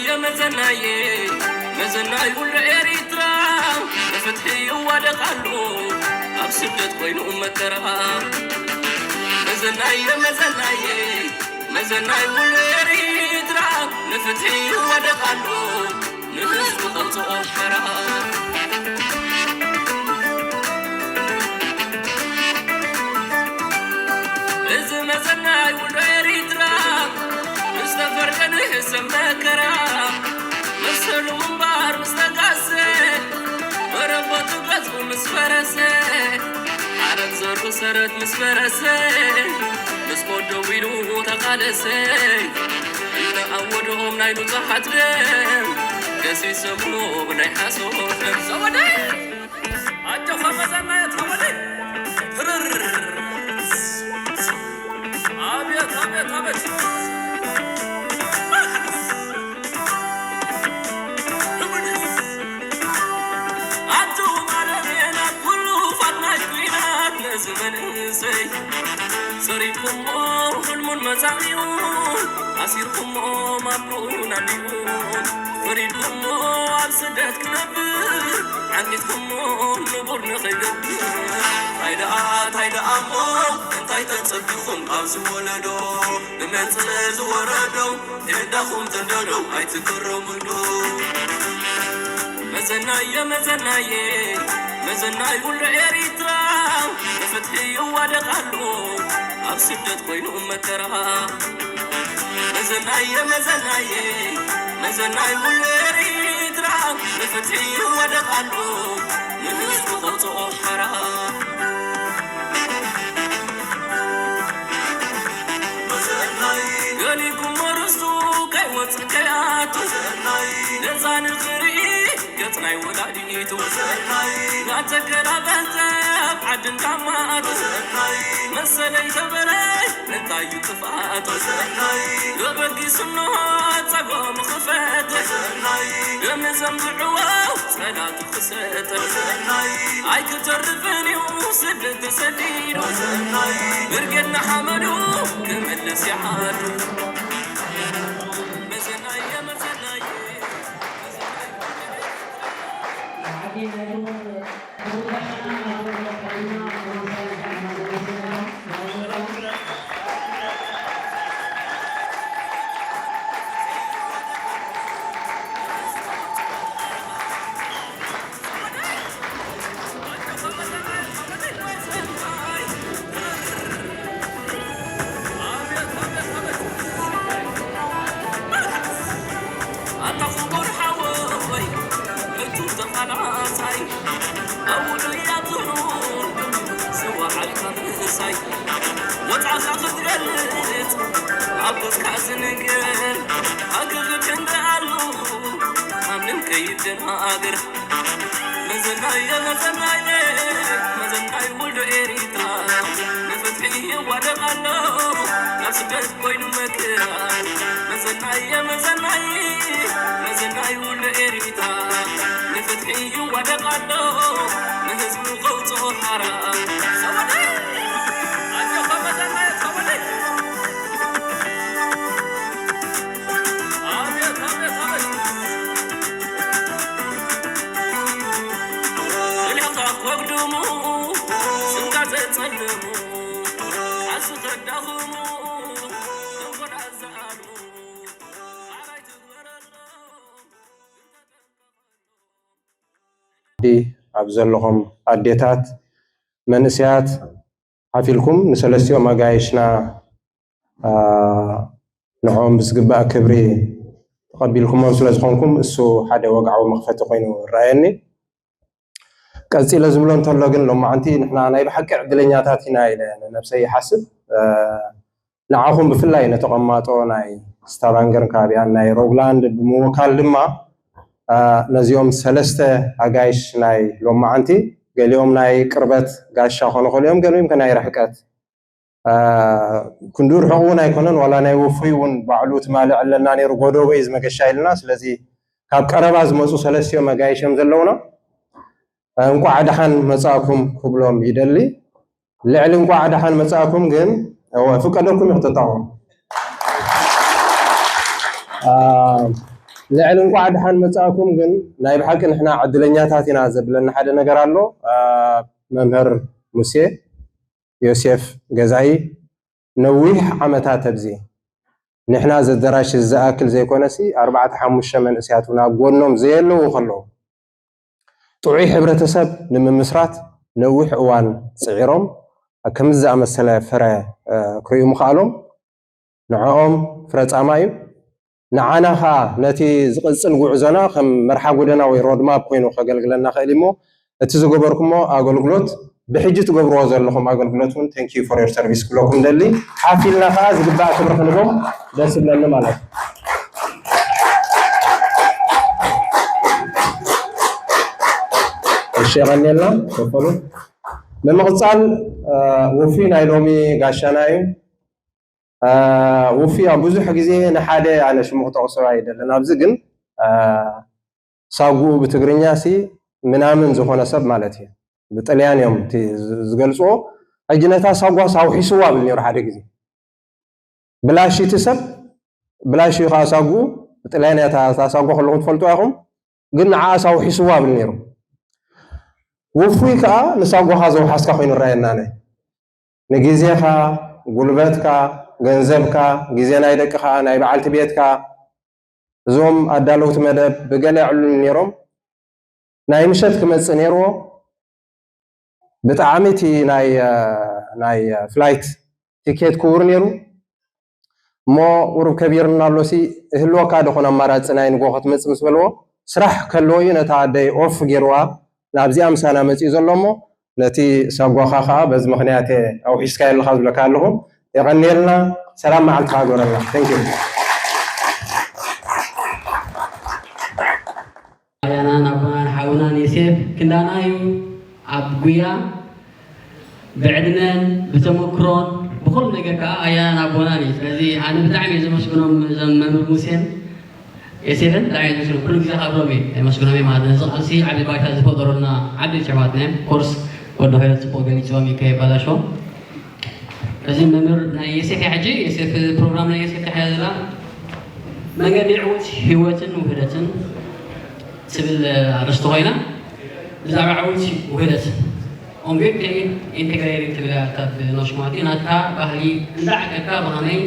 የመዘናየ መዘናይ ውልዶ ኤሪትራ ንፍትሒ ይዋደቕ ኣሎ ኣብ ስደት ኮይኑ መከራ። መዘናየ መዘናየ መዘናይ ውልዶ ኤሪትራ ንፍትሒ ይዋደቕ ኣሎ ንህዝቡ ከውፅኦ ሓራ። እዚ መዘናይ ውልዶ ኤሪትራ ምስ ተፈርደ ንሕሰብ መከራ። መሰሉ ምንባር ምስ ተጋሰ መረበቱ ገዝኡ ምስ ፈረሰ ዓረብ ዘሩ ሰረት ምስ ፈረሰ ምስ ኮደው ኢሉ ተቃለሰ። እናኣወድኦም ናይ ንጹሓት ደም ገሲሶሞ ብናይ ሓሶት ደም ዘወደ ኣጆኻ መዘናየት ከመደ ትርር። ኣቤት ኣቤት ኣቤት። ኣቱ ማለሜና ኩሉ ፋትናሽ ኩናት ነዚ መንእሰይ ሰሪኩሞ ሕልሙን መጻኢኡን ኣሲርኩሞ ማብሩን ኣዲኡን ፈሪድኩሞ ኣብ ስደት ክነብር ዓንዲትኩሞ ንቡር ንኸይገብር። ታይ ደኣ ታይ ደኣ እሞ እንታይ ተጸቢኹም ኣብዚ ወለዶ ብመንጽር ዝወረዶ የዳኹም ተንደዶ ኣይትገረሙሉ። መዘናየ መዘናየ መዘናይ ውልዶ ኤሪትራ ንፍትሒ ይዋደቕ ኣሎ ኣብ ስደት ኮይኑ መከራ። መዘናየ መዘናየ መዘናይ ውልዶ ኤሪትራ ንፍትሒ ይዋደቕ ኣሎ ንህዝቡ ከውፅኦ ሓራ። ገሊኩሞ ርስቱ ከይወፅእ ከይኣቱ ነፃ ንኽርኢ ገፅ ናይ ወላዲቱ እናተገላበጠ ኣብ ዓዲ እንዳማቱ መሰለይ ተበለይ እንታይ እዩ ጥፍኣቱ ተበጊሱ እንሆ ፀጎሙ ክፈተ ደሚ ዘምዝዕዎ ፀላቱ ክሰተ ኣይክተርፍን እዩ ስደት ተሰዲዱ ብርጌድ ንሓመዱ ክምልስ ይዓዱ መዘናየ መዘናየ ኣታ ክቡር ሓወይ እቱ ተፋላሳይ ኣውዱ እያትኑ ዝወዓልካ ምሳይ ወፃኻ ክትገልፅ ኣብ ገፅካ ዝንገር ሃገር ክንደኣሉ ማንም ከይደናገር መዘናየ መዘናየ መዘናይ ውልዶ ኤሪትራ ንፍትሒ ይዋደቕ ኣሎ ናብ ስደት ኮይኑ መከራ መዘናየ መዘናይ መዘናይ ውልዶ ኤሪትራ ንፍትሒ ይዋደቕ ኣሎ ንህዝቡ ከውፅኦ ሓራ ሰወደ ኣጆኻ መዘናየ ሰወደ ኣብ ዘለኹም ኣዴታት መንእሰያት ሓፊልኩም ንሰለስቲኦም ኣጋይሽና ንዕኦም ብዝግባእ ክብሪ ተቐቢልኩሞም ስለ ዝኾንኩም እሱ ሓደ ወግዓዊ መኽፈቲ ኮይኑ ይረኣየኒ። ቀጺለ ዝብሎ እንተሎ ግን ሎማዓንቲ ንሕና ናይ ብሓቂ ዕድለኛታት ኢና ኢለ ንነብሰይ ይሓስብ። ንዓኹም ብፍላይ ነተቐማጦ ናይ ስታቫንገርን ከባቢኣን ናይ ሮግላንድ ብምውካል ድማ ነዚኦም ሰለስተ ኣጋይሽ ናይ ሎማዓንቲ ገሊኦም ናይ ቅርበት ጋሻ ኮነ ከሊኦም ገሊኦም ከ ናይ ርሕቀት ክንዲ ርሑቕ እውን ኣይኮነን ዋላ ናይ ውፉይ እውን ባዕሉ ትማሊ ዕለና ነይሩ ጎደቦ እዩ ዝመገሻ ኢልና ስለዚ ካብ ቀረባ ዝመፁ ሰለስቲኦም ኣጋይሽ እዮም ዘለውና እንቋዕ ደሓን መፃእኩም ክብሎም ይደሊ ልዕሊ እንቋዕ ደሓን መፃእኩም ግን ፍቀደኩም እዩ ክተጣቕሙ ልዕሊ እንኳዕ ደሓን መጻእኩም ግን ናይ ብሓቂ ንሕና ዕድለኛታት ኢና ዘብለና ሓደ ነገር ኣሎ። መምህር ሙሴ ዮሴፍ ገዛኢ ነዊሕ ዓመታት ኣብዚ ንሕና ዘደራሽ ዝኣክል ዘይኮነሲ ኣርባዕተ ሓሙሽተ መንእስያት እውን ኣብ ጎኖም ዘየለዉ ከለዉ ጥዑይ ሕብረተሰብ ንምምስራት ነዊሕ እዋን ጽዒሮም ከምዚ ዝኣመሰለ ፍረ ክርእዩ ምኽኣሎም ንዕኦም ፍረ ጻማ እዩ። ንዓና ኸኣ ነቲ ዝቕጽል ጉዕዞና ከም መርሓ ጎደና ወይ ሮድማፕ ኮይኑ ከገልግለና ኽእል እሞ እቲ ዝገበርኩሞ ኣገልግሎት ብሕጂ ትገብርዎ ዘለኹም ኣገልግሎት እውን thank you for your service ክብለኩም ደሊ ሓፊልና ኸኣ ዝግባእ ክብሪ ክንቦም ደስ ይብለኒ ማለት እዩ። እሺ የቐንየልና በፈሉ ንምቕጻል ውፊ ናይ ሎሚ ጋሻና እዩ። ውፊ ኣብ ብዙሕ ግዜ ንሓደ ኣነ ሽሙ ክጠቕሶ ኣይደልን ኣብዚ ግን ሳጉኡ ብትግርኛ ሲ ምናምን ዝኾነ ሰብ ማለት እዩ። ብጥልያን እዮም ዝገልፅዎ። ሕጂ ነታ ሳጓ ሳውሒስዋ ብል ነሩ ሓደ ግዜ ብላሽ እቲ ሰብ ብላሽ እዩ ከዓ ሳጉኡ ብጥልያን እያ ሳጓ ከለኹም ትፈልጡ ኢኹም። ግን ንዓ ሳውሒስዋ ብል ነሩ ውፉይ ከዓ ንሳጓኻ ዘውሓስካ ኮይኑ ረኣየና ናይ ንግዜኻ፣ ጉልበትካ፣ ገንዘብካ፣ ግዜ ናይ ደቅኻ፣ ናይ በዓልቲ ቤትካ፣ እዞም ኣዳለውቲ መደብ ብገለ የዕሉኒ ነይሮም። ናይ ምሸት ክመጽእ ነይርዎ። ብጣዕሚ እቲ ናይ ናይ ፍላይት ቲኬት ክቡር ነይሩ። እሞ ቁሩብ ከቢርና ኣሎሲ እህልወካ ዶ ኾን ኣማራጺ ናይ ንጎ ክትመጽእ ምስ በልዎ ስራሕ ከለዎ እዩ ነታ ኣደይ ኦፍ ገይርዋ ናብዚኣ ምሳና መጺኡ ዘሎ እሞ ነቲ ሳጓኻ ኸዓ በዚ ምኽንያት ኣውሒስካዮ ኣለኻ ዝብለካ ኣለኹ። የቐንየልና። ሰላም መዓልትኻ ግበረልና። Thank you። ኣያናን ኣቦናን ሓውናን ዮሴፍ ክንዳና እዩ ኣብ ጉያ ብዕድመን ብተመክሮን ብኩሉ ነገር ከዓ ኣያናን ኣቦናን እዩ። ስለዚ ኣነ ብጣዕሚ እየ ዘመስግኖም እዞም መምህር ሙሴን ዮሴፍን ብጣዕሚ እየ ዘመስግኖም። ኩሉ ግዜ ካብሮም እየ የመስግኖም እየ ማለት ነዚ ቃልሲ ዓብዪ ባይታ ዝፈጠሩልና ዓበይቲ ሸማትና እዮም። ኮርስ ወዲ ኸይረ ፅቡቅ ገሊፅዎም እዩ ከየባላሸዎም። እዚ መምህር ናይ ዮሴፍ እያ ሕጂ ዮሴፍ ፕሮግራም ናይ ዮሴፍ ተሓያ ዘላ መንገዲ ዕውት ህይወትን ውህደትን ትብል ኣርእስቲ ኮይና ብዛዕባ ዕውት ውህደት ኦንጌል ከይድ ኢንቴግሬሪ ትብል እያ ካብ ኖሽማቲ ናትካ ባህሊ እንዳዓቀካ ብኸመይ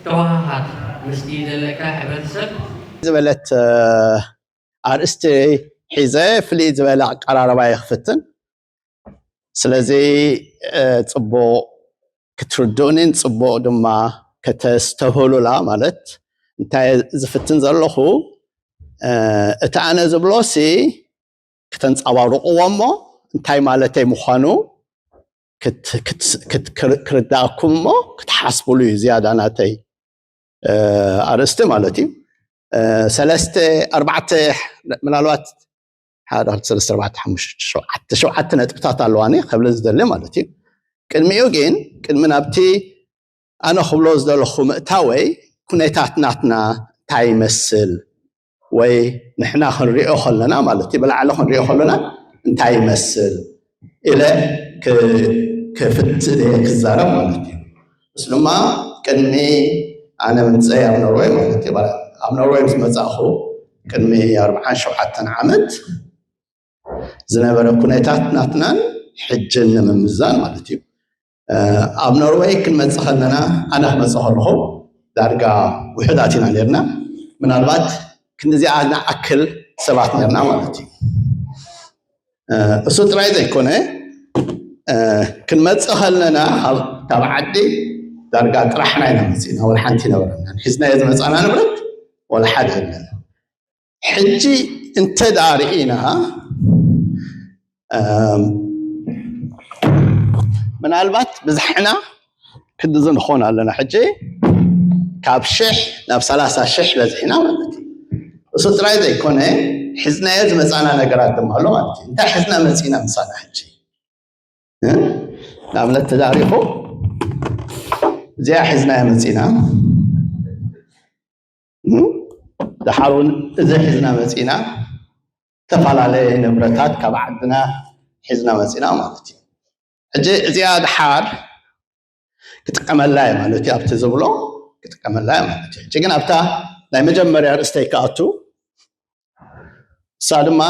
ተወሃሃድ ምስቲ ዘለካ ሕብረተሰብ ዝበለት ኣርእስቲ ሒዘ ፍልይ ዝበለ ኣቀራርባ እየ ክፍትን። ስለዚ ፅቡቕ ክትርድኡኒን ፅቡቕ ድማ ከተስተብህሉላ ማለት እንታይ ዝፍትን ዘለኹ እቲ ኣነ ዝብሎሲ ከተንፀባርቕዎ እሞ እንታይ ማለተይ ምዃኑ ክርዳእኩም እሞ ክትሓስብሉ እዩ ዝያዳ ናተይ ኣርእስቲ ማለት እዩ። ሰለስተ ኣርባዕተ ምናልባት ሓደ ክልተ ሰለስተ ኣርባዕተ ሓሙሽተ ሸውዓተ ሸውዓተ ነጥብታት ኣለዋኒ ከብል ዝደሊ ማለት እዩ። ቅድሚኡ ግን ቅድሚ ናብቲ ኣነ ክብሎ ዝደለኹ ምእታወይ ኩነታት ናትና እንታይ ይመስል ወይ ንሕና ክንሪኦ ከለና ማለት እዩ ብላዕሊ ክንሪኦ ከለና እንታይ ይመስል ኢለ ክፍት ክዛረብ ማለት እዩ። እሱ ድማ ቅድሚ ኣነ ምምፀይ ኣብ ኖርወይ ማለት እዩ ኣብ ኖርወይ ምስ መፃእኹ ቅድሚ ኣርብዓን ሸውዓተን ዓመት ዝነበረ ኩነታት ናትናን ሕጅን ንምምዛን ማለት እዩ። ኣብ ኖርወይ ክንመፅእ ከለና ኣነ ክመፅእ ከለኹ ዳርጋ ውሑዳት ኢና ነርና። ምናልባት ክንዲዚኣ ንኣክል ሰባት ነርና ማለት እዩ። እሱ ጥራይ ዘይኮነ ክንመፅእ ከለና ካብ ዓዲ ዳርጋ ጥራሕና ኢና መፂእና። ወላ ሓንቲ ነበረና ሒዝናዮ ዝመፃና ንብረት ወላ ሓደ የለን። ሕጂ እንተ ደኣ ርኢና ምናልባት ብዝሕና ክንድዚ ንኾን ኣለና ሕጂ ካብ ሽሕ ናብ ሰላሳ ሽሕ በዚሕና ማለት እዩ። እሱ ጥራይ ዘይኮነ ሒዝናዮ ዝመፃና ነገራት ድማ ኣሎ ማለት እዩ። እንታይ ሒዝና መፂና ምሳና ሕጂ ንኣብነት ተዳሪኹ እዚኣ ሒዝናዮ መፂና ድሓር እውን እዚ ሒዝና መፂና ዝተፈላለየ ንብረታት ካብ ዓድና ሒዝና መፂና ማለት እዩ። ሕጂ እዚኣ ድሓር ክጥቀመላ እየ ማለት እዩ ኣብቲ ዝብሎ ክጥቀመላ እየ ማለት እዩ። ሕጂ ግን ኣብታ ናይ መጀመርያ ርእስተይ ክኣቱ እሳ ድማ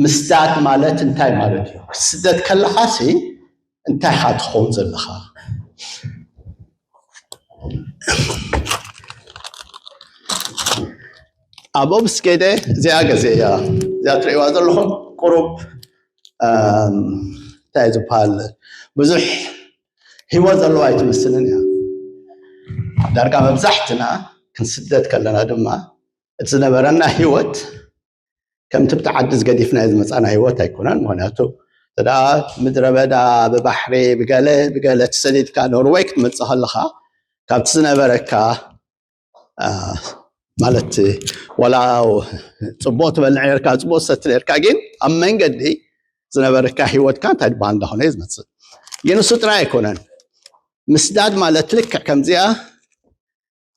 ምስዳድ ማለት እንታይ ማለት እዩ? ክትስደድ ከለኻሲ እንታይ ኢኻ ትኸውን ዘለኻ? ኣብኡ ምስ ከይደ እዚኣ ገዜ እያ። እዚኣ ትርእይዋ ዘለኹም ቁሩብ እንታይ ዝበሃል ብዙሕ ህይወት ዘለዋ ኣይትመስልን እያ። ዳርጋ መብዛሕትና ክንስደድ ከለና ድማ እቲ ዝነበረና ህይወት ከምቲ ብቲ ዓዲ ዝገዲፍናዮ ዝመፃና ህይወት ኣይኮነን። ምክንያቱ እዳ ምድረ በዳ ብባሕሪ ብገለ ብገለ ተሰዲድካ ኖርወይ ክትመፅእ ከለካ ካብቲ ዝነበረካ ማለት ዋላ ፅቡቅ ትበልዕ ነርካ፣ ፅቡቅ ትሰቲ ነርካ፣ ግን ኣብ መንገዲ ዝነበረካ ህይወትካ እንታይ ድበሃል እንዳኮነ እዩ ዝመፅእ። ግን እሱ ጥራይ ኣይኮነን። ምስዳድ ማለት ልክዕ ከምዚኣ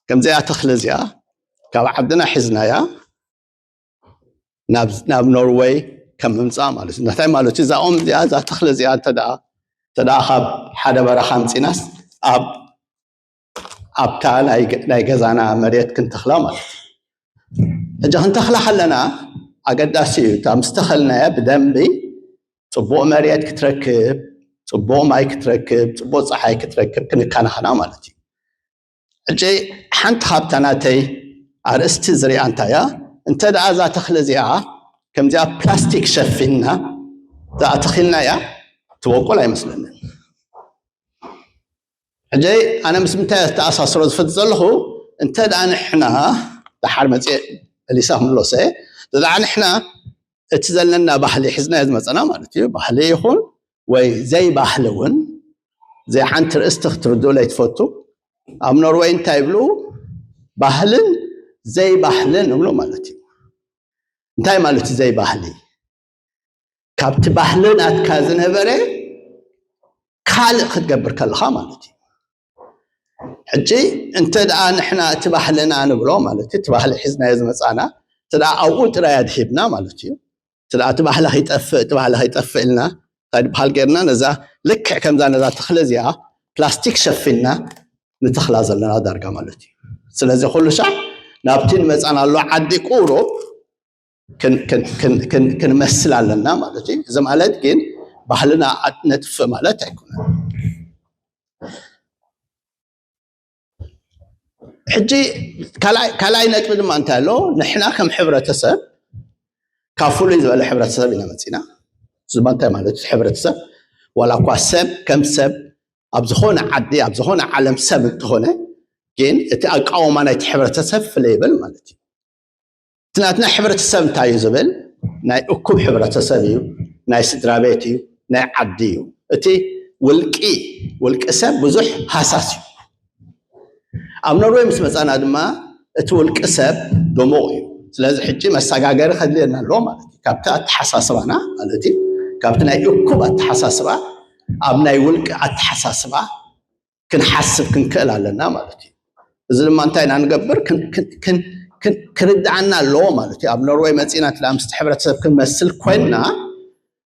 ከምዚኣ ተክሊ እዚኣ ካብ ዓድና ሒዝናያ ናብ ኖርወይ ከም ምምፃእ ማለት እዩ። እንታይ ማለት እዩ? እዛ ኦም እዚኣ እዛ ተክሊ እዚኣ እንተ ደኣ ካብ ሓደ በረኻ ኣምፂናስ ኣብ ኣብታ ናይ ገዛና መሬት ክንተኽላ ማለት እዩ። ሕጂ ክንተኽላ ከለና ኣገዳሲ እዩ እታ ምስ ተኸልናያ ብደንቢ ፅቡቕ መሬት ክትረክብ፣ ፅቡቕ ማይ ክትረክብ፣ ፅቡቕ ፀሓይ ክትረክብ ክንከናኸና ማለት እዩ። ሕጂ ሓንቲ ካብታ ናተይ ኣርእስቲ ዝሪኣ እንታይ እያ? እንተ ደኣ እዛ ተኽሊ እዚኣ ከምዚኣ ፕላስቲክ ሸፊንና ዝኣተኺልና እያ ትበቁል ኣይመስለንን። ሕጂ ኣነ ምስ ምንታይ ተኣሳስሮ ዝፈት ዘለኹ እንተ ደኣ ንሕና ደሓር መፅእ እሊሳ ክምለሰ ደኣ ንሕና እቲ ዘለና ባህሊ ሒዝናዮ ዝመፀና ማለት እዩ። ባህሊ ይኹን ወይ ዘይባህሊ እውን ዘይሓንቲ ርእስቲ ክትርድኡለይ ትፈቱ። ኣብ ኖርወይ እንታይ ይብሉ? ባህልን ዘይባህልን ይብሉ ማለት እዩ። እንታይ ማለት እዩ ዘይባህሊ? ካብቲ ባህሊ ናትካ ዝነበረ ካልእ ክትገብር ከለኻ ማለት እዩ። ሕጂ እንተ ደኣ ንሕና እቲ ባህልና ንብሎ ማለት እዩ፣ እቲ ባህሊ ሒዝናዮ ዝመፃና እንተ ደኣ ኣብኡ ጥራይ ኣድሂብና ማለት እዩ። እቲ ደኣ እቲ ባህሊ ከይጠፍእ እቲ ባህሊ ከይጠፍእ ኢልና እንታይ ድበሃል ጌርና ነዛ ልክዕ ከምዛ ነዛ ተኽሊ እዚኣ ፕላስቲክ ሸፊንና ንተኽላ ዘለና ዳርጋ ማለት እዩ። ስለዚ ኩሉ ሻዕ ናብቲ ንመፃናሉ ዓዲ ቁሩብ ክንመስል ኣለና ማለት እዩ። እዚ ማለት ግን ባህልና ነጥፍእ ማለት ኣይኮነን። ሕጂ ካልኣይ ነጥቢ ድማ እንታይ ኣሎ? ንሕና ከም ሕብረተሰብ ካብ ፍሉይ ዝበለ ሕብረተሰብ ኢና መፂና። እዚ ድማ እንታይ ማለት እዩ? ሕብረተሰብ ዋላ እኳ ሰብ ከም ሰብ ኣብ ዝኾነ ዓዲ ኣብ ዝኾነ ዓለም ሰብ እንተኾነ ግን እቲ ኣቃውማ ናይቲ ሕብረተሰብ ፍለ ይብል ማለት እዩ። እቲ ናትና ሕብረተሰብ እንታይ እዩ ዝብል ናይ እኩብ ሕብረተሰብ እዩ፣ ናይ ስድራ ቤት እዩ፣ ናይ ዓዲ እዩ። እቲ ውልቂ ውልቂ ሰብ ብዙሕ ሃሳስ እዩ። ኣብ ኖርወይ ምስ መፃና ድማ እቲ ውልቂ ሰብ ድሙቕ እዩ። ስለዚ ሕጂ መሰጋገሪ ከድልየና ኣለዎ ማለት እዩ። ካብቲ ኣተሓሳስባና ማለት እዩ ካብቲ ናይ እኩብ ኣተሓሳስባ ኣብ ናይ ውልቂ ኣተሓሳስባ ክንሓስብ ክንክእል ኣለና ማለት እዩ። እዚ ድማ እንታይ ኢና ንገብር ክርድኣና ኣለዎ ማለት እዩ። ኣብ ኖርወይ መፂና እቲ ምስቲ ሕብረተሰብ ክንመስል ኮይንና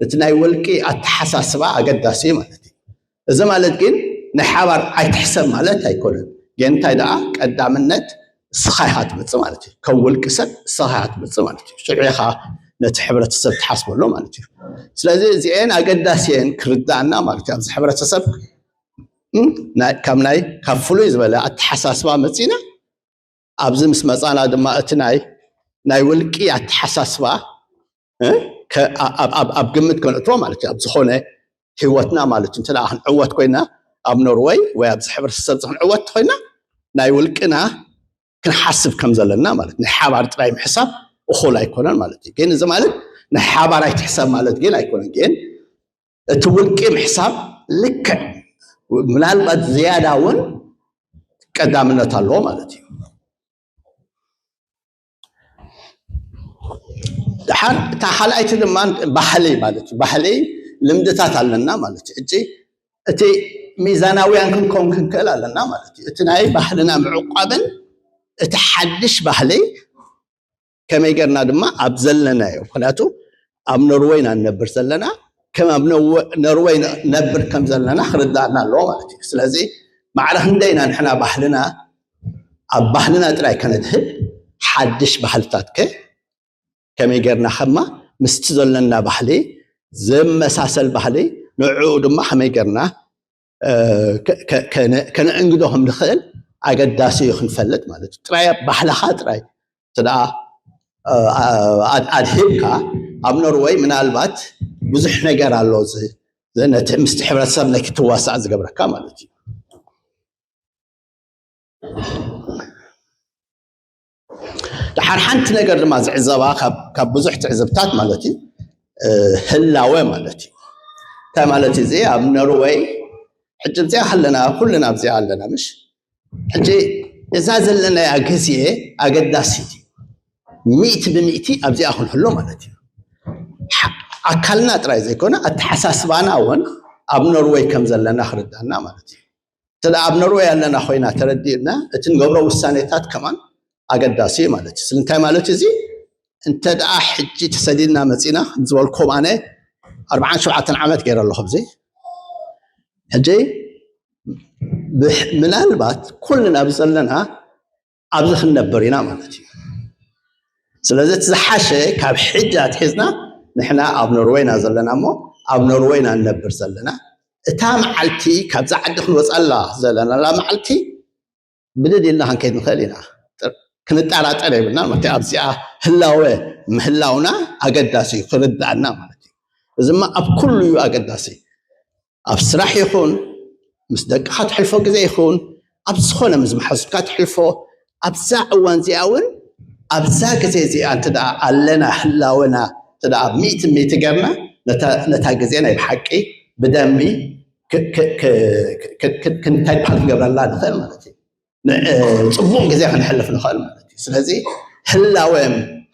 እቲ ናይ ውልቂ ኣተሓሳስባ ኣገዳሲ እዩ ማለት እዩ። እዚ ማለት ግን ናይ ሓባር ኣይትሕሰብ ማለት ኣይኮነን። ግን እንታይ ደኣ ቀዳምነት እስኻ ኢኻ ትመፅእ ማለት እዩ። ከም ውልቂ ሰብ እስኻ ኢኻ ትመፅእ ማለት እዩ። ሽዑ ኢኻ ነቲ ሕብረተሰብ ትሓስበሉ ማለት እዩ። ስለዚ እዚኤን ኣገዳሲ እየን ክርድኣና ማለት እዩ። ኣብዚ ሕብረተሰብ ካብ ናይ ካብ ፍሉይ ዝበለ ኣተሓሳስባ መፂና ኣብዚ ምስ መፃና ድማ እቲ ናይ ናይ ውልቂ ኣተሓሳስባ ኣብ ግምት ከነእትዎ ማለት እዩ። ኣብ ዝኾነ ህይወትና ማለት እዩ እንተ ክንዕወት ኮይና ኣብ ኖርወይ ወይ ኣብዚ ሕብረተሰብ እዚ ክንዕወት ኮይና ናይ ውልቅና ክንሓስብ ከም ዘለና ማለት ናይ ሓባር ጥራይ ምሕሳብ እኹል ኣይኮነን ማለት እዩ። ግን እዚ ማለት ናይ ሓባር ኣይትሕሰብ ማለት ግን ኣይኮነን። ግን እቲ ውልቂ ምሕሳብ ልክዕ ምናልባት ዝያዳ እውን ቀዳምነት ኣለዎ ማለት እዩ። ድሓር እታ ካልኣይቲ ድማ ባህሊ ማለት እዩ። ባህሊ ልምድታት ኣለና ማለት እዩ። ሕጂ እቲ ሚዛናውያን ክንከውን ክንክእል ኣለና ማለት እዩ። እቲ ናይ ባህልና ምዕቋብን እቲ ሓድሽ ባህሊ ከመይ ጌርና ድማ ኣብ ዘለናዮ ምክንያቱ ኣብ ኖርወይ ኢና ንነብር ዘለና ከም ኣብ ኖርወይ ነብር ከም ዘለና ክርዳእና ኣለዎ ማለት እዩ። ስለዚ ማዕረ ክንደይ ኢና ንሕና ባህልና ኣብ ባህልና ጥራይ ከነድህብ ሓድሽ ባህልታት ከ ከመይ ጌርና ከማ ምስቲ ዘለና ባህሊ ዝመሳሰል ባህሊ ንዕኡ ድማ ከመይ ጌርና ከነእንግዶ ከም ንኽእል ኣገዳሲ እዩ ክንፈልጥ ማለት እዩ። ጥራይ ባህልኻ ጥራይ እንተ ደኣ ኣድሂብካ ኣብ ኖርወይ ምናልባት ብዙሕ ነገር ኣሎ ምስቲ ሕብረተሰብ ናይ ክትዋሳእ ዝገብረካ ማለት እዩ። ድሓር ሓንቲ ነገር ድማ ዝዕዘባ ካብ ብዙሕ ትዕዝብታት ማለት እዩ ህላወ ማለት እዩ። እንታይ ማለት እዩ እዚ ኣብ ኖርወይ ሕጂ ኣብዚኣ ኣለና፣ ኩልና ኣብዚኣ ኣለና ምሽ ሕጂ እዛ ዘለናያ ግዜ ኣገዳሲት እዩ። ሚእቲ ብሚእቲ ኣብዚኣ ክንህሎ ማለት እዩ። ኣካልና ጥራይ ዘይኮነ ኣተሓሳስባና እውን ኣብ ኖርወይ ከም ዘለና ክርዳና ማለት እዩ። እንተ ኣብ ኖርወይ ኣለና ኮይና ተረዲእና እቲ ንገብሮ ውሳኔታት ከማን ኣገዳሲ እዩ ማለት እዩ። ስለምንታይ ማለት እዚ እንተ ደኣ ሕጂ ተሰዲድና መፂና ዝበልኩም ኣነ ኣርባዓን ሸውዓተን ዓመት ገይረ ኣለኹ ኣብዚ ሕጂ ምናልባት ኩልና ኣብዚ ዘለና ኣብዚ ክንነብር ኢና ማለት እዩ። ስለዚ እቲ ዝሓሸ ካብ ሕጂ ኣትሒዝና ንሕና ኣብ ኖርወይና ዘለና እሞ ኣብ ኖርወይና ንነብር ዘለና እታ መዓልቲ ካብዛ ዓዲ ክንወፀላ ዘለናላ መዓልቲ ብድድ ኢልና ክንከይድ ንኽእል ኢና። ክንጠራጠር የብልና ማለት ኣብዚኣ ህላወ ምህላውና ኣገዳሲ እዩ ክርዳእና ማለት እዩ። እዚ ድማ ኣብ ኩሉ እዩ ኣገዳሲ። ኣብ ስራሕ ይኹን ምስ ደቅኻ ትሕልፎ ግዜ ይኹን ኣብ ዝኾነ ምስ መሓዙትካ ትሕልፎ ኣብዛ እዋን እዚኣ እውን ኣብዛ ግዜ እዚኣ እንተ ኣለና ህላወና እንተ ሚእቲ ሚእቲ ገርና ነታ ግዜ ናይ ብሓቂ ብደንቢ ክንታይ በሃል ክገብረላ ንኽእል ማለት እዩ። ፅቡቕ ግዜ ክንሕልፍ ንኽእል ማለት እዩ። ስለዚ ህላወ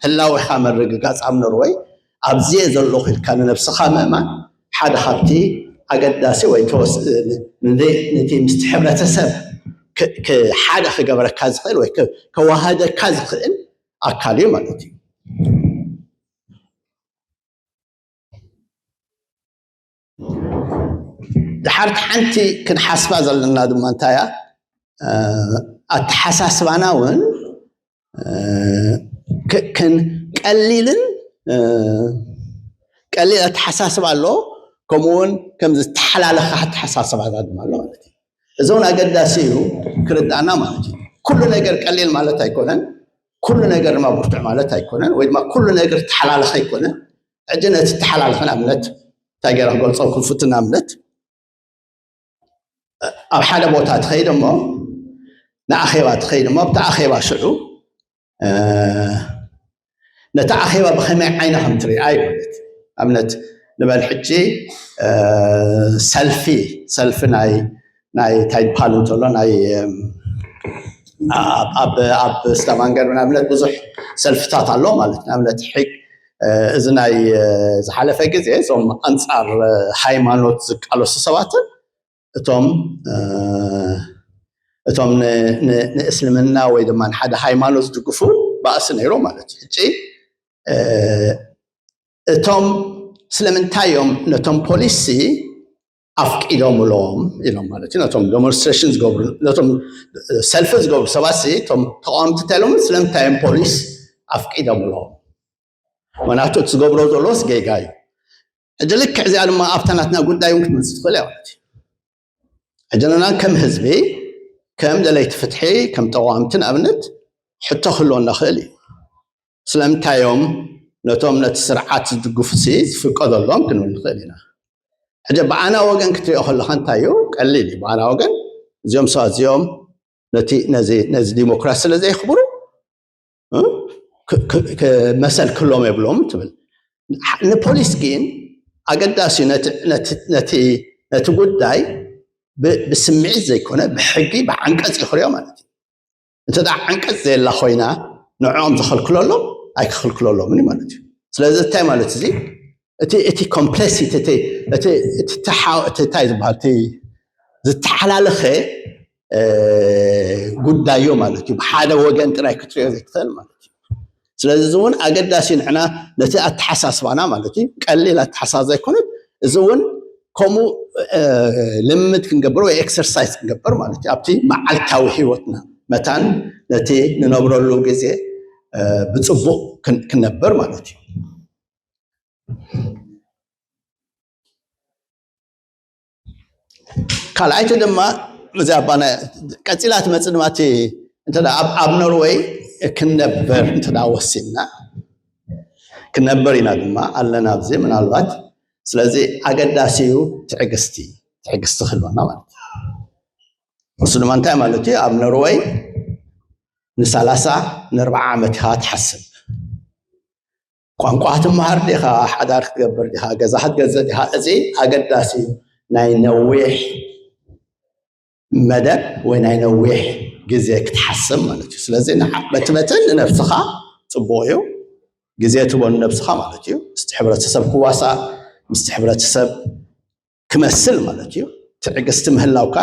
ህላወኻ ምርግጋፅ ኣብ ኖርወይ ኣብዚየ ዘለኹ ኢልካ ንነብስኻ ምእማን ሓደ ካብቲ ኣገዳሲ ወይ ተወስ- ን- ነቲ ምስቲ ሕብረተሰብ ክ- ክ- ሓደ ክገበረካ ዝኽእል ወይ ክ- ከዋህደካ ዝኽእል ኣካል እዩ ማለት እዩ። ድሓርቲ ሓንቲ ክንሓስባ ዘለና ድማ እንታይ እያ? ኣተሓሳስባና እውን ቀሊልን ቀሊል ኣተሓሳስባ ኣሎ፣ ከምኡ እውን ከም ዝተሓላለኸ ኣተሓሳስባታት ድማ ኣሎ ማለት እዩ። እዚ እውን ኣገዳሲ እዩ ክርዳእና ማለት እዩ። ኩሉ ነገር ቀሊል ማለት ኣይኮነን፣ ኩሉ ነገር ድማ ብርቱዕ ማለት ኣይኮነን፣ ወይ ድማ ኩሉ ነገር ተሓላለኸ ኣይኮነን። ሕጂ ነቲ ተሓላለኸ ንኣብነት እንታይ ገይረ ክገልፆ ክፉት ንኣብነት ኣብ ሓደ ቦታ ትኸይድ እሞ ንኣኼባ ትኸይድ እሞ ኣብቲ ኣኼባ ሽዑ ነቲ ኣኼባ ብኸመይ ዓይነ ከም ትሪኣ እዩ ማለት ኣብነት ንበል ሕጂ ሰልፊ ሰልፊ ናይ ናይ እንታይ ይበሃል እንተሎ ናይ ኣብ ስታቫንገር ንኣብነት ብዙሕ ሰልፍታት ኣሎ ማለት ንኣብነት ሕግ እዚ ናይ ዝሓለፈ ግዜ እዞም ኣንፃር ሃይማኖት ዝቃለሱ ሰባትን እቶም እቶም ንእስልምና ወይ ድማ ንሓደ ሃይማኖት ዝድግፉ ባእሲ ነይሩ ማለት እዩ። ሕጂ እቶም ስለምንታይ እዮም ነቶም ፖሊሲ ኣፍቂዶምሎም ኢሎም ማለት እዩ። ነቶም ዴሞንስትሬሽን ዝገብሩ ነቶም ሰልፊ ዝገብሩ ሰባት እቶም ተቃወምቲ እንታይ ኢሎም ስለምንታይ እዮም ፖሊስ ኣፍቂዶምሎም? ምክንያቱ እቲ ዝገብሮ ዘሎስ ጌጋ እዩ። ሕጂ ልክዕ እዚኣ ድማ ኣብታ ናትና ጉዳይ እውን ክትመፅእ ትኽእል እያ ማለት እዩ። ሕጂ ንሕና ከም ህዝቢ ከም ደለይቲ ፍትሒ ከም ተቃወምቲ ንኣብነት ሕቶ ክህልወና ይኽእል እዩ። ስለምንታይ እዮም ነቶም ነቲ ስርዓት ዝድግፉ ሲ ዝፍቀደሎም ክንብል ንኽእል ኢና። ሕጂ ብኣና ወገን ክትሪኦ ከለኻ እንታይ እዩ ቀሊል እዩ። ብኣና ወገን እዚኦም ሰባት እዚኦም ነቲ ነዚ ነዚ ዲሞክራሲ ስለ ዘየኽብሩ መሰል ክህሎም የብሎም ትብል። ንፖሊስ ግን ኣገዳሲ ነቲ ጉዳይ ብስምዒት ዘይኮነ ብሕጊ ብዓንቀፅ ይኽርዮ ማለት እዩ። እንተ ዓንቀፅ ዘየላ ኮይና ንዕኦም ዝኸልክለሎም ኣይክኽልክለሎምን እዩ ማለት እዩ። ስለዚ እንታይ ማለት እዚ እቲ ኮምፕሌክሲቲ እንታይ ዝበሃል ዝተሓላለኸ ጉዳይ እዩ ማለት እዩ። ብሓደ ወገን ጥራይ ክትሪኦ ዘይትኽእል ማለት እዩ። ስለዚ እዚ እውን ኣገዳሲ ንሕና ነቲ ኣተሓሳስባና ማለት እዩ ቀሊል ኣተሓሳስባ ዘይኮነት እዚ እውን ከምኡ ልምምድ ክንገብር ወይ ኤክሰርሳይዝ ክንገብር ማለት እዩ ኣብቲ መዓልታዊ ህይወትና መታን ነቲ ንነብረሉ ግዜ ብፅቡቅ ክን- ክንነብር ማለት እዩ። ካልኣይቲ ድማ እዚ ኣባና ቀፂላ ትመፅእ ድማ እቲ እንተ ደኣ ኣብ ኣብ ኖርወይ ክንነብር እንተ ደኣ ወሲንና ክንነብር ኢና ድማ ኣለና ኣብዚ ምናልባት። ስለዚ ኣገዳሲ እዩ ትዕግስቲ ትዕግስቲ ክህልወና ማለት እዩ። እሱ ድማ እንታይ ማለት እዩ? ኣብ ኖርወይ ንሳላሳ ንኣርባዓ ዓመት ኢኻ ትሓስብ። ቋንቋ ክትመሃር ዲኻ፣ ሓዳር ክትገብር ዲኻ፣ ገዛ ክትገዝእ ዲኻ፣ እዚ ኣገዳሲ ናይ ነዊሕ መደብ ወይ ናይ ነዊሕ ግዜ ክትሓስብ ማለት እዩ። ስለዚ ንዓ- በቲ በትን ንነብስኻ ፅቡቕ እዩ፣ ግዜ ትቦ ንነብስኻ ማለት እዩ። ምስቲ ሕብረተሰብ ክዋሳእ፣ ምስቲ ሕብረተሰብ ክመስል ማለት እዩ። ትዕግስቲ ምህላውካ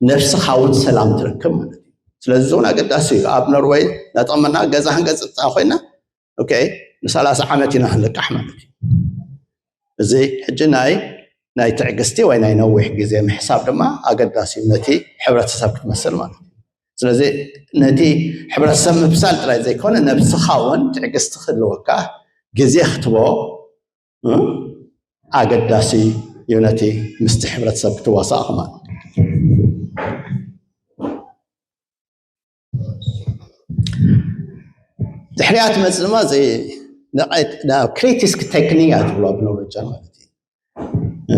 ነብስኻ እውን ሰላም ትረክብ ማለት እዩ። ስለዚ እውን ኣገዳሲ እዩ። ኣብ ኖርወይ ናጠመና ገዛ ክንገዝእ ኮይና ኦኬ ንሰላሳ ዓመት ኢና ክንልቃሕ ማለት እዩ። እዚ ሕጂ ናይ ናይ ትዕግስቲ ወይ ናይ ነዊሕ ግዜ ምሕሳብ ድማ ኣገዳሲ እዩ፣ ነቲ ሕብረተሰብ ክትመስል ማለት እዩ። ስለዚ ነቲ ሕብረተሰብ ምብሳል ጥራይ ዘይኮነ ነብስኻ እውን ትዕግስቲ ክህልወካ ግዜ ክትቦ እ? ኣገዳሲ እዩ፣ ነቲ ምስቲ ሕብረተሰብ ክትዋሳእ ከማን። ድሕሪኣ ትመፅእ ድማ እዚ ንቐት- ናብ ክሪቲስክ ቴክኒክ እያ ትብሎ ብኖርወጃ ማለት እዩ። እ?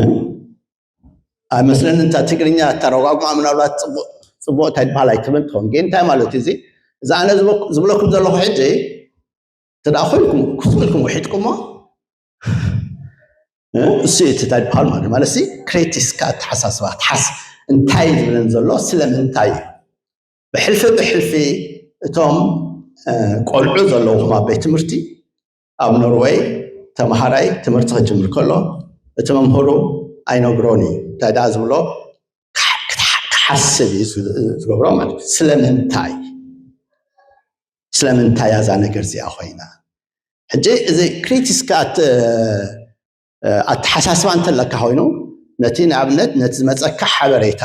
ኣይመስለኒ እንታ ትግርኛ ተረጓጉማ ምናልባት ፅቡቅ ፅቡቅ እንታይ በሃል ኣይትብል ትኸውን። ግን እንታይ ማለት እዩ እዚ? እዚ ኣነ ዝብለኩም ዘለኹ ሕጂ እንተ ደኣ ኮይንኩም ክስእልኩም ውሒጥኩሞ እሱ እቲ እንታይ በሃል ማለት ማለት ሲ ክሬቲስካ ኣተሓሳስባ ትሓስ እንታይ ዝብለን ዘሎ ስለምንታይ እዩ? ብሕልፊ ብሕልፊ እቶም ቆልዑ ዘለውኹም ኣብ ቤት ትምህርቲ ኣብ ኖርወይ ተምሃራይ ትምህርቲ ክጅምር ከሎ እቲ መምህሩ ኣይነግሮን እዩ እንታይ ደኣ ዝብሎ ክሓስብ እዩ ዝገብሮ ማለት እዩ ስለምንታይ ስለምንታይ እዛ ነገር እዚኣ ኮይና ሕጂ እዚ ክሪቲስካ ኣተሓሳስባ እንተለካ ኮይኑ ነቲ ንኣብነት ነቲ ዝመፀካ ሓበሬታ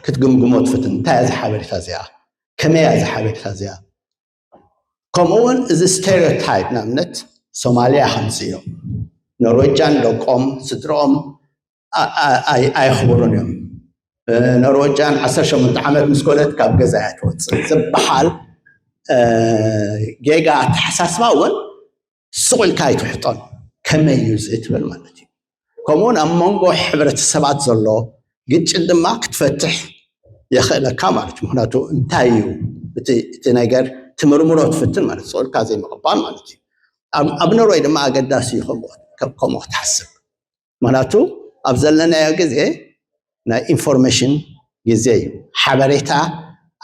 ክትግምግሞ ትፍትን እንታይ እዚ ሓበሬታ እዚኣ ከመይ እዚ ሓበሬታ እዚኣ ከምኡ እውን እዚ ስቴሪዮታይፕ ንኣብነት ሶማልያ ከምፅእ እዮም ኖርዌጃን ደቆም ስድረኦም ኣየኽብሩን እዮም ኖርወጃን ዓሰርተ ሸሞንተ ዓመት ምስ ኮነት ካብ ገዛ እያ ትወፅእ ዝበሃል ጌጋ ኣተሓሳስባ እውን ስቕ ኢልካ ኣይትውሕጦን ከመይ እዩ እዚ ትብል ማለት እዩ ከምኡውን ኣብ መንጎ ሕብረተሰባት ዘሎ ግጭት ድማ ክትፈትሕ የኽእለካ ማለት እዩ ምክንያቱ እንታይ እዩ እቲ ነገር ትምርምሮ ትፍትን ማለት ስቕ ኢልካ ዘይምቕባል ማለት እዩ ኣብ ኖርወይ ድማ ኣገዳሲ እዩ ከምኡ ክትሓስብ ምክንያቱ ኣብ ዘለናዮ ግዜ ናይ ኢንፎርሜሽን ግዜ እዩ ሓበሬታ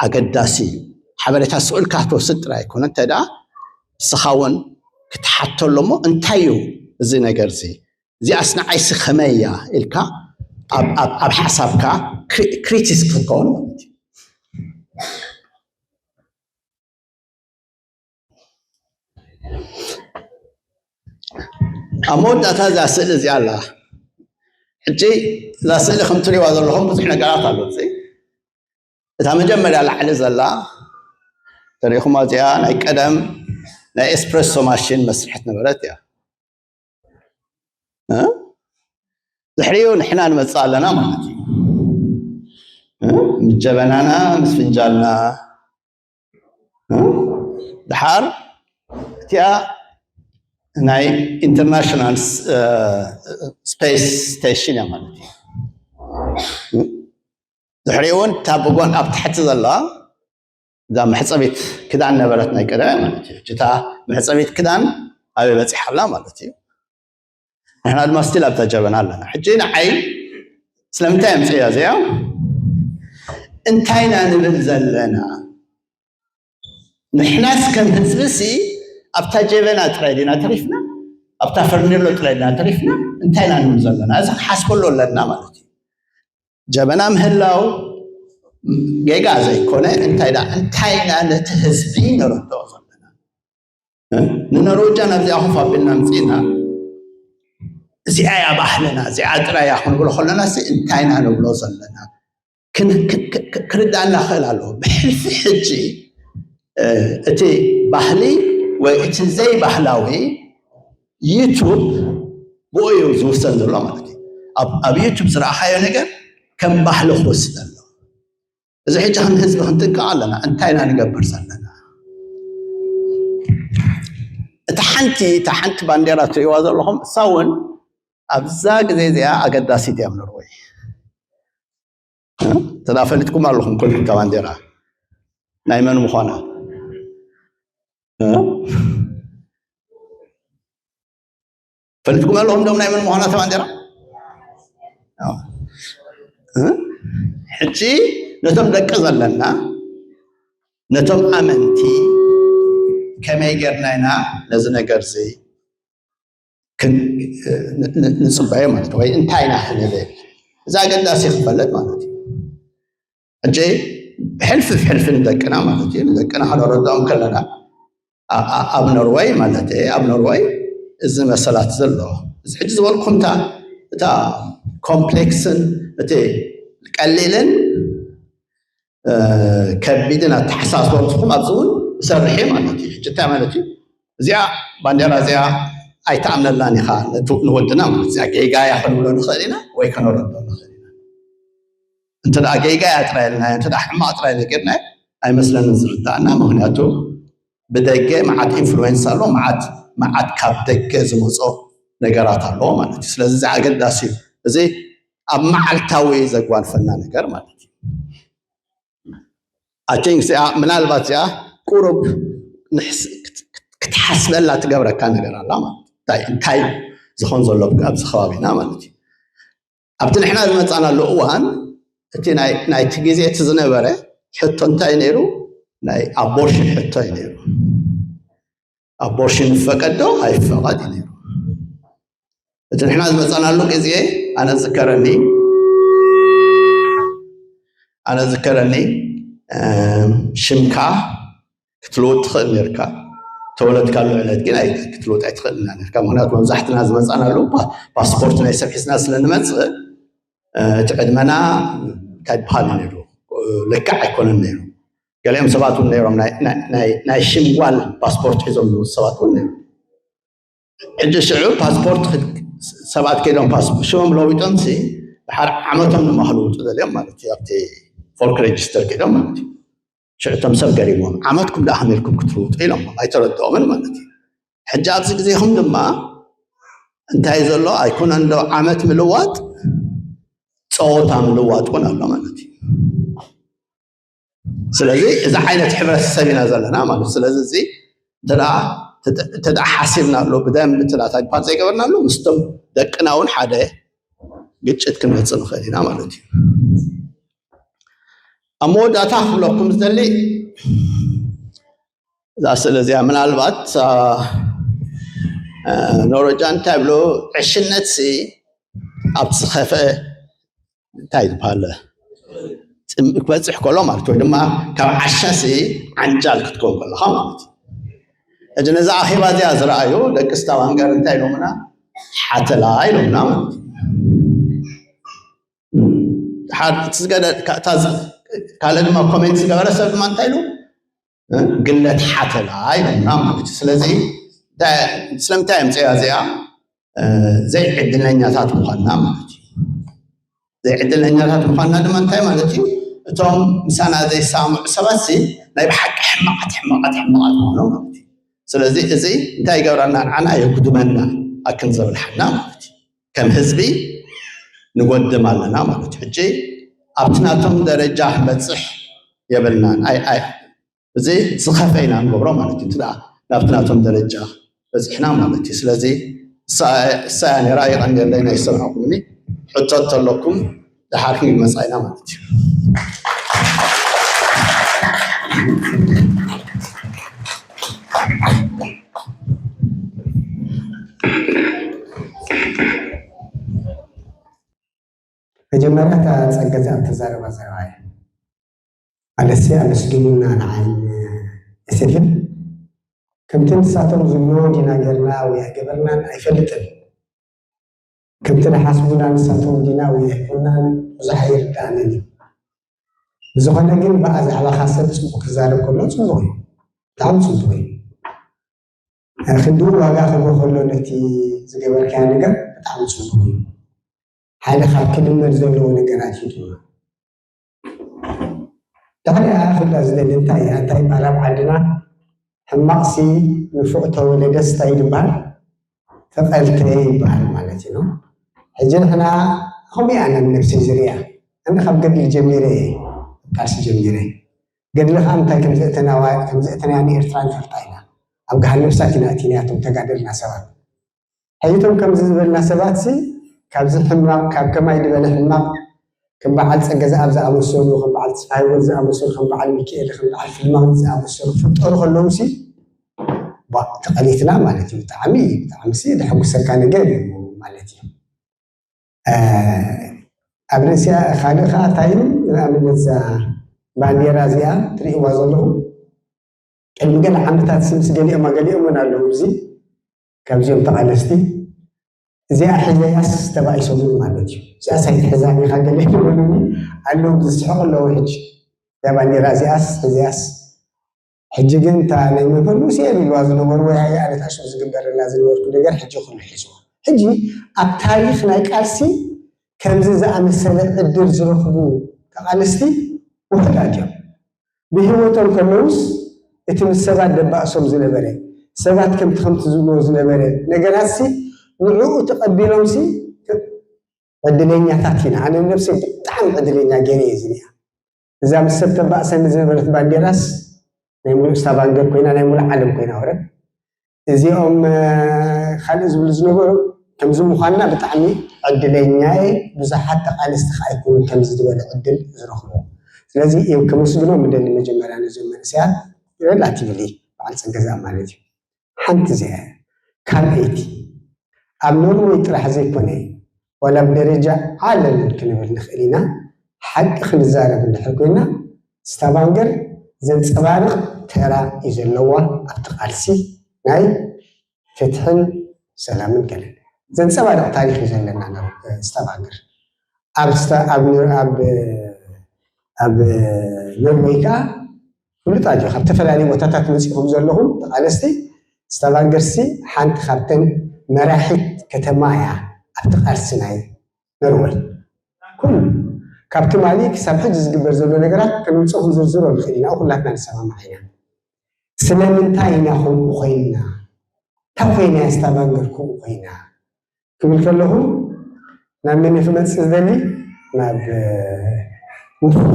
ኣገዳሲ እዩ ሓበሬታ ስኡልካ ክትወስድ ጥራይ ኣይኮነ እንተ ደኣ ንስኻ እውን ክትሓተሎ እሞ እንታይ እዩ እዚ ነገር እዚ እዚኣስ ንዓይሲ ከመይ እያ ኢልካ ኣብ ሓሳብካ ክሪቲስ ክትከውን ማለት እዩ ኣብ መወዳእታ እዛ ስእሊ እዚኣ ኣላ ሕጂ እዛ ስእሊ ከም ትሪዋ ዘለኹም ብዙሕ ነገራት ኣሎ እታ መጀመርያ ላዕሊ ዘላ ተሪኹማ እዚኣ ናይ ቀደም ናይ ኤስፕሬሶ ማሽን መስርሕት ነበረት እያ ድሕሪኡ ንሕና ንመፅእ ኣለና ማለት እዩ ምስ ጀበናና ምስ ፍንጃልና ድሓር እቲኣ ናይ ኢንተርናሽናል ስፔስ ስቴሽን እያ ማለት እዩ ድሕሪኡ እውን እታ ብጎን ኣብ ታሕቲ ዘላ እዛ መሕፀቢት ክዳን ነበረት ናይ ቀደም ማለት እዩ እታ መሕፀቢት ክዳን ኣበይ በፂሓ ኣላ ማለት እዩ ንሕና ድማ ስቲል ኣብታ ጀበና ኣለና ሕጂ ንዓይ ስለምንታይ ኣምፅያ እዚኣ እንታይ ኢና ንብል ዘለና ንሕናስ ከም ህዝብሲ ኣብታ ጀበና ጥራይ ዲና ተሪፍና ኣብታ ፈርኔሎ ጥራይ ዲና ተሪፍና እንታይ ኢና ንብል ዘለና እዚ ክሓስበሉ ኣለና ማለት እዩ ጀበና ምህላው ጌጋ ዘይኮነ እንታይ ዳ እንታይ ኢና ነቲ ህዝቢ ነረድኦ ዘለና ንኖርወጃ ናብዚኣ ኮፍ ኣቢልና ምፅእና እዚኣ እያ ባህልና እዚኣ ጥራያ ክንብሎ ከለና ሲ እንታይ ኢና ንብሎ ዘለና ክርዳእና ክእል ኣለዎ ብሕልፊ ሕጂ እቲ ባህሊ ወይ እቲ ዘይባህላዊ ዩቱብ ብኡ እዩ ዝውሰን ዘሎ ማለት እዩ። ኣብ ዩቱብ ዝረኣኻዮ ነገር ከም ባህሊ ክወስድ ኣሎ። እዚ ሕጂ ከም ህዝቢ ክንጥንቀቕ ኣለና። እንታይ ኢና ንገብር ዘለና? እታ ሓንቲ እታ ሓንቲ ባንዴራ ትርእይዋ ዘለኹም እሳ እውን ኣብዛ ግዜ እዚኣ ኣገዳሲት እያ ኣብ ኖርወይ። ተዳ ፈሊጥኩም ኣለኹም ኩልኩም እታ ባንዴራ ናይ መን ምዃና ፈሊጥኩም ኣለኹም ዶም ናይ መን ምዃና እታ ባንዴራ? ሕጂ ነቶም ደቂ ዘለና ነቶም ኣመንቲ ከመይ ጌርና ኢና ነዚ ነገር እዚ ንፅበዮ ማለት ወይ እንታይ ኢና ክንብል እዚ ኣገዳሲ ክፈለጥ ማለት እዩ። ሕጂ ብሕልፊ ብሕልፊ ንደቅና ማለት እዩ ንደቅና ከነረድኦም ከለና ኣብ ኖርወይ ማለት ኣብ ኖርወይ እዚ መሰላት ዘሎ እዚ ሕጂ ዝበልኩም እታ ኮምፕሌክስን እቲ ቀሊልን ከቢድን ኣተሓሳስባ ምስኹም ኣብዚ እውን ይሰርሕ ማለት እዩ። ሕጂ እንታይ ማለት እዩ? እዚኣ ባንዴራ እዚኣ ኣይተኣምነላን ኢኻ ንወድና ማለት እዚኣ ጌጋ እያ ክንብሎ ንኽእል ኢና ወይ ከነረዶ ንኽእል ኢና። እንተ ጌጋ እያ ጥራይ ኢልና እንተ ሕማቕ ጥራይ ነጊርና ኣይመስለንን ዝርዳእና። ምክንያቱ ብደገ መዓት ኢንፍሉዌንስ ኣሎ፣ መዓት መዓት ካብ ደገ ዝመፆ ነገራት ኣለዎ ማለት እዩ። ስለዚ እዚ ኣገዳሲ እዩ። እዚ ኣብ መዓልታዊ ዘጓንፈና ነገር ማለት እዩ። ኣቲንክ እዚኣ ምናልባት እዚኣ ቁሩብ ክትሓስበላ ትገብረካ ነገር ኣላ ማለት እንታይ እንታይ ዝኾን ዘሎ ኣብዚ ከባቢና ማለት እዩ። ኣብቲ ንሕና ዝመፃናሉ እዋን እቲ ናይቲ ግዜ እቲ ዝነበረ ሕቶ እንታይ ነይሩ? ናይ ኣቦርሽን ሕቶ እዩ ነይሩ። ኣቦርሽን ይፈቀድ ዶ ኣይፈቐድ እዩ ነይሩ። እቲ ንሕና ዝመፃናሉ ግዜ ኣነ ዝከረኒ ኣነ ዝከረኒ ሽምካ ክትልውጥ ትኽእል ነርካ። ተወለድካሉ ዕለት ግን ክትልውጥ ኣይትኽእል ኢና ነርካ። ምክንያቱ መብዛሕትና ዝመፃናሉ ፓስፖርት ናይ ሰብ ሒዝና ስለንመፅእ እቲ ዕድመና እንታይ በሃል ነይሩ ልክዕ ኣይኮነን ነይሩ። ገሊኦም ሰባት እውን ነይሮም ናይ ሽምጓል ፓስፖርት ሒዞም ዝመፁ ሰባት እውን ነይሩ። ሕጂ ሽዑ ፓስፖርት ሰባት ከይዶም ሽሞም ለዊጦም ሲ ድሓር ዓመቶም ድማ ክልውጡ ደልዮም ማለት እዩ ኣብቲ ፎርክ ሬጅስተር ከይዶም ማለት እዩ። ሽዑ እቶም ሰብ ገሪሞም ዓመትኩም ደኣ ከመይ ኢልኩም ክትልውጡ ኢሎም ኣይተረድኦምን ማለት እዩ። ሕጂ ኣብዚ ግዜኹም ድማ እንታይ ዘሎ ኣይኮነን ዶ ዓመት ምልዋጥ ፀወታ ምልዋጥ እውን ኣሎ ማለት እዩ። ስለዚ እዚ ዓይነት ሕብረተሰብ ኢና ዘለና ማለት ስለዚ እዚ እንተ ሓሲብናሉ ብደንብ እንተ ታሪክ ፓርት ዘይገበርናሉ ምስቶም ደቅና እውን ሓደ ግጭት ክንመፅእ ንኽእል ኢና ማለት እዩ። ኣብ መወዳእታ ክብለኩም ዝደሊ እዛ ስእሊ እዚኣ ምናልባት ኖርወጃ እንታይ ብሎ ዕሽነት ኣብ ዝኸፈ እንታይ ዝበሃል ክበፅሕ ከሎ ማለት ወይ ድማ ካብ ዓሻ ሲ ዓንጃል ክትከውን ከለካ ማለት እዩ። ሕጂ ነዛ ኣኼባ እዚኣ ዝረኣዩ ደቂ ስታቫንገር እንታይ ኢሎምና ሓተላ ኢሎምና ማለት እዩ። ካልእ ድማ ኮሜንት ዝገበረ ሰብ ድማ እንታይ ኢሉ ግለት ሓተላ ኢሎምና ማለት እዩ። ስለዚ ስለምንታይ እዮም ፅያ እዚኣ ዘይዕድለኛታት ምዃንና ማለት እዩ። ዘይዕድለኛታት ምዃንና ድማ እንታይ ማለት እዩ? እቶም ምሳና ዘይሰማምዑ ሰባት ሲ ናይ ብሓቂ ሕማቓት ሕማቓት ሕማቓት ምዃኖም ማለት እዩ። ስለዚ እዚ እንታይ ይገብረና ንዓና የጉድመና ኣክን ዘብልሓና ማለት እዩ። ከም ህዝቢ ንጎድም ኣለና ማለት እዩ። ሕጂ ኣብቲ ናቶም ደረጃ ክንበፅሕ የብልናን። ኣይ ኣይ እዚ ዝኸፈ ኢና ንገብሮ ማለት እዩ። እንተ ናብቲ ናቶም ደረጃ በፂሕና ማለት እዩ። ስለዚ እሳ እያ ነራ ይቐንደለይ ናይ ዝሰማዕኩምኒ ሕቶ እንተለኩም ደሓር ክንመፃ ኢና ማለት እዩ። መጀመርያ እታ ፀገ እዚኣ እተዛረባ ዘረባ እያ። ኣለሲ ኣመስጊኑና ንዓይን ዮሴፍን ከምቲ ንሳቶም ዝብልዎ ዲና ጌርና ወይ ኣይገበርናን ኣይፈልጥን። ከምቲ ዝሓስቡና ንሳቶም ዲና ወይ ኣይኮናን ብዙሕ ኣይርድኣንን እዩ። ብዝኾነ ግን ብዛዕባኻ ሰብ ፅቡቕ ክዛረብ ከሎ ፅቡቕ እዩ፣ ብጣዕሚ ፅቡቕ እዩ። ክንድኡ ዋጋ ክህቦ ከሎ ነቲ ዝገበርካዮ ነገር ብጣዕሚ ጽቡቕ እዩ። ሓደ ካብ ክልመድ ዘለዎ ነገራት እዩ ድማ። ዳሕሪኣ ክብላ ዝደሊ እንታይ እያ? እንታይ ይበሃል ኣብ ዓድና? ሕማቕሲ ንፉዕ ተወለደስ እንታይ ይበሃል? ተቐልተ ይበሃል ማለት እዩ። ሕጂ ንሕና ከምኡ ኢና ነብሰይ ዝርእያ። ኣነ ካብ ገድሊ ጀሚረ እየ፣ ቃልሲ ጀሚረ። ገድሊ ከዓ እንታይ ከም ዘእተናዋ-፣ ከም ዘእተናያ ንኤርትራ ንፈልጣ ኢና። ኣብ ገሃነም እሳት ኢና ኣእቲናያቶም ተጋደልና ሰባት። ሕጂ እቶም ከምዚ ዝበልና ሰባትሲ ካብዚ ሕማቕ፣ ካብ ከማይ ዝበለ ሕማቕ፣ ከም በዓል ጸገ ዘኣብ ዝኣመሰሉ፣ ከም በዓል ተስፋ ህይወት ዝኣመሰሉ፣ ከም በዓል ሚካኤል፣ ከም በዓል ፍልማን ዝኣመሰሉ ክፍጠሩ ከለውሲ፣ ባ፣ ተቐሊትና ማለት እዩ። ብጣዕሚ፣ ብጣዕሚሲ ዘሐጉሰካ ነገር እዩ ማለት እዩ። እ፣ ኣብ ርእሲኣ ካልእ ከዓ እንታይ እዩ? ንኣብነት እዛ ባንዴራ እዚኣ ትርእይዋ ዘለኹም፣ ቅድሚ ገለ ዓመታት ምስ ገሊኦም ገሊኦም እውን ኣለዉ። እዚ ካብዚኦም ተቓለስቲ እዚኣ ሒዘያስ ተባኢሶምን ማለት እዩ። እዚኣስ ኣይትሕዛን ኢኻ ገለ ይበሉኒ ኣለዉ፣ ዝስሕቑ ኣለዉ። ሕጂ እዛ ባንዴራ እዚኣስ ሒዘያስ፣ ሕጂ ግን እታ ናይ መበል ሙሴ ይብልዋ ዝነበሩ ወይ ኣያ ኣነት ኣሸው ዝግበረላ ዝነበርኩ ነገር ሕጂ ኩሉ ሒዝዋ። ሕጂ ኣብ ታሪኽ ናይ ቃልሲ ከምዚ ዝኣመሰለ ዕድል ዝረኽቡ ተቓለስቲ ውሑዳት እዮም። ብህይወቶም ከለውስ እቲ ምስ ሰባት ደባእሶም ዝነበረ፣ ሰባት ከምቲ ከምቲ ዝብልዎ ዝነበረ ነገራትሲ ንዕኡ ተቐቢሎምሲ ዕድለኛታት ኢና። ኣነ ነብሰይ ብጣዕሚ ዕድለኛ ገይረ እየ ዝሪኣ። እዛ ምስ ሰብ ተባእሰኒ ዝነበረት ባንዴራስ ናይ ሙሉእ ስታቫንገር ኮይና፣ ናይ ሙሉእ ዓለም ኮይና ወረት። እዚኦም፣ እ፣ ካልእ ዝብሉ ዝነበሩ ከምዚ ምዃንና ብጣዕሚ ዕድለኛ እየ። ብዙሓት ተቓለስቲ ከኣ ኣይኮኑን ከምዚ ዝበለ ዕድል ዝረኽቡ። ስለዚ እየ ከመስግኖም እደሊ መጀመርያ ነዞም መንእሰያት ሬላቲቭሊ በዓል ጸገ ዘኣብ ማለት እዩ። ሓንቲ እዚኣ እያ። ካልኣይቲ፣ ኣብ ኖርወይ ጥራሕ ዘይኮነ፣ ዋላ ብደረጃ ዓለም እውን ክንብል ንኽእል ኢና፣ ሓቂ ክንዛረብ እንድሕር ኮይና፣ ስታቫንገር ዘንጸባርቕ ተራ እዩ ዘለዋ ኣብቲ ቃልሲ ናይ ፍትሕን ሰላምን ገለን። ዘንጸባርቕ ታሪኽ እዩ ዘለና ናብ፣ እ፣ ስታቫንገር። ኣብ ስታ-፣ ኣብ ኖር-፣ ኣብ፣ ኣብ ኖርወይ ከኣ ፍሉጣት እዩ። ካብ ዝተፈላለዩ ቦታታት መጺኹም ዘለኹም ተቓለስቲ፣ ስታቫንገርሲ ሓንቲ ካብተን መራሒት ከተማ እያ ኣብቲ ቃልሲ ናይ ኖርወይ። ኩሉ ካብ ትማሊ ክሳብ ሕጂ ዝግበር ዘሎ ነገራት ከነምጽኦ ክንዝርዝሮ ንኽእል ኢና፣ ኩላትና ንሰማማዕ ኢና። ስለምንታይ ኢና ከምኡ ኮይንና? እንታይ ኮይና እያ ስታቫንገር ከምኡ ኮይና? ክብል ከለኹ ናብ መን እየ ክመጽእ ዝደሊ? ናብ፣ እ፣ ውፉይ።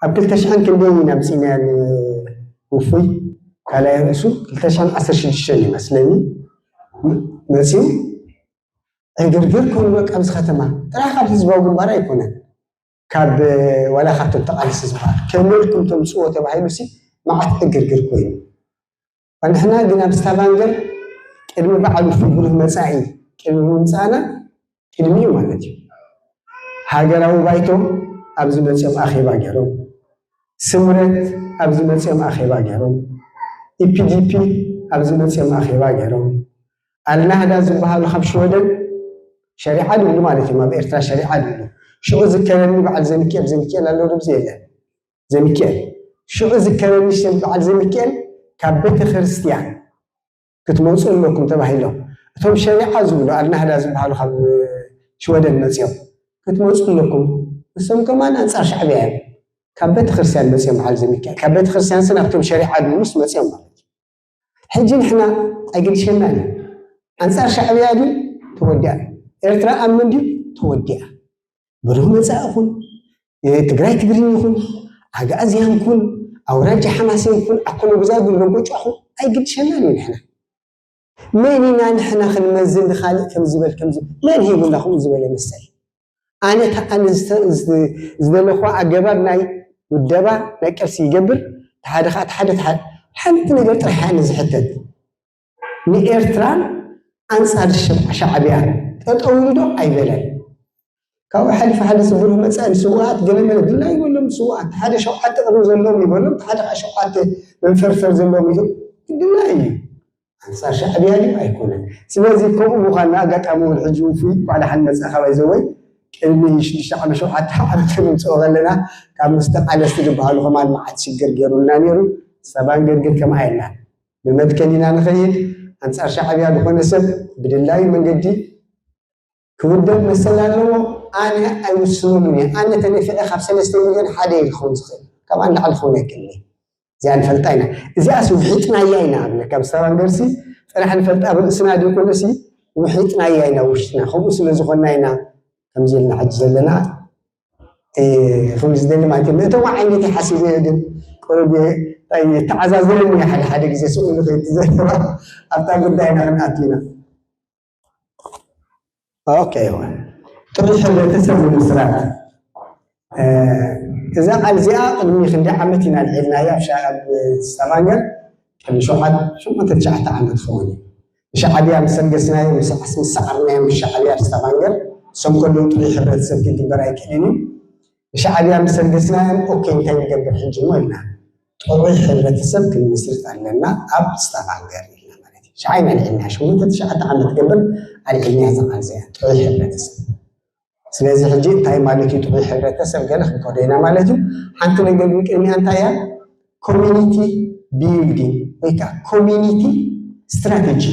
ኣብ ክልተ ሽሕን ክንደይ ኢና ኣምጺእናያ ንውፉይ? ካልኣይ ርእሱ ክልተ ሽሕን ዓሰርተ ሽዱሽተን እዩ መስለኒ መጺኡ። ዕግርግር ኮይኑ በቃ ኣብዚ ከተማ ጥራሕ ካብ ህዝባዊ ግንባር ኣይኮነን፣ ካብ ዋላ ካብቶም ተቓለስቲ ዝበሃል ከመይ ኢልኩም ተምጽእዎ ተባሂሉሲ መዓት ዕግርግር ኮይኑ። ንሕና ግን ኣብ ስታቫንገር ቅድሚ በዓል ውፉይ ብሩህ መጻኢ ቅድሚ ምምጻእና ቅድሚኡ ማለት እዩ። ሃገራዊ ባይቶ ኣብዚ መጺኦም ኣኼባ ገይሮም፣ ስምረት ኣብዚ መጺኦም ኣኼባ ገይሮም፣ ኢፒዲፒ ኣብዚ መጺኦም ኣኼባ ገይሮም፣ ኣልናህዳ ዝበሃሉ ካብ ሽወደን ሸሪዓ ድብሉ ማለት እዮም። ኣብ ኤርትራ ሸሪዓ ድብሉ። ሽዑ ዝከረኒ በዓል ዘሚካኤል፣ ዘሚካኤል ኣሎ ድብዚ የለን። ዘሚካኤል። ሽዑ ዝከረኒ ሽም በዓል ዘሚካኤል ካብ ቤተ ክርስቲያን ክትመፁ ኣለኩም ተባሂሎም። እቶም ሸሪዓ ዝብሉ ኣልናህዳ ዝበሃሉ ካብ ሽወደን መፅኦም ክትመፁ ኣለኩም። ንሶም ከማን ኣንፃር ሻዕብያ እዮም። ካብ ቤተ ክርስቲያን መፅኦም በዓል ዘሚካኤል። ካብ ቤተ ክርስቲያን ስን ኣብቶም ሸሪዓ ድብሉስ መፅኦም ማለት እዩ። ሕጂ ንሕና ኣይገድሸናን እዩ። ኣንፃር ሻዕብያ ድዩ? ተወዲኣ። ኤርትራ ኣብ መን ድዩ? ተወዲኣ። ብሩህ መጻኢ ይኹን፣ ትግራይ ትግርኝ ይኹን፣ ኣግኣዝያን ኩን፣ ኣውራጃ ሓማሴን ኩን፣ ኣኮነ ጉዛይ ኩን፣ ደንቆጫ ኩን፣ ኣይግድሸናን እዩ ንሕና። መን ኢና ንሕና ክንመዝን ንኻልእ ከም ዝበል ከም ዝ-፣ መን ሂቡና ከምኡ ዝበለ መሰል? ኣነ እታ ኣነ ዝተ-፣ ዝተ-፣ ዝደለኹዋ ኣገባብ ናይ ውደባ ናይ ቃልሲ ይገብር፣ እቲ ሓደ ኸዓ እቲ ሓደ፣ እቲ ሓደ፣ ሓንቲ ነገር ጥራሕ እያ ኣነ ዝሕተት። ንኤርትራን ኣንጻር ሸ-፣ ሻዕብያን ጠጠው ኢሉ ዶ ኣይበለን? ካብኡ ሓሊፉ ሓደ ስብርህ መጻኢ ንስውኣት ገለመለ ድላዩ በሎም። ንስውኣት ሓደ ሸውዓተ ቅርኒ ዘለዎም ይበሎም፣ ሓደ ኸዓ ሸውዓተ መንፈርፈር ዘለዎም ይበሎም። ድላዩ እዩ። ኣንጻር ሻዕብያ ድዩ? ኣይኮነን። ስለዚ ከምኡ ምዃንና ኣጋጣሚ እውን ሕጂ ውፉይ ባዕላ ሓን መጻ ካባይ ዘወይ ቅድሚ ሽዱሽተ ዓመት ሸውዓተ ዓመት ክንምጽኦ ከለና ካብ ምስ ተቃለስቲ ዝበሃሉ ከማን መዓት ሽግር ገይሩልና ነይሩ። ሰባን ገርግር ከምኣ የላን። ብመትከል ኢና ንኸይድ። ኣንጻር ሻዕብያ ዝኾነ ሰብ ብድላዩ መንገዲ ክውደብ መሰል ኣለዎ። ኣነ ኣይውስነሉን እየ። ኣነ ተደፊዐ ካብ ሰለስተ ሚልዮን ሓደ እዩ ክኸውን ዝኽእል፣ ካብኣ ንላዕሊ ክኸውን ኣይክእልን እየ። እዚኣ ንፈልጣ ኢና። እዚኣስ ውሒጥናያ ኢና ኣብለ ካብ ስታቫንገርሲ ጥራሕ ንፈልጣ ብርእስና ዘይኮነሲ ውሒጥናያ ኢና ውሽጥና። ከምኡ ስለ ዝኾንና ኢና ከምዚ ኢልና ሕጂ ዘለና። ከምዚ ዝደሊ ማለት እዩ። ምእተዋ ዓይነት ሓሲበ ግን ቁሩብ ተዓዛዝረኒ ሓደ ሓደ ግዜ ስኡ ንኸይድ ዘለዋ ኣብታ ጉዳይና ክንኣቱ ኢና። ኦኬ፣ ጥሩይ ሕብረተሰብ ንምስራት። እዛ ቃል እዚኣ ቅድሚ ክንደይ ዓመት ኢና ኣልዒልናያ ኣብ ሻ-፣ ኣብ ስታቫንገር? ቅድሚ ሸውዓተ፣ ሸሞንተ፣ ትሽዓተ ዓመት ክኸውን እዩ። ንሻዕብያ ምስ ሰገስናዮም፣ ምስ፣ ምስ ሰዓርናዮም፣ ንሻዕብያ ኣብ ስታቫንገር፣ እሶም ከለዉ ጥሩይ ሕብረተሰብ ክግበር ኣይክእልን እዩ። ንሻዕብያ ምስ ሰገስናዮም፣ ኦኬ፣ እንታይ ንገብር ሕጂ እሞ ኢልና። ጥዑይ ሕብረተሰብ ክንምስርት ኣለና ኣብ ስታቫንገር ኢልና ማለት እዩ። ሽዓ ኢና ኣልዒልና፣ ሸሞንተ ትሽዓተ ዓመት ገብር ኣልዒልና እዛ ቃል እዚኣ፣ ጥዑይ ሕብረተሰብ። ስለዚ ሕጂ እንታይ ማለት እዩ ጥዑይ ሕብረተሰብ? ገለ ክንከዶ ኢና ማለት እዩ። ሓንቲ ነገር ግን ቅድሚያ እንታይ እያ? ኮሚኒቲ ቢልዲንግ ወይ ከዓ ኮሚኒቲ ስትራቴጂ፣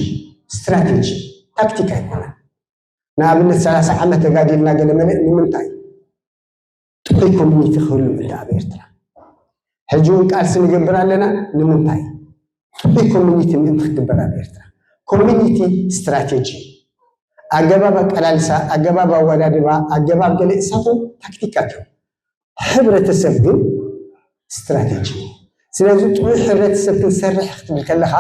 ስትራቴጂ ታክቲክ ኣይኮነን። ንኣብነት ሰላሳ ዓመት ተጋዲልና ገለ መለ ንምንታይ? ጥዑይ ኮሚኒቲ ክህሉ ምእንቲ ኣብ ኤርትራ። ሕጂ እውን ቃልሲ ንገብር ኣለና። ንምንታይ? ጥዑይ ኮሚኒቲ ምእንቲ ክግበር ኣብ ኤርትራ። ኮሚኒቲ ስትራቴጂ፣ ኣገባብ ኣቀላልሳ፣ ኣገባብ ኣወዳድባ፣ ኣገባብ ገለ እሳቶም ታክቲካት እዮም። ሕብረተሰብ ግን ስትራቴጂ እዩ። ስለዚ ጥዑይ ሕብረተሰብ ክንሰርሕ ክትብል ከለኻ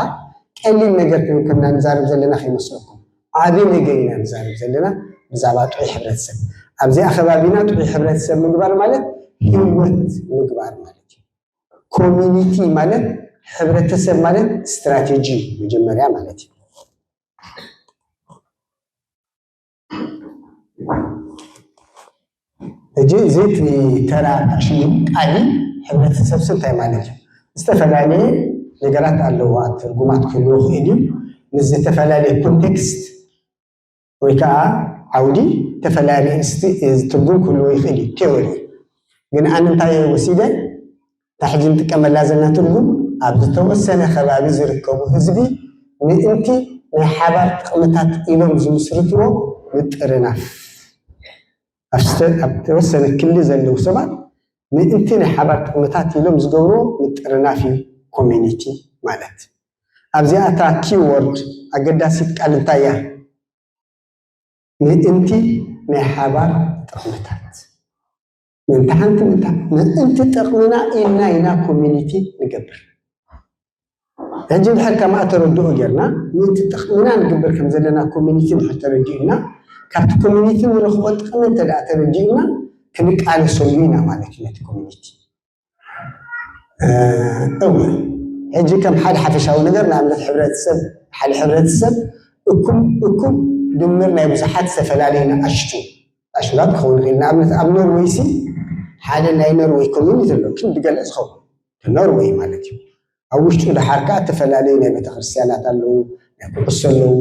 ቀሊል ነገር ከም፣ ከምና ንዛረብ ዘለና ከይመስለኩም። ዓቢ ነገር ኢና ንዛረብ ዘለና ብዛዕባ ጥዑይ ሕብረተሰብ። ኣብዚኣ ከባቢና ጥዑይ ሕብረተሰብ ምግባር ማለት ህይወት ምግባር ማለት እዩ። ኮሚኒቲ ማለት፣ ሕብረተሰብ ማለት ስትራቴጂ መጀመርያ ማለት እዩ። ሕጂ እዚ እቲ ተራ ሽሙ ቃል ሕብረተሰብ እንታይ ማለት እዩ? ዝተፈላለየ ነገራት ኣለዎ፣ ትርጉማት ክህልዎ ይኽእል እዩ። ምስ ዝተፈላለየ ኮንቴክስት ወይ ከዓ ዓውዲ ዝተፈላለየ ኣርእስቲ፣ እ፣ ትርጉም ክህልዎ ይኽእል እዩ፣ ቴዎሪ። ግን ኣነ እንታይ እየ ወሲደ? እታ ሕጂ ንጥቀመላ ዘለና ትርጉም ኣብ ዝተወሰነ ከባቢ ዝርከቡ ህዝቢ ምእንቲ ናይ ሓባር ጥቕምታት ኢሎም ዝምስርትዎ ምጥርናፍ። ኣብ ዝተ-፣ ኣብ ዝተወሰነ ክሊ ዘለዉ ሰባት ምእንቲ ናይ ሓባር ጥቕምታት ኢሎም ዝገብርዎ ምጥርናፍ እዩ ኮሚኒቲ ማለት። ኣብዚኣ እታ ኪወርድ ኣገዳሲት ቃል እንታይ እያ? ምእንቲ ናይ ሓባር ጥቕምታት። ምእንቲ ሓንቲ ምእንቲ፣ ምእንቲ ጥቕምና ኢልና ኢና ኮሚኒቲ ንገብር። ሕጂ እንድሕር ከምኣ ተረድኦ ጌርና፣ ምእንቲ ጥቕምና ንግበር ከም ዘለና ኮሚኒቲ እንድሕር ተረዲኡና፣ ካብቲ ኮሚኒቲ ንረኽቦ ጥቕሚ እንተ ደኣ ተረዲኡና፣ ክንቃለሰሉ ኢና ማለት እዩ ነቲ ኮሚኒቲ። እ፣ እወ። ሕጂ ከም ሓደ ሓፈሻዊ ነገር፣ ንኣብነት ሕብረተሰብ፣ ሓደ ሕብረተሰብ እኩብ፣ እኩብ ድምር ናይ ብዙሓት ዝተፈላለዩ ንኣሽቱ፣ ኣሽቱ ክኸውን ይኽእል። ንኣብነት ኣብ ኖርወይ ሲ ሓደ ናይ ኖርወይ ኮሚኒቲ ኣሎ፣ ክንዲ ገለ ዝኸውን ኖርወይ ማለት እዩ። ኣብ ውሽጡ ደሓር ከኣ ዝተፈላለዩ ናይ ቤተክርስትያናት ኣለዉ፣ ናይ ኩዕሶ ኣለዉ፣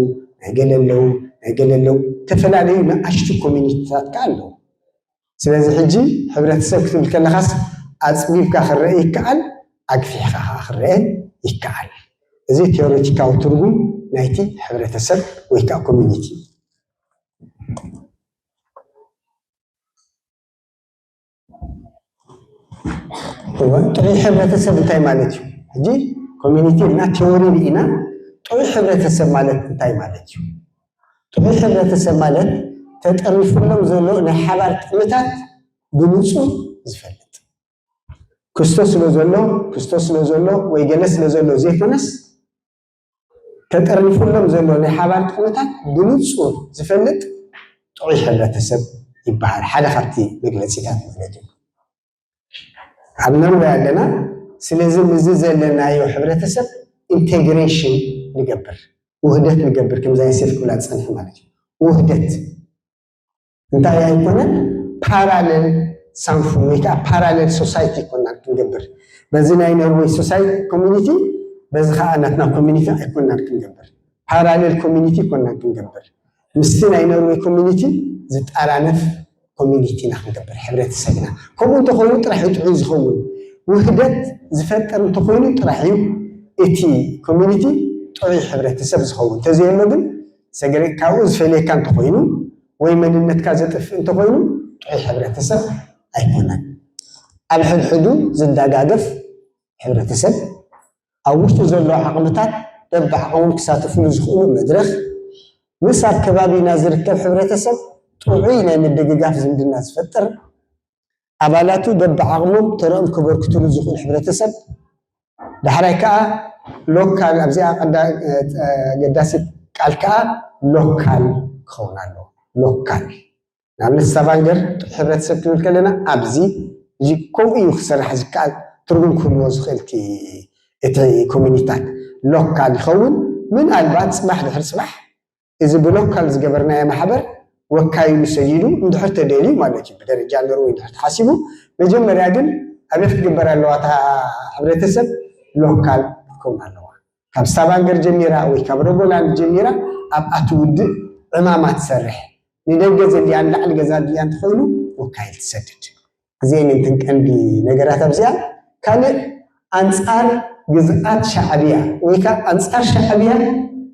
ናይ ገለ ኣለዉ፣ ናይ ገለ ኣለዉ፣ ዝተፈላለዩ ንኣሽቱ ኮሚኒቲታት ከኣ ኣለዉ። ስለዚ ሕጂ ሕብረተሰብ ክትብል ከለኻስ ኣጽቢብካ ክረአ ይከኣል፣ ኣግፊሕካ ከኣ ክረአ ይከኣል። እዚ ቴዎሬቲካዊ ትርጉም ናይቲ ሕብረተሰብ ወይ ከኣ ኮሚኒቲ። እወ፣ ጥዑይ ሕብረተሰብ እንታይ ማለት እዩ? ሕጂ ኮሚኒቲ ኢልና ቴዎሪ ርኢና፣ ጥዑይ ሕብረተሰብ ማለት እንታይ ማለት እዩ? ጥዑይ ሕብረተሰብ ማለት ተጠርኒፉሎም ዘሎ ናይ ሓባር ጥቕምታት ብንጹር ዝፈልጥ፣ ክስቶ ስለ ዘሎ፣ ክስቶ ስለ ዘሎ ወይ ገለ ስለ ዘሎ ዘይኮነስ፣ ተጠርኒፉሎም ዘሎ ናይ ሓባር ጥቕምታት ብንጹር ዝፈልጥ ጥዑይ ሕብረተሰብ ይበሃል። ሓደ ካብቲ መግለጺታት ማለት እዩ። ኣብ ኖርወይ ኣለና። ስለዚ ምስዚ ዘለናዮ ሕብረተሰብ ኢንቴግሬሽን ንገብር፣ ውህደት ንገብር፣ ከምዛ ዮሴፍ ክብላ ዝጸንሐ ማለት እዩ። ውህደት እንታይ ኣይኮነን፣ ፓራለል ሳንፉን ወይ ከዓ ፓራለል ሶሳይቲ ኣይኮናን ክንገብር። በዚ ናይ ኖርወይ ሶሳይቲ ኮሚኒቲ፣ በዚ ከዓ ናትና ኮሚኒቲ ኣይኮናን ክንገብር። ፓራለል ኮሚኒቲ ኣይኮናን ክንገብር። ምስቲ ናይ ኖርወይ ኮሚኒቲ ዝጠራነፍ ኮሚኒቲ ኢና ክንገብር፣ ሕብረተሰብ ኢና። ከምኡ እንተኾይኑ ጥራሕ እዩ ጥዑይ ዝኸውን። ውህደት ዝፈጥር እንተኾይኑ ጥራሕ እዩ እቲ ኮሚኒቲ ጥዑይ ሕብረተሰብ ዝኸውን እንተዘየሎ ግን ሰገረ ካብኡ ዝፈልየካ እንተኾይኑ ወይ መንነትካ ዘጥፍእ እንተኾይኑ ጥዑይ ሕብረተሰብ ኣይኮነን። ኣብ ሕድሕዱ ዝደጋገፍ ሕብረተሰብ ኣብ ውሽጡ ዘሎ ዓቕምታት በብዓቕሞም ክሳተፍሉ ዝኽእሉ መድረኽ ምስ ኣብ ከባቢና ዝርከብ ሕብረተሰብ ጥዑይ ናይ ምድግጋፍ ዝምድና ዝፈጥር ኣባላቱ በብዓቕሞም ተረኦም ክበርክትሉ ዝኽእል ሕብረተሰብ ዳሕራይ ከዓ ሎካል ኣብዚኣ ኣገዳሲት ቃል ከዓ ሎካል ክኸውን ኣለዎ። ሎካል ንኣብነት ስታቫንገር ጥዑይ ሕብረተሰብ ክንብል ከለና ኣብዚ እዚ ከምኡ እዩ ክሰርሕ ዝከኣል ትርጉም ክህልዎ ዝኽእል እቲ ኮሚኒታት ሎካል ይኸውን። ምናልባት ፅባሕ ድሕሪ ፅባሕ እዚ ብሎካል ዝገበርናዮ ማሕበር ወካይሉ ሰዲዱ እንድሕር ተደልዩ ማለት እዩ ብደረጃ ኖርወይ እንድሕር ተሓሲቡ መጀመርያ ግን ኣበይ ክትግበር ኣለዋ እታ ሕብረተሰብ ሎካል ክትከውን ኣለዋ ካብ ስታቫንገር ጀሚራ ወይ ካብ ሮጎላንድ ጀሚራ ኣብኣ ትውድእ ዕማማ ትሰርሕ ንደገ ዘድልያ ንላዕሊ ገዛ ድልያ እንተኮይኑ ወካይል ትሰድድ እዚአን እንትን ቀንዲ ነገራት ኣብዚኣ ካልእ ኣንፃር ግዝኣት ሻዕብያ ወይ ከዓ ኣንፃር ሻዕብያ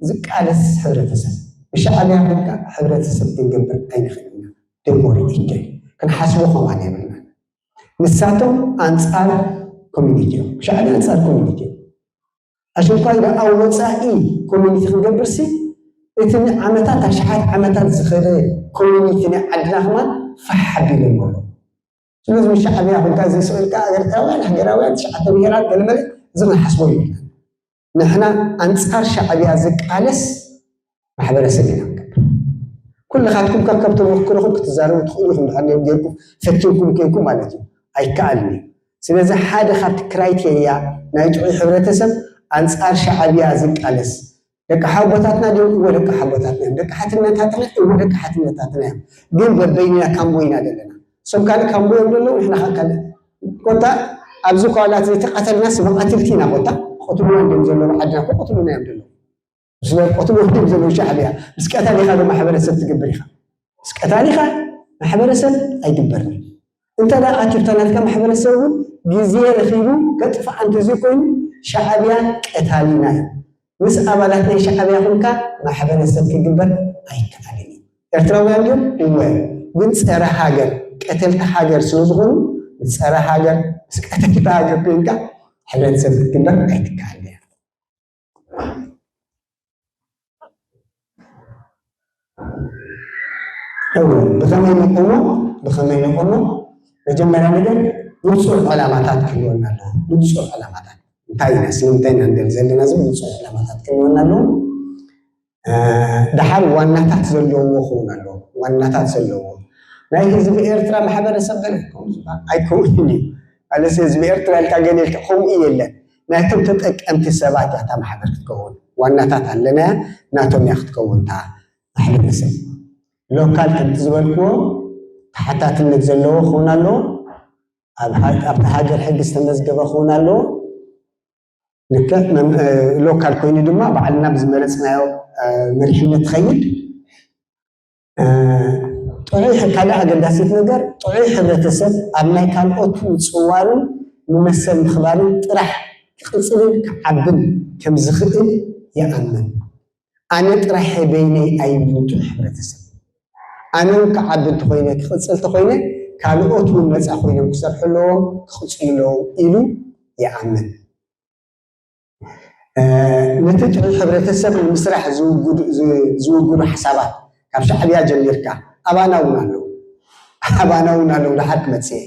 ዝቃለስ ሕብረተሰብ ብሻዕብያ ግን ከዓ ሕብረተሰብ ክንገብር ኣይንኽእል ኢና ደሞሪ ኢደ ክንሓስቦ ከማን የብልና ንሳቶም ኣንፃር ኮሚኒቲ እዮም ሻዕብያ ኣንፃር ኮሚኒቲ እዮም ኣሽንኳይ ደኣ ወፃኢ ኮሚኒቲ ክንገብርሲ እቲ ንዓመታት ኣሽሓት ዓመታት ዝኸደ ኮሚኒቲ ናይ ዓድና ከማን ፋሕ ኣቢሎም ኣለዉ ስለዚ ምስ ሻዕብያ ኮንካ ዘይስቕ ኢልካ ኤርትራውያን ሃገራውያን ትሽዓተ ብሄራት ገለመለ እዚ ክንሓስቦ ይብልና ንሕና ኣንፃር ሻዕብያ ዝቃለስ ማሕበረሰብ ኢና ንገብር ኩልኻትኩም ከከብ ተመክሮኹም ክትዛረቡ ትኽእሉ ኢኹም ድሓር ጌርኩም ፈቲንኩም ኬንኩም ማለት እዩ ኣይከኣልን እዩ ስለዚ ሓደ ካብቲ ክራይቴርያ ናይ ጥዑይ ሕብረተሰብ ኣንፃር ሻዕብያ ዝቃለስ ደቂ ሓቦታትና ድዮም እወ ደቂ ሓቦታትና እዮም ደቂ ሓትነታትና እወ ደቂ ሓትነታትና እዮም ግን በበይንና ካምቦ ኢና ዘለና እሶም ካልእ ካምቦ እዮም ዘለዉ ንሕና ከ ካልእ ኮታ ኣብዚ ኳላት ዘይተቐተልና ስበ ቀትልቲ ኢና ኮታ ክቐትሉና እንድዮም ዘለዉ ዓድና እኮ ቀትሉና እዮም ዘለዉ ስለ ቀትሉ እንድዮም ዘለዉ ሻዕብያ ምስ ቀታሊኻ ዶ ማሕበረሰብ ትገብር ኢኻ ምስ ቀታሊኻ ማሕበረሰብ ኣይግበርን እንተ ደኣ ኣኪብታ ናትካ ማሕበረሰብ እውን ግዜ ረኺቡ ከጥፍኣ እንተዘይኮይኑ ሻዕብያ ቀታሊና እዩ ምስ ኣባላት ናይ ሻዕብያ ኮንካ ማሕበረሰብ ክግበር ኣይከኣልን እዩ ኤርትራውያን ድዮም እወ ግን ፀረ ሃገር ቀተልቲ ሃገር ስለዝኾኑ ምስ ፀረ ሃገር ምስ ቀተልቲ ሃገር ኮይንካ ሕብረተሰብ ክትግበር ኣይትከኣልን እያ እወ ብኸመይ ንቆሞ ብኸመይ ንቆሞ መጀመርያ ነገር ንፁር ዕላማታት ክህልወና ኣለዎ ንፁር ዕላማታት እንታይ ኢና ስለምንታይ ኢና ንደሊ ዘለና ዝብል ንፁር ዕላማታት ክህልወና ኣለዎ ደሓር ዋናታት ዘለዎ ክኸውን ኣለዎ ዋናታት ዘለዎ ናይ ህዝቢ ኤርትራ ማሕበረሰብ ገለ ኣይከውን እዩ ኣለስ ህዝቢ ኤርትራ ኢልካ ገለ ኢልካ ከምኡ የለን ናይቶም ተጠቀምቲ ሰባት እያ እታ ማሕበር ክትከውን ዋናታት ኣለናያ ናቶም እያ ክትከውን እታ ማሕበረሰብ ሎካል ከምቲ ዝበልክዎ ተሓታትነት ዘለዎ ክኸውን ኣለዎ ኣብቲ ሃገር ሕጊ ዝተመዝገበ ክኸውን ኣለዎ ልክዕ ሎካል ኮይኑ ድማ ባዕልና ብዝመረፅናዮ መሪሕነት ትኸይድ ጥዑይ ካልእ ኣገዳሲት ነገር ጥዑይ ሕብረተሰብ ኣብ ናይ ካልኦት ምፅዋርን ንመሰል ምኽባርን ጥራሕ ክቕፅልን ክዓብን ከም ዝኽእል ይኣምን ኣነ ጥራሕ በይነይ ኣይብልን ጥዑይ ሕብረተሰብ ኣነ እውን ክዓቢ እንተኾይነ ክቕፅል እንተኾይነ ካልኦት እውን ነፃ ኮይኖም ክሰርሑ ኣለዎም ክቕፅሉ ኣለዎም ኢሉ ይኣምን ነቲ ጥዑይ ሕብረተሰብ ንምስራሕ ዝውግዱ ሓሳባት ካብ ሻዕብያ ጀሚርካ ኣባና እውን ኣለዉ ኣባና እውን ኣለዉ ድሓር ክመፅእ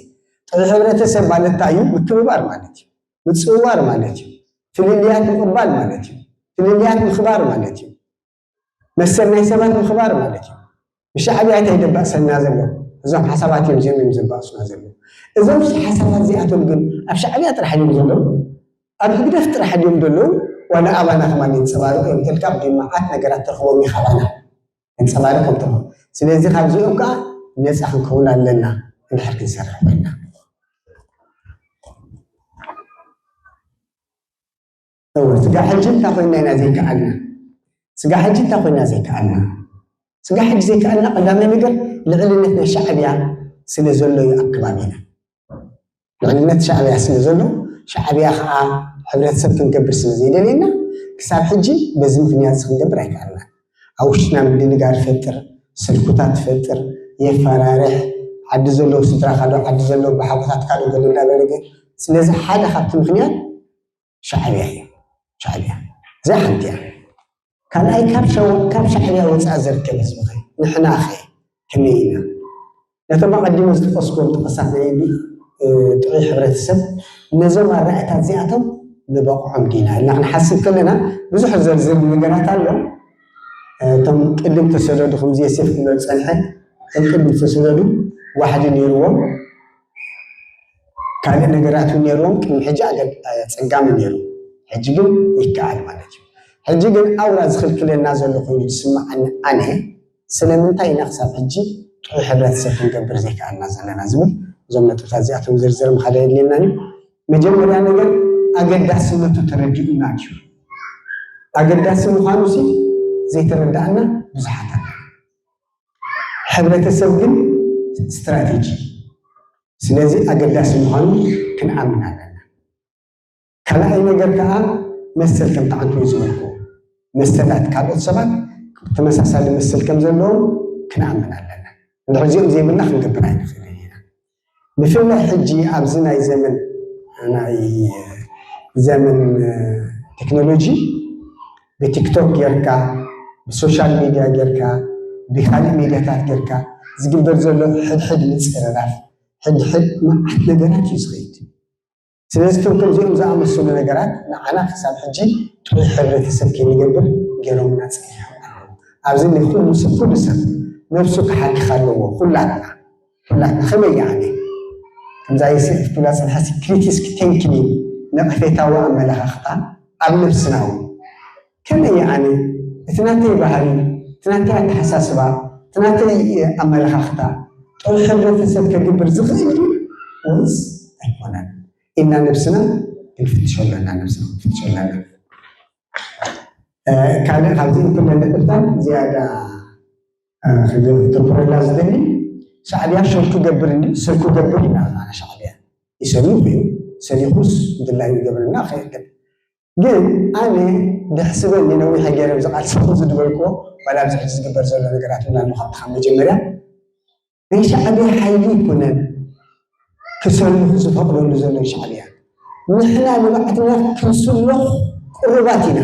ጥዑይ ሕብረተሰብ ማለት እንታይ እዩ ምክብባር ማለት እዩ ምፅውዋር ማለት እዩ ፍልልያት ምቕባል ማለት እዩ ፍልልያት ምኽባር ማለት እዩ መሰል ናይ ሰባት ምኽባር ማለት እዩ። ብሻዕብያ እንታይ ደባእሰና ዘሎ? እዞም ሓሳባት እዮም እዚኦም እዮም ዘባእሱና ዘለዉ። እዞም ሓሳባት እዚኣቶም ግን ኣብ ሻዕብያ ጥራሕ ድዮም ዘለዉ? ኣብ ህግደፍ ጥራሕ ድዮም ዘለዉ? ዋላ ኣባና ከማን የንጸባርቑ እዮም ተልካ ብመዓት ነገራት ትረኽቦም ኢኻ ኣባና የንጸባርቕ ከምቶም። ስለዚ ካብዚኦም ከኣ ነጻ ክንከውን ኣለና እንድሕር ክንሰርሕ ኮይና። እወ፣ ስጋዕ ሕጂ እንታይ ኮይና ኢና ዘይከኣልና? ስጋዕ ሕጂ እንታይ ኮይና ዘይከኣልና? ስጋዕ ሕጂ ዘይከኣልና ቀዳማይ ነገር ልዕልነት ናይ ሻዕብያ ስለ ዘሎ እዩ ኣብ ከባቢና። ልዕልነት ሻዕብያ ስለ ዘሎ ሻዕብያ ከዓ ሕብረተሰብ ክንገብር ስለ ዘይደልየና ክሳብ ሕጂ በዚ ምክንያት እዚ ክንገብር ኣይከኣልናን። ኣብ ውሽጥና ምድንጋር ይፈጥር፣ ስልኩታት ይፈጥር፣ የፈራርሕ፣ ዓዲ ዘለዉ ስድራኻ ዶ ዓዲ ዘለዉ ብሓጎታት ካልእ ገለ እንዳበለ ግን ስለዚ ሓደ ካብቲ ምክንያት ሻዕብያ እዩ። ሻዕብያ እዚኣ ሓንቲ እያ። ካልኣይ ካብ ሸው ካብ ሻዕብያ ወፃእ ዘርከብ ህዝቢ ኸ ንሕና ኸ ከመይ ኢና? ነቶም ኣቐዲመ ዝጠቐስኩዎም ጠቐሳት ናይ ጥዑይ ሕብረተሰብ ነዞም ኣረኣእታት እዚኣቶም ንበቕዖም ዲና ኢልና ክንሓስብ ከለና ብዙሕ ዘርዝር ነገራት ኣሎ። እቶም ቅድም ተሰደዱ ከምዚ የሴፍ ክብሎ ዝፀንሐ እቶም ቅድም ተሰደዱ ዋሕዲ ነይርዎም ካልእ ነገራት እውን ነይርዎም ቅድሚ ሕጂ ኣገድ- ኣጸጋሚ ነይሩ። ሕጂ ግን ይከኣል ማለት እዩ። ሕጂ ግን ኣውራ ዝኽልክለና ዘሎ ኮይኑ ዝስምዓኒ ኣነ ስለምንታይ ኢና ክሳብ ሕጂ ጥዑይ ሕብረተሰብ ክንገብር ዘይከኣልና ዘለና ዝብል እዞም ነጥብታት እዚኣቶም ዝርዝር ምኻድ ኣየድልየናን እዩ። መጀመርያ ነገር ኣገዳስነቱ ተረዲኡና እዩ። ኣገዳሲ ምዃኑ ሲ ዘይተረዳእና ብዙሓት ኣለና። ሕብረተሰብ ግን ስትራቴጂ ስለዚ ኣገዳሲ ምዃኑ ክንኣምን ኣለና። ካልኣይ ነገር ከዓ መሰል ከም ተዓንቱ ዝበልኩ መሰላት ካልኦት ሰባት ተመሳሳሊ መሰል ከም ዘለዎም ክንኣምን ኣለና። እንድሕር እዚኦም ዘይብልና ክንገብር ኣይንኽእልን ኢና። ብፍላይ ሕጂ ኣብዚ ናይ ዘመን ናይ ዘመን ቴክኖሎጂ ብቲክቶክ ጌርካ ብሶሻል ሚድያ ጌርካ ብካሊእ ሚድያታት ጌርካ ዝግበር ዘሎ ሕድሕድ ምፅርራፍ ሕድሕድ መዓት ነገራት እዩ ዝኸይድ። ስለዚ እቶም ከምዚኦም ዝኣመሰሉ ነገራት ንዓና ክሳብ ሕጂ ጥዑይ ሕብረተሰብ ከይንገብር ገይሮምና ፀኒሖም ኣለዉ። ኣብዚ ናይ ኩሉ ሰብ ኩሉ ሰብ ነብሱ ክሓክኽ ኣለዎ። ኩላትና ኩላትና ከመይ ይዓኒ ከምዛ የስዕፍ ትብላ ፅንሓሲ ክሪቲስክ ቴንኪኒን ነቕፌታዊ ኣመለኻኽታ ኣብ ነብስና እውን ከመይ ይዓኒ እቲ ናተይ ባህሪ እቲ ናተይ ኣተሓሳስባ እቲ ናተይ ኣመለኻኽታ ጥዑይ ሕብረተሰብ ከግብር ዝኽእል ድዩ ወይስ ኣይኮነን ኢልና ነብስና ክንፍትሾ ኣለና። ነብስና ክንፍትሾ ኣለና። ካልእ ካብዚ ኩለን ነጥብታት ዝያዳ ክገብረላ ዝደሊ ሻዕብያ ሸልኩ ገብር እንዲ ሰልኩ ገብር ይናል ማለት ሻዕብያ ይሰልኩ እዩ ሰሊኩስ ድላዩ ይገብርና ከየቅል ግን ኣነ ደሕስበኒ ነዊሐ ገይረ ብዚ ቃልሲ ዝድበልክዎ ዋላ ኣብዚ ሕጂ ዝግበር ዘሎ ነገራት እውን ኣሎ ካብቲ ካብ መጀመርያ ናይ ሻዕብያ ሓይሊ ኣይኮነን ክሰልኹ ዝፈቕደሉ ዘሎ ሻዕብያ ንሕና ንባዕትና ክንስሎኽ ቅሩባት ኢና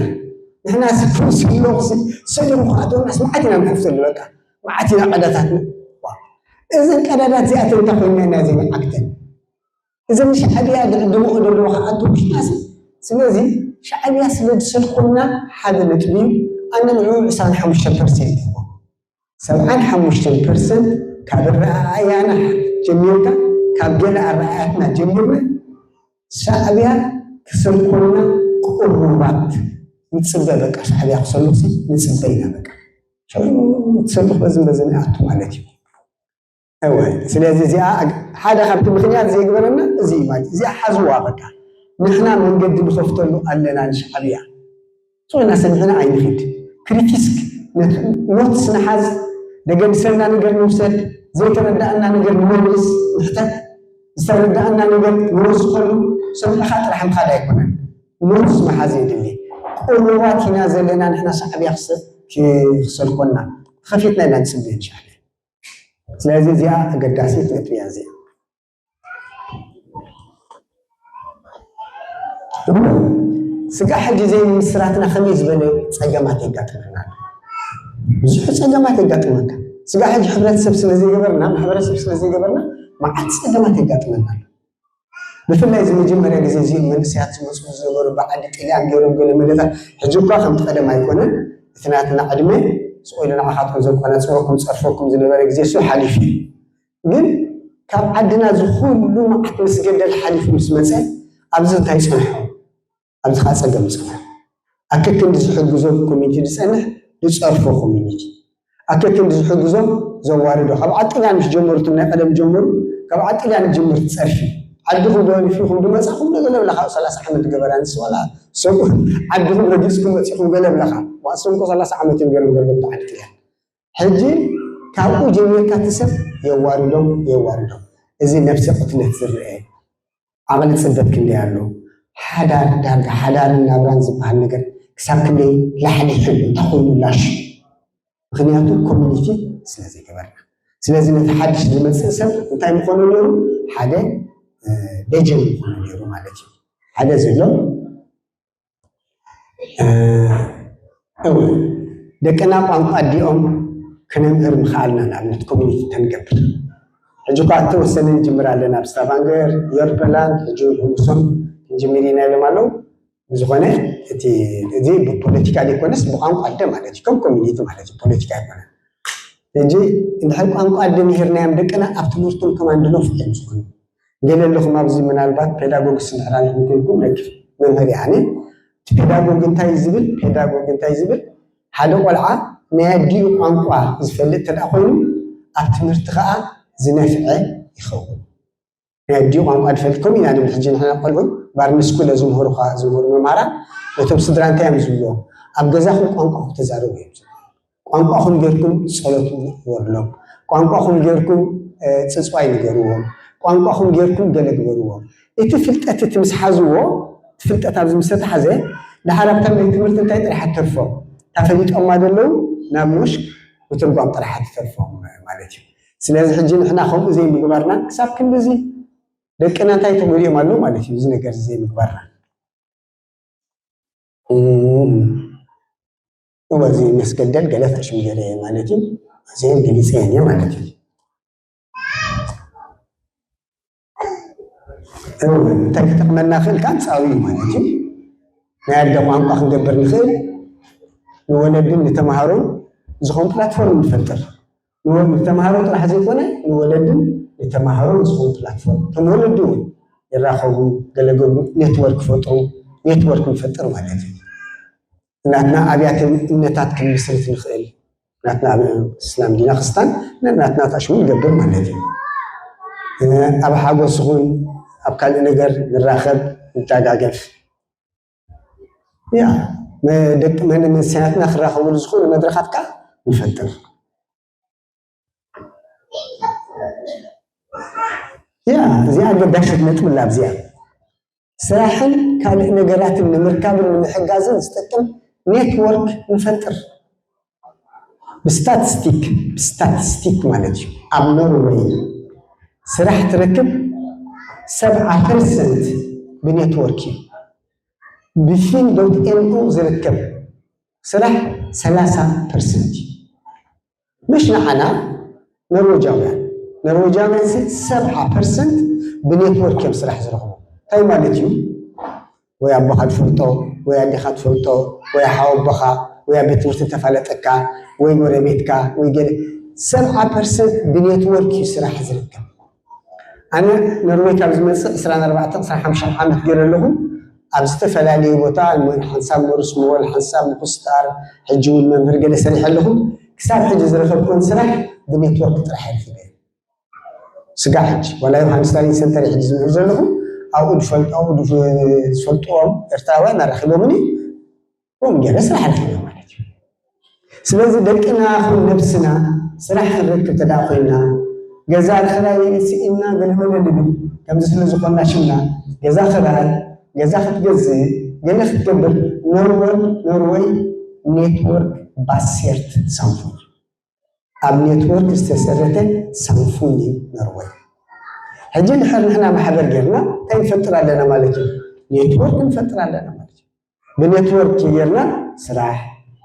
ንሕና ክንስሎኽ ሰሊኹ ክኣትወናስ መዓት ኢና ንከፍተሉ በቃ መዓት ኢና ቀዳታት እዘን ቀዳዳት እዚኣተን እንታይ ኮይና ኢና ዘይንዓግተን እዘን ሻዕብያ ድዕድምኡ ዘለዎ ክኣትው ክሽናሲ ስለዚ ሻዕብያ ስለ ዝሰልኮና ሓደ ነጥቢ እዩ ኣነ ንዕኡ ዕስራን ሓሙሽተን ፐርሰንት ይኾን ሰብዓን ሓሙሽተን ፐርሰንት ካብ ኣረኣእያና ጀሚርካ ካብ ገለ ኣረኣእያትና ጀሚርና ሻዕብያ ክሰልኮና ቅሩባት ንፅበ በቃ ሻዕብያ ክሰሉሲ ንፅበ ኢና በቃ ትሰልኽ በዝን በዝን ይኣቱ ማለት እዩ እወ ስለዚ እዚኣ ሓደ ካብቲ ምክንያት ዘይግበረና እዚ እዩ ማለት እዚኣ ሓዝዋ በቃ ንሕና መንገዲ ንኸፍተሉ ኣለና ንሻዕብያ ዝኾና ሰሚዕና ኣይንኺድ ክሪቲስክ ኖትስ ንሓዝ ደገድሰና ነገር ንውሰድ ዘይተረዳእና ነገር ንመልስ ንሕተት ዝተረዳእና ነገር ንወስኸሉ ሰሚዕኻ ጥራሕ ምኻድ ኣይኮነን ኖትስ መሓዝ የድሊ ቅሩባት ኢና ዘለና ንሕና ሻዕብያ ክሰልኮና ተኸፊትና ኢና ንፅበ ንሻዕብያ ስለዚ እዚኣ ኣገዳሲት ነጥቢ እያ እዚኣ ስጋዕ ሕጂ ዘይምምስራትና ከመይ ዝበለ ፀገማት የጋጥመና ኣሎ ብዙሕ ፀገማት የጋጥመካ ስጋዕ ሕጂ ሕብረተሰብ ስለ ዘይገበርና ማሕበረሰብ ስለ ዘይገበርና መዓት ፀገማት የጋጥመና ኣሎ ብፍላይ እዚ መጀመርያ ግዜ እዚኦም መንእሰያት ዝመፅኡ ዝነበሩ ብዓዲ ጥልያን ገይሮም ገለ መለታት ሕጂ እኳ ከምቲ ቀደም ኣይኮነን እቲ ናትና ዕድመ ስቕ ኢሉ ንዓኻትኩም ዘቆናፅወኩም ፀርፈኩም ዝነበረ ግዜ እሱ ሓሊፉ እዩ ግን ካብ ዓድና እዚ ኩሉ መዓት ምስ ገደል ሓሊፉ ምስ መፀ ኣብዚ እንታይ ፀንሖ ኣብዚ ከዓ ፀገም ፀንሖ ኣከክንዲ ዝሕግዞ ኮሚኒቲ ዝፀንሕ ዝፀርፎ ኮሚኒቲ ኣከክንዲ ዝሕግዞ ዘዋርዶ ካብ ዓጥልያን ምስ ጀመሩ እቶም ናይ ቀደም ጀመሩ ካብ ዓጥልያን ዝጅምር ፀርፊ ዓድኹም ዶ ሪፊኹም ዝመፃኹም ዶ ገለ ብለካ ሰላሳ ዓመት ገበራ ንስ ዋላ ሰብኡ ዓድኹም ረጊፅኩም መፂኹም ገለ ብለካ ዋእሶም እኮ ሰላሳ ዓመት እዮም ገይሮም ዘለዉ ብቲ ዓዲ ጥልያን ሕጂ ካብኡ ጀሚርካ እቲ ሰብ የዋርዶም የዋርዶም እዚ ነብሰ ቅትለት ዝረአ ዓቕሊ ፅበት ክንደይ ኣሎ ሓዳር፣ ዳርጋ ሓዳርን ናብራን ዝበሃል ነገር ክሳብ ክንደይ ላሕሊ ይሕሉ እንታይ ኮይኑ ላሽ? ምክንያቱ ኮሚኒቲ ስለ ዘይገበርና። ስለዚ ነቲ ሓድሽ ዝመፅእ ሰብ እንታይ ምኾኑ ነይሩ? ሓደ ደጀን ምኾኑ ነይሩ ማለት እዩ። ሓደ ዝብሎ እወ፣ ደቅና ቋንቋ ኣዲኦም ክነምህር ምኽኣልና ንኣብነት ኮሚኒቲ ተንገብር። ሕጂ እኳ እተወሰነ ንጅምር ኣለና ኣብ ስታቫንገር፣ ዮርፐላንድ፣ ሕጂ እውን ህሙሶም ክንጅምር ኢና ኢሎም ኣለዉ። ብዝኾነ እቲ እዚ ብፖለቲካ ዘይኮነስ ብቋንቋ ኣደ ማለት እዩ። ከም ኮሚኒቲ ማለት እዩ፣ ፖለቲካ ኣይኮነን። ሕጂ እንድሕር ቋንቋ ኣደ ምሂርናዮም ደቅና ኣብ ትምህርቶም ከማን ድነፍዑ እዮም ዝኾኑ። ገለ ኣለኹም ኣብዚ ምናልባት ፔዳጎግስ እንድሕር ኣለኹም ኮይንኩም ደቂ መምህር እየ ኣነ። እቲ ፔዳጎግ እንታይ እዩ ዝብል? ፔዳጎግ እንታይ እዩ ዝብል? ሓደ ቆልዓ ናይ ኣዲኡ ቋንቋ ዝፈልጥ እንተ ደኣ ኮይኑ ኣብ ትምህርቲ ኸኣ ዝነፍዐ ይኸውን። ናይ ኣዲኡ ቋንቋ ዝፈልጥ ከምኡ ኢና ንብል። ሕጂ ንሕና ቆልዑ ባርኒ ስኩል ዝምህሩኻ ዝምህሩ መምሃራን ነቶም ስድራ እንታይ እዮም ዝብልዎም? ኣብ ገዛኹም ቋንቋኹም ተዛረቡ እዮም ዝብሉ። ቋንቋኹም ጌርኩም ጸሎት ግበሩሎም። ቋንቋኹም ጌርኩም ጽጽዋይ ንገርዎም። ቋንቋኹም ጌርኩም ገለ ግበርዎም። እቲ ፍልጠት እቲ ምስ ሓዝዎ፣ እቲ ፍልጠት ኣብዚ ምስ ተታሕዘ፣ ድሓር ኣብታ ቤት ትምህርቲ እንታይ ጥራሕ ትተርፎም? እታ ፈሊጦማ ዘለዉ ናብ ሙሽክ ምትርጓም ጥራሕ ትተርፎም ማለት እዩ። ስለዚ ሕጂ ንሕና ከምኡ ዘይምግባርና ክሳብ ክንድዚ ደቅና እንታይ ተጎዲኦም ኣለዉ ማለት እዩ፣ እዚ ነገር እዚ ዘይምግባርና። እም፣ እወ፣ እዚ መስገደል ገለ ፍሕሽም ገለ እየ ማለት እዩ። እዚ ገሊጸ እየ ማለት እዩ። እወ፣ እንታይ ክጠቕመና ክእል? ካን ጻዊ እዩ ማለት እዩ። ናይ ኣደ ቋንቋ ክንገብር ንኽእል፣ ንወለድን ንተምሃሮን ዝኾን ፕላትፎርም ንፈጥር። ንወ-፣ ንተምሃሮ ጥራሕ ዘይኮነ፣ ንወለድን ንተምሃሮን ዝኾን ፕላትፎርም። እቶም ወለዲ እውን ይራኸቡ፣ ገለ ገብሩ፣ ኔትወርክ ይፈጥሩ፣ ኔትወርክ ንፈጥር ማለት እዩ። ናትና ኣብያተ እምነታት ክንምስርት ንኽእል፣ ናትና ኣብ እስላም ዲና ክርስታን፣ ና-፣ ናትና ታሽሙ ንገብር ማለት እዩ። እ፣ ኣብ ሓጎስ ይኹን ኣብ ካልእ ነገር ንራኸብ፣ ንተጋገፍ። ያ፣ መ-፣ ደቂ መን-፣ መንእሰያትና ክራኸብሉ ዝኽእሉ መድረኻት ከኣ ንፈጥር። ያ፣ እዚኣ ኣገዳሲት ነጥቢ ኣላ ኣብዚኣ። ስራሕን ካልእ ነገራትን ንምርካብን ንምሕጋዝን ዝጠቅም ኔትወርክ ንፈጥር። ብስታትስቲክ፣ ብስታትስቲክ ማለት እዩ። ኣብ ኖርወይ ስራሕ ትረክብ ሰብዓ ፐርሰንት ብኔትወርክ እዩ። ብፊን ዶት ኤን ኦ ዝርከብ ስራሕ ሰላሳ ፐርሰንት እዩ። ምሽ ንዓና ኖርወጃውያን፣ ኖርወጃውያን ሲ ሰብዓ ፐርሰንት ብኔትወርክ እዮም ስራሕ ዝረኽቡ። እንታይ ማለት እዩ? ወይ ኣቦኻ ትፈልጦ፣ ወይ ኣዴኻ ትፈልጦ፣ ወይ ሓወቦኻ፣ ወይ ኣብ ቤት ትምህርቲ ተፋለጠካ፣ ወይ ጎረቤትካ፣ ወይ ገለ። ሰብዓ ፐርሰንት ብኔትወርክ እዩ ስራሕ ዝርከብ። ኣነ ኖርወይ ካብ ዝመጽእ ዕስራን ኣርባዕተን፣ ዕስራን ሓሙሽተን ዓመት ገይረ ኣለኹ። ኣብ ዝተፈላለዩ ቦታ፣ ሓንሳብ መሩስ ሞል፣ ሓንሳብ ምኩስታር፣ ሕጂ እውን መምህር ገለ ሰሪሐ ኣለኹ። ክሳብ ሕጂ ዝረኸብኩን ስራሕ ብኔትወርክ ጥራሕ ይረኽበ። ስጋዕ ሕጂ፣ ዋላ ዮሃንስ ታሊን ሰንተር ሕጂ ዝምህር ዘለኹ፣ ኣብኡ ዝፈልጦ፣ ኣብኡ ዝፈልጥዎም ኤርትራውያን ኣራኺቦምኒ፣ ከምኡ ገለ ስራሕ ረኺበ ማለት እዩ። ስለዚ ደቅና ኹን ነብስና ስራሕ ክንረክብ ተደኣ ኮይና፣ ገዛ ክራይ ስኢንና ገለመለ ንብል፣ ከምዚ ስለ ዝኾንና ሽምና፣ ገዛ ክራይ፣ ገዛ ክትገዝእ፣ ገለ ክትገብር፣ ኖርወይ፣ ኖርወይ ኔትወርክ ባሴርት ሳምፉን። ኣብ ኔትወርክ ዝተሰረተ ሳምፉን እዩ ኖርወይ። ሕጂ ድሕር ንሕና ማሕበር ጌርና እንታይ ንፈጥር ኣለና ማለት እዩ? ኔትወርክ ንፈጥር ኣለና ማለት እዩ። ብኔትወርክ ጌርና ስራሕ፣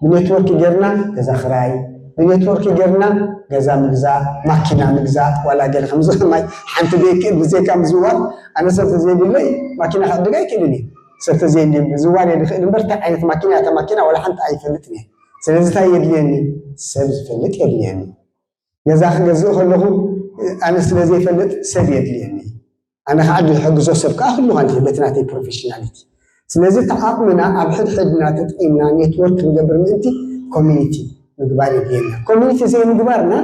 ብኔትወርክ ጌርና ገዛ ክራይ፣ ብኔትወርክ ጌርና ገዛ ምግዛእ፣ ማኪና ምግዛእ፣ ዋላ ገለ ከምዚ ከማይ ሓንቲ ዘይክእል ብዘይካ ምዝዋር፣ ኣነ ሰብ ተዘይብለይ ማኪና ክዕድግ ኣይክእልን እየ። ሰብ ተዘይብለይ ምዝዋር እየ ዝኽእል እምበር፣ እንታይ ዓይነት ማኪና፣ እታ ማኪና ዋላ ሓንቲ ኣይፈልጥን እየ። ስለዚ እንታይ የድልየኒ? ሰብ ዝፈልጥ የድልየኒ። ገዛ ክገዝእ ከለኹ ኣነ ስለ ዘይፈልጥ ሰብ የድልየኒ። ኣነ ከዓ ዝሕግዞ ሰብ ከዓ ክህሉ ማለት እዩ፣ በቲ ናተይ ፕሮፌሽናሊቲ። ስለዚ እቲ ዓቕምና ኣብ ሕድሕድና ተጠቒምና ኔትወርክ ክንገብር ምእንቲ ኮሚኒቲ ምግባር የድልየና። ኮሚኒቲ ዘይምግባርና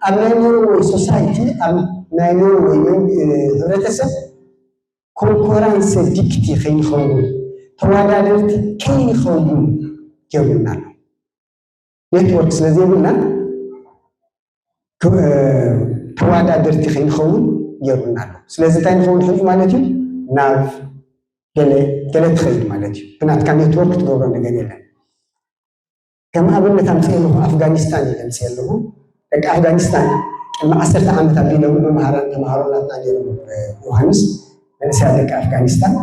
ኣብ ናይ ኖርወይ ሶሳይቲ፣ ኣብ ናይ ኖርወይ መን-፣ እ፣ ሕብረተሰብ ኮንኮራንሰ ዲክቲ ከይንኸውን፣ ተወዳደርቲ ከይንኸውን ገይሩና ኣሎ። ኔትወርክ ስለ ዘይብልና፣ ክ-፣ እ፣ ተወዳደርቲ ከይንኸውን ገይሩና ኣሎ። ስለዚ እንታይ ንኸውን ሕጂ ማለት እዩ? ናብ ገለ ገለ ትኸይድ ማለት እዩ። ብናትካ ኔትወርክ ትገብሮ ነገር የለን። ከም ኣብነት ኣምፅእ ኣለኹ፣ ኣፍጋኒስታን ኢለ ኣምፅእ ኣለኹ። ደቂ ኣፍጋኒስታን ቅድሚ ዓሰርተ ዓመት ኣቢሎም መምሃራን ተምሃሮ ናትና ነይሮም። ዮሃንስ መንእሰያት ደቂ ኣፍጋኒስታን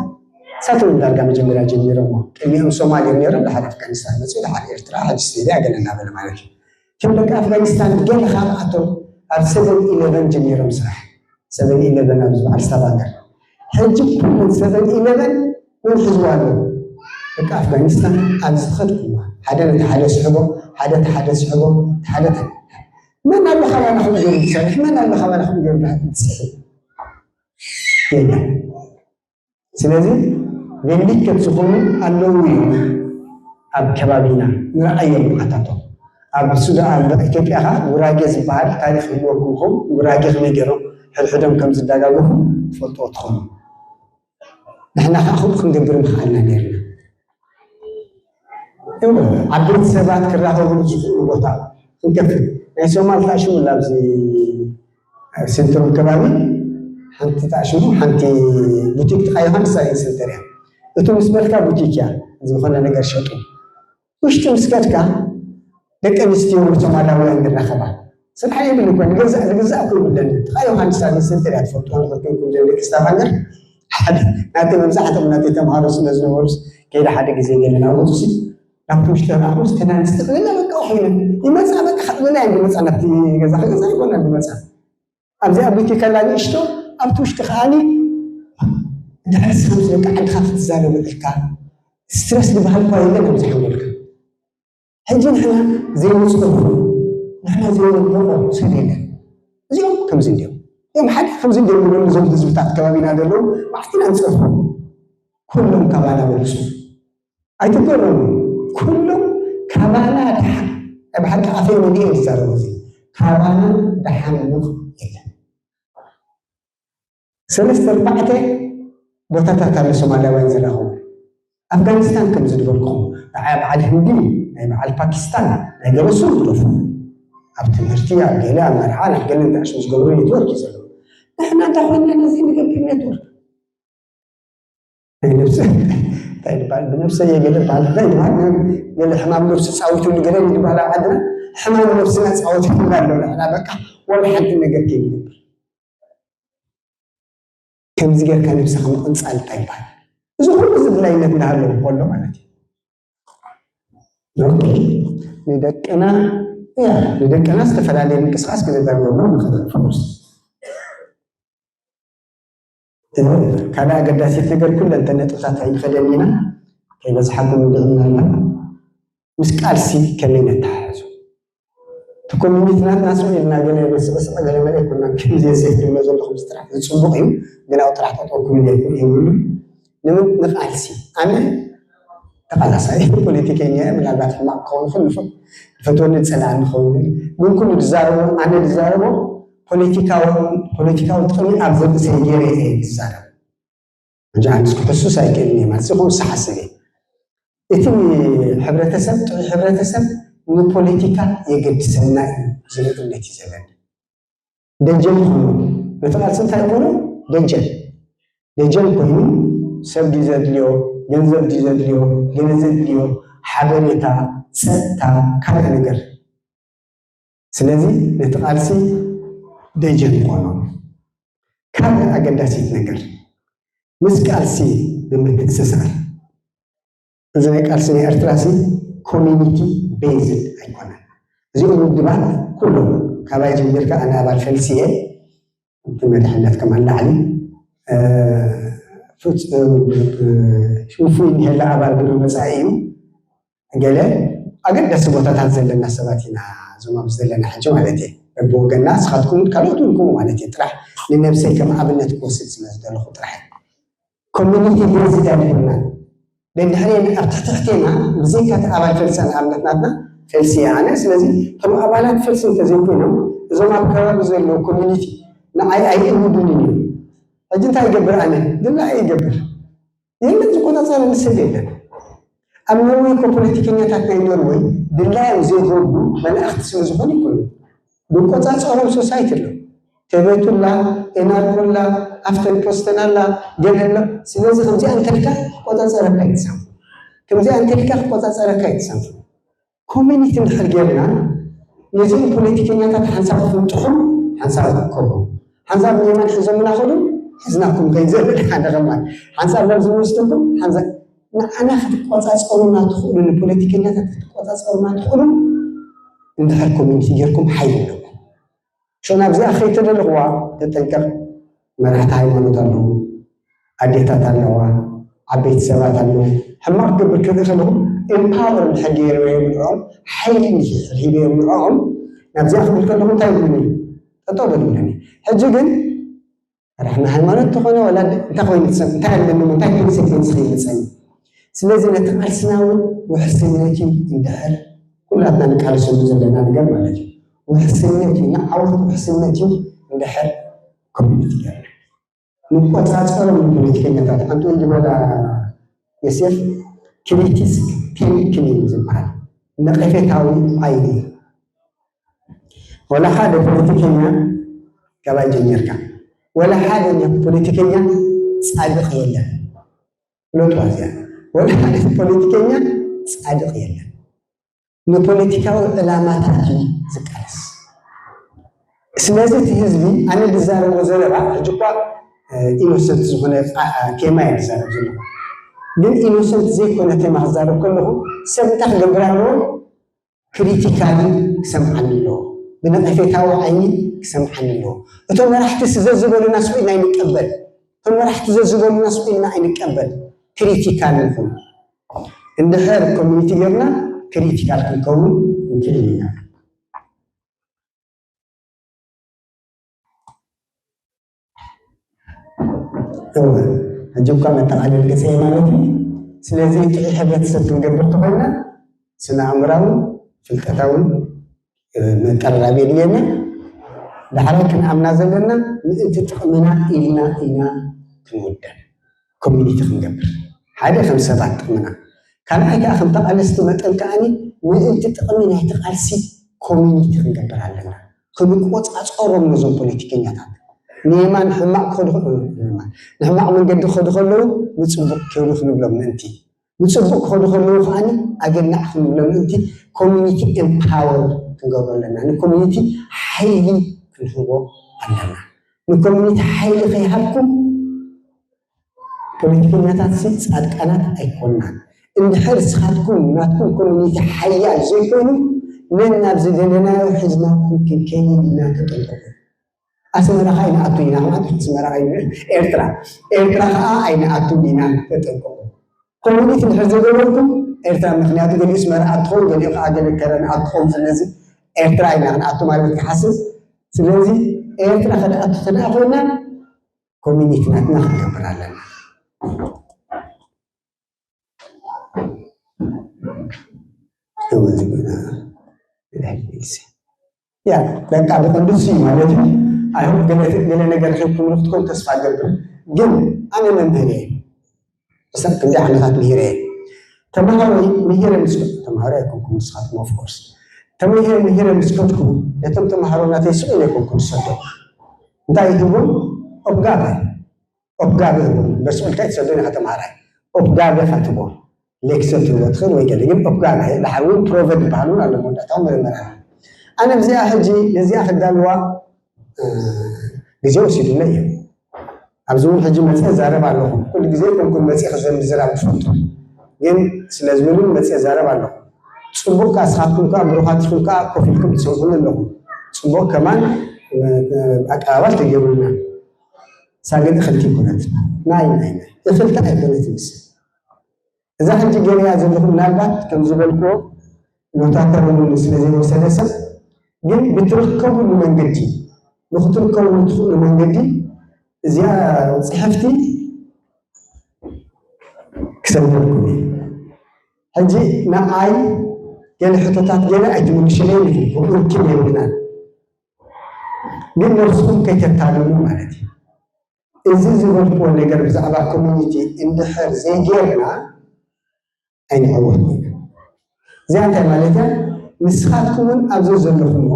ንሳቶም ዳርጋ መጀመርያ ጀሚሮሞ። ቅድሚኦም ሶማል እዮም ነይሮም፣ ድሓር ኣፍጋኒስታን መፅኡ፣ ድሓር ኤርትራ፣ ሕጂ ስትድያ ገለ እናበለ ማለት እዩ። እቶም ደቂ ኣፍጋኒስታን ገለ ካብኣቶም ኣብ ሰቨን ኢለቨን ጀሚሮም ስራሕ። ሰቨን ኢለቨን ኣብዚ በዓል ስታቫንገር። ሕጂ ኩለን ሰቨን ኢለቨን መን ሒዝዋ ኣሎ? ደቂ ኣፍጋኒስታን ኣብ ዝኸድኩማ ሓደ ነቲ ሓደ ስሕቦ፣ ሓደ እቲ ሓደ ስሕቦ፣ እቲ ሓደ ተ-፣ መን ኣሎ ካባና ከምኡ ገይሩ ዝሰርሕ? መን ኣሎ ካባና ከምኡ ገይሩ ዝስሕብ? የለን። ስለዚ ዴሊኬት ዝኾኑ ኣለዉ እዮም ኣብ ከባቢና ንረኣዮም ንዓታቶም። ኣብ ሱዳን፣ ኣብ ኢትዮጵያ ኸዓ ጉራጌ ዝበሃል ታሪኽ ይህልወኩም ይኸውን። ጉራጌ ከመይ ገይሮም ሕድሕዶም ከም ዝደጋገፉ ትፈልጥዎ ትኾኑ። ንሕና ኸዓ ከምኡ ክንገብር ምኽኣልና ነይርና። እወ፣ ዓበይቲ ሰባት ክራኸብሉ ዝኽእሉ ቦታ ክንከፍት። ናይ ሶማል ተኣሽሙላ ኣብዚ ኣብ ሴንትሩም ከባቢ ሓንቲ ተኣሽሙ፣ ሓንቲ ቡቲክ ጥቓ ዮሃንስ ስታሊን ሴንተር እያ። እቱ ምስ በልካ ቡቲክ እያ፣ ዝኾነ ነገር ሸጡ። ውሽጢ ምስ ከድካ ደቂ ኣንስትዮ ሶማላውያን ይራኸባ። ስራሕ የብልኮ፣ ንገዛእ ዝግዛእ እኮ ይብለኒ። ጥቓ ዮሃንስ ስታሊን ሴንተር እያ፣ ትፈልጥዋ እንድሕር ኮይንኩም፣ ዘን ደቂ ስታቫንገር ሓደ ናተይ፣ መብዛሕትኦም ናተይ ተምሃሮ ስለ ዝነበሩስ፣ ከይደ ሓደ ግዜ ገለ ናብኡ ሲ ናብቲ ውሽጢ ረኣኹ፣ ዝተናንስቲ ክብላ በቃ ኮይኑ ይመጻ፣ በቃ ክብላ እየን ዝመጻ፣ ናብቲ ገዛ፣ ከገዛ ይኮና ዝመጻ። ኣብዚኣ ቡቲክ ኣላ ንእሽቶ፣ ኣብቲ ውሽጢ ከዓኒ እንድሕር ንስኻ ምስ ደቂ ዓድኻ ክትዛረብ ውዒልካ፣ ስትረስ ዝበሃል እኳ የለን ኣብዚ ሓንጎልካ። ሕጂ ንሕና ዘይንጽርፎ፣ ንሕና ዘይንድነቖ ሰብ የለን። እዚኦም ከምዚ እንዲዮም። እዮም ሓደ ከምዚ እንዲዮም ንብሎም፣ እዞም ህዝብታት ከባቢና ዘለዉ መዓት ኢና ንጸርፎም። ኩሎም ካባና በልጹ። ኣይትገረሙ። ኩሎም ካባና ደሓን፣ ናይ ብሓቂ ኣፈይ መሊኤ ዝዛረቦ እዚ፣ ካባና ደሓን ምኽ የለን። ሰለስተ ኣርባዕተ ቦታታት ኣሎ ሶማላውያን ዝራኸቡ። ኣፍጋኒስታን ከም ዝድበልኩም፣ ንዓይ በዓል ህንዲ፣ ናይ በዓል ፓኪስታን፣ ናይ ገለ ሱር ግደፉ። ኣብ ትምህርቲ፣ ኣብ ገለ፣ ኣብ መርዓ፣ ናብ ገለ እንዳ ሽም ዝገብሩ ኔትወርክ እዩ ዘሎ። ንሕና እንታይ ኮይንና ነዚ ንገብር ኔትወርክ? ናይ ነብሲ፣ እንታይ ይበሃል? ብነብሰይ እየ ገለ በሃል፣ እንታይ ይበሃል? ገለ ሕማም ነብሲ ጻዊቱ ንገረኒ ዝበሃል ኣብ ዓድና፣ ሕማም ነብስና ጻወተልና ኣሎ። ንሕና በቃ ዋላ ሓንቲ ነገር ከይንገብር። ከምዚ ጌርካ ነብስኻ ምቕንጻል እንታይ ይበሃል? እዚ ኩሉ እዚ ድላይነት እንዳሃለወ ከሎ ማለት እዩ። ኦኬ፣ ንደቅና፣ ያ፣ ንደቅና ዝተፈላለየ ምንቅስቃስ ክነዳልወሎም ንኽእል። ፈርስት፣ እ፣ ካልእ ኣገዳሲት ነገር፣ ኩለን እተን ነጥብታት ኣይንኸደን ኢና፣ ከይበዝሓኩም እንድዒ ምናልባት። ምስ ቃልሲ ከመይ ነተሓሕዞ? እቲ ኮሚኒቲ ናትና ስቕ ኢልና ገለ መስቕስቕ ገለ መለ ኣይኮናን። ከምዚ ሴፍ ድብሎ ዘለኹም ጥራሕ ዝጽቡቕ እዩ፣ ግን ኣብኡ ጥራሕ ጠጠው ክብል የብሉ። ንምን ንቃልሲ፣ ኣነ ተቓላሳይ ፖለቲከኛ እየ፣ ምናልባት ሕማቕ ክኸውን ይኽእል፣ ንፈ-፣ ዝፈትወኒ ዝጸልኣኒ ክኸውን ይኽእል። ግን ኩሉ ዝዛረቦ፣ ኣነ ዝዛረቦ ፖለቲካዊ፣ ፖለቲካዊ ጥቕሚ ኣብ ዘርእሰይ ገይረ እየ ዝዛረብ። ሕጂ ኣነስ ክሕሱስ ኣይክእልን እየ ማለት፣ እዚ ክውስኽ ሓስብ እየ። እቲ ሕብረተሰብ፣ ጥዑይ ሕብረተሰብ ንፖለቲካ የገድሰና እዩ ዝብል እምነት እዩ ዘለኒ። ደጀን ኮይኑ፣ ነቲ ቃልሲ እንታይ ኮይኑ? ደጀን። ደጀን ኮይኑ፣ ሰብ ድዩ ዘድልዮ፣ ገንዘብ ድዩ ዘድልዮ፣ ገለ ዘድልዮ፣ ሓበሬታ፣ ጸጥታ፣ ካልእ ነገር። ስለዚ ነቲ ቃልሲ ደጀን ይኾኖ። ካልእ ኣገዳሲት ነገር፣ ምስ ቃልሲ ብምትእስሳር፣ እዚ ናይ ቃልሲ ናይ ኤርትራሲ ኮሚኒቲ ቤዝድ ኣይኮነን። እዚኦም ውድባት ኩሎም፣ ካባይ ጀሚርካ፣ ኣነ ኣባል ፈልሲ እየ፣ እቲ መድሕነት ከማን ላዕሊ፣ እ፣ ፍጹም፣ እ፣ ውፉይ እንሄላ ኣባል ብሎ መጻኢ እዩ። ገለ ኣገደስቲ ቦታታት ዘለና ሰባት ኢና፣ እዞም ኣብዚ ዘለና ሕጂ ማለት እየ። በብወገንና፣ ንስኻትኩም እውን ካልኦት እውን ከምኡ ማለት እየ። ጥራሕ ንነብሰይ ከም ኣብነት ክወስድ ስለ ዝደለኹ ጥራሕ እየ። ኮሚኒቲ ቤዝድ ኣይኮናን። ደድሕሬና፣ ኣብ ትሕቲ ትሕቴና፣ ብዘይካ እቲ ኣባል ፈልሲ፣ ንኣብነት ናትና ፈልሲ እየ ኣነ። ስለዚ እቶም ኣባላት ፈልሲ እንተዘይኮይኖም፣ እዞም ኣብ ከባቢ ዘለዉ ኮሚኒቲ ንዓይ ኣይእምዱንን እዮም። ሕጂ እንታይ ይገብር ኣነ? ድላየ ይገብር። የለን፣ ዝቆጻጸረኒ ሰብ የለን። ኣብ ኖርወይ እኮ ፖለቲከኛታት ናይ ኖርወይ ድላዮም ዘይገብሩ መላእኽቲ ስለ ዝኾኑ ኣይኮኑን። ዝቆጻጸሮም ሶሳይቲ ኣሎ። ቴቤቱላ፣ ኤናርኮላ፣ ሃፍተን ፖስተን ኣላ፣ ገለ ኣሎ። ስለዚ ከምዚኣ እንተልካ ክቆጻጸረካ ይትሰም። ከምዚኣ እንተልካ ክቆጻጸረካ ይትሰም። ኮሚኒቲ እንድሕር ጌርና፣ ነዚኦም ፖለቲከኛታት ሓንሳብ ክትምጥሑ፣ ሓንሳብ ክትከቡ፣ ሓንሳብ ንየማን ሒዞምና ኸዱ፣ ሒዝናኩም ከይንዘብል ሓደ ኸማን፣ ሓንሳብ ናብ ዝወስድኩም፣ ሓንሳብ ንዓና ክትቆጻጸሩና ትኽእሉ፣ ንፖለቲከኛታት ክትቆጻጸሩና ትኽእሉ፣ እንድሕር ኮሚኒቲ ጌርኩም ሓይሊ ኣለኩም። ሾ ናብዚኣ ከይተደለኽዋ ተጠንቀቕ። መራሕቲ ሃይማኖት ኣለዉ፣ ኣዴታት ኣለዋ፣ ዓበይቲ ሰባት ኣለዉ። ሕማቕ ክገብር ክርኢ ከለኹ ኤምፓወር እንድሕር ገይረዮም ንዕኦም፣ ሓይሊ እንድሕር ሂበዮም ንዕኦም፣ ናብዚኣ ክብል ከለኹ እንታይ ይብሉኒ? ጠጠው በሉ ይብሉኒ። ሕጂ ግን መራሕና ሃይማኖት ተኾነ ወላ እንታይ ኮይኑ ትሰም-፣ እንታይ ኣለኒ፣ እንታይ ኮንሲኩዌንስ ከይመፀኒ። ስለዚ ነቲ ቃልስና እውን ውሕስነት እዩ እንድሕር ኩላትና ንቃለሰሉ ዘለና ነገር ማለት እዩ። ውሕስነት እዩ፣ ንዓወት ውሕስነት እዩ እንድሕር ኮሚኒቲ ገርና። ንቆጻጸሮም ንፖለቲከኛታት ሓንቲ ወይ ዝበላ ዮሴፍ ክሪቲስክ ቴንክኒንግ ዝበሃል ነቐፌታዊ ዓይኒ እዩ። ወላ ሓደ ፖለቲከኛ ካባይ ጀሚርካ፣ ወላ ሓደ ፖለቲከኛ ጻድቕ የለን። ፍለጡዋ እዚኣ። ወላ ሓደ ፖለቲከኛ ጻድቕ የለን። ንፖለቲካዊ ዕላማታት እዩ ዝቃለስ። ስለዚ እቲ ህዝቢ ኣነ ዝዛረቦ ዘረባ ሕጂ እኳ ኢኖሰንት ዝኾነ አ-፣ አ-፣ ቴማ እየ ዝዛረብ ዘለኹ። ግን ኢኖሰንት ዘይኮነ ቴማ ክዛረብ ከለኹ ሰብ እንታይ ክገብር ኣለዎ? ክሪቲካሊ ክሰምዓኒ ኣለዎ። ብነቐፌታዊ ዓይኒ ክሰምዓኒ ኣለዎ። እቶም መራሕቲ ዘዝበሉና ስቕ ኢልና ኣይንቀበል። እቶም መራሕቲ ዘዝበሉና ስቕ ኢልና ኣይንቀበል። ክሪቲካል ንኹን። እንድሕር ኮሚኒቲ ጌርና ክሪቲካል ክንከውን ንክእል ኢና። እወ፣ ሕጂ እኳ መጠቓለሊ ገጸ ማለት እዩ። ስለዚ ጥዑይ ሕብረተሰብ ክንገብር ተኾይና ስነ ኣእምራውን ፍልጠታውን መቀራረቢ የድልየና። ዳሕራይ ክንኣምና ዘለና ምእንቲ ጥቕምና ኢልና ኢና ክንውደን ኮሚኒቲ ክንገብር። ሓደ ከም ሰባት ጥቕምና፣ ካልኣይ ከዓ ከም ተቓለስቲ መጠን ከዓኒ ምእንቲ ጥቕሚ ናይቲ ቃልሲ ኮሚኒቲ ክንገብር ኣለና። ክንቆጻጸሮም ነዞም ፖለቲከኛታት ንየማን ሕማቕ ክኸዱ፣ ንሕማቕ መንገዲ ክኸዱ ከለዉ ንጽቡቕ ክኸዱ ክንብሎም ምእንቲ ንጽቡቕ ክኸዱ ከለዉ ከዓኒ ኣገናዕ ክንብሎም ምእንቲ ኮሚኒቲ ኤምፓወር ክንገብሮ ኣለና። ንኮሚኒቲ ሓይሊ ክንህቦ ኣለና። ንኮሚኒቲ ሓይሊ ከይሃብኩም ፖለቲከኛታት ሲ ጻድቃናት ኣይኮናን። እንድሕር ስኻትኩም ናትኩም ኮሚኒቲ ሓያል ዘይኮይኑ ነን ናብ ዝደለናዮ ሒዝናኩም ክንከይድ ኢና። ተጠንቀቁ። ኣስመራ ኸኣ ኣይንኣቱ ኢና ማለት ኣስመራ ኣይን-፣ ኤርትራ፣ ኤርትራ ኸኣ ኣይንኣቱን ኢና። ተጠንቀቁ። ኮሚኒቲ እንድሕር ዘይገበርኩም ኤርትራ፣ ምኽንያቱ ገሊኡ ኣስመራ ኣትኸውን፣ ገሊኡ ኸኣ ገለ ከረን ኣትኸውን። ስለዚ ኤርትራ ኢና ክንኣቱ ማለት ክሓስብ። ስለዚ ኤርትራ ከድኣቱ ተደኣ ኮይና ኮሚኒቲ ናትና ክንገብር ኣለና። እወ፣ ዝግና። ያ፣ በቃ ብቐንዱ እሱ እዩ ማለት እዩ። ኣይሆፕ ገለ፣ ገለ ነገር ሂብኩም ክትኮን ተስፋ እገብር። ግን ኣነ መምህር እየ። ክሳብ ክንደይ ዓመታት ምሂረ እየ። ተምሃሮይ ምሂረ ምስ፣ ተምሃሮ ኣይኮንኩም ንስኻትኩም፣ ኦፍ ኮርስ። ተምሂረ፣ ምሂረ ምስ ከድኩ፣ ነቶም ተምሃሮ ናተይ ስቕ ኢለ ኣይኮንኩም ዝሰዶ። እንታይ ይህቦም? ኦፕጋቨ። ኦፕጋቨ ይህቦም። በስቕ ኢልካ ኣይትሰዶን ኢኻ ተምሃራይ። ኦፕጋቨ ኢኻ ትህቦም። ሌክቸር ትህቦ ትኽእል ወይ ገለ፣ ግን ኦፕጋቨ፣ ድሓር እውን ፕሮቨ ዝበሃል እውን ኣሎ፣ መወዳእታዊ ምርምር ኣሎ። ኣነ ኣብዚኣ ሕጂ ነዚኣ ክዳልዋ፣ እ፣ ግዜ ወሲዱለይ እዩ። ኣብዚ እውን ሕጂ መፅየ እዛረብ ኣለኹ። ኩሉ ግዜ ኮንኩን መፅየ ክዘ-፣ ምዝራብ ትፈልጡ። ግን ስለ ዝብሉን መፅየ እዛረብ ኣለኹ። ፅቡቅ ከኣ፣ ንስኻትኩም ከኣ ብሩኻት ኢኹም ከኣ ኮፍ ኢልኩም ትሰምዑኒ ኣለኹም። ፅቡቅ ከማን፣ እ፣ እ፣ ኣቀባባል ተገይሩልና። እሳ ግን እኽልቲ ኣይኮነትን። ናይ፣ ናይ፣ ናይ። እኽልቲ ኣይኮነትን ንሳ። እዛ ሕጂ ገይረያ ዘለኹ ምናልባት ከም ዝበልክዎ ኖታተር እውን ስለ ዘይወሰደ ሰብ፣ ግን ብትርከብሉ መንገዲ፣ ንክትርከብሉ ትኽእሉ መንገዲ እዚኣ ጽሕፍቲ ክሰደልኩም እየ። ሕጂ ንዓይ ገለ ሕቶታት ገለ ኣይትምልሽለይ ኢኹም፣ ከምኡ ርክብ የብልናን። ግን ነብስኹም ከይተታልሉ ማለት እዩ። እዚ ዝበልክዎ ነገር ብዛዕባ ኮሚኒቲ እንድሕር ዘይጌርና ኣይንዕወትን ኢና። እዚኣ እንታይ ማለት እያ? ንስኻትኩም እውን ኣብዚ ዘለኹምዎ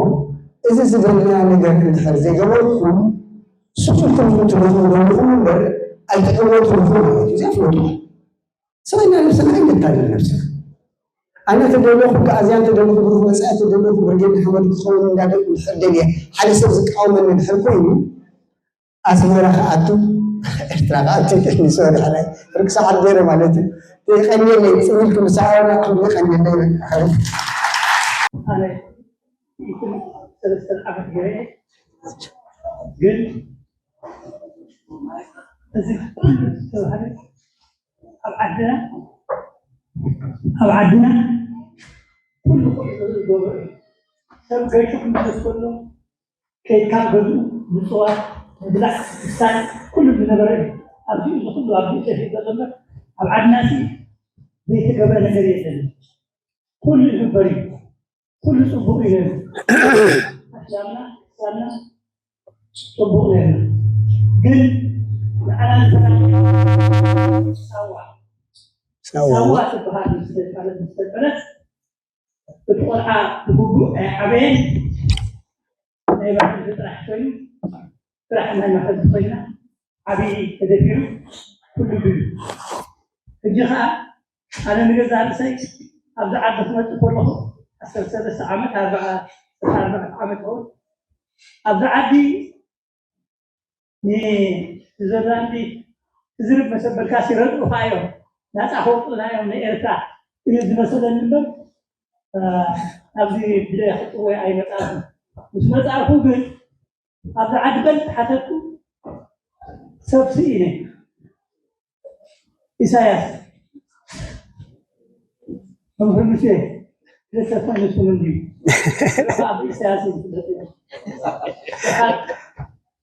እዚ ዝበልና ነገር እንድሕር ዘይገበርኩም ስሑል ትምህርቲ ትምህሩ ዘለኹም እምበር ኣይትዕወቱ ኢኹም ማለት እዩ። እዚኣ ፍለጡ። ሰበና ነብስና ኣይነታልል ነብስና። ኣነ ተደለኹ፣ ከኣዚያን ተደለኹ፣ ብሩኽ መጻኢ ተደለኹ፣ ብርጌድ ንሓመዱ ክኸውን እንዳደልኩ እንድሕር ደልየ፣ ሓደ ሰብ ዝቃወመኒ እንድሕር ኮይኑ፣ ኣስመራ ክኣቱ፣ ኤርትራ ክኣቱ፣ ቴክኒክ ሰሪሕ ናይ ርክሳ ዓደረ ማለት እዩ። የቐንየለይ፣ ጽን ኢልኩም ዝሰዓበና ኩሉ የቐንየለይ። በቃ። ኣነ ሰለስተ ዓመት ገይረ፣ ግን እዚ ኩሉ ዝተባህለ ኣብ ዓድና፣ ኣብ ዓድና ኩሉ ኩሉ ዝገብሮ እዩ። ሰብ ገይሹ ክምለስ ከሎ፣ ከይድካ ገዝኡ ምፅዋት፣ ምብላዕ፣ ምስታይ፣ ኩሉ ዝነበረ እዩ። ኣብዚ እዚ ኩሉ ኣብዚ ሸፊ ዘሎ እምበር፣ ኣብ ዓድና ሲ ዘይተገብረ ነገር የለን። ኩሉ ይግበር እዩ። ኩሉ ጽቡቕ እዩ ነይሩ። ኣስላምና፣ እስላምና ጽቡቕ ነይሩ። ግን ንዓና ንፈላሊ ሳዋ፣ ሳዋ። ሳዋ ትበሃል ምስ ተፈለጥ፣ ምስ ተፈለጥ፣ እቲ ቆልዓ ብግቡእ ኣይዓበየን። ናይ ባዕሉ ጥራሕ ኮይኑ፣ ጥራሕ ናይ መኸቲ ኮይና፣ ዓብዪ ተደፊሩ፣ ኩሉ ድዩ። ሕጂ ኸኣ ኣነ ንገዛእ ርእሰይ ኣብዚ ዓዲ ክመጽእ ከለኹ ዓሰርተ ሰለስተ ዓመት፣ ኣርባዓ፣ ዓሰርተ ኣርባዕተ ዓመት ይኸውን። ኣብዚ ዓዲ ንስዊዘርላንድ ክዝርብ መሰበልካ ሲረድኡኻ እዮም። ናጻ ከውጡና እዮም ንኤርትራ እዩ ዝመሰለኒ እምበር፣ እ፣ ኣብዚ ብለ ክጥወይ ኣይመጻእኩ። ምስ መጻእኩ ግን ኣብዚ ዓዲ በል ሓተትኩ፣ ሰብ ስኢነ። ኢሳያስ፣ መምህር ሙሴ፣ ክልተ ፋይነስኩም እንድዩ። ኣብ ኢሳያስ እዩ ዝፍለጥ።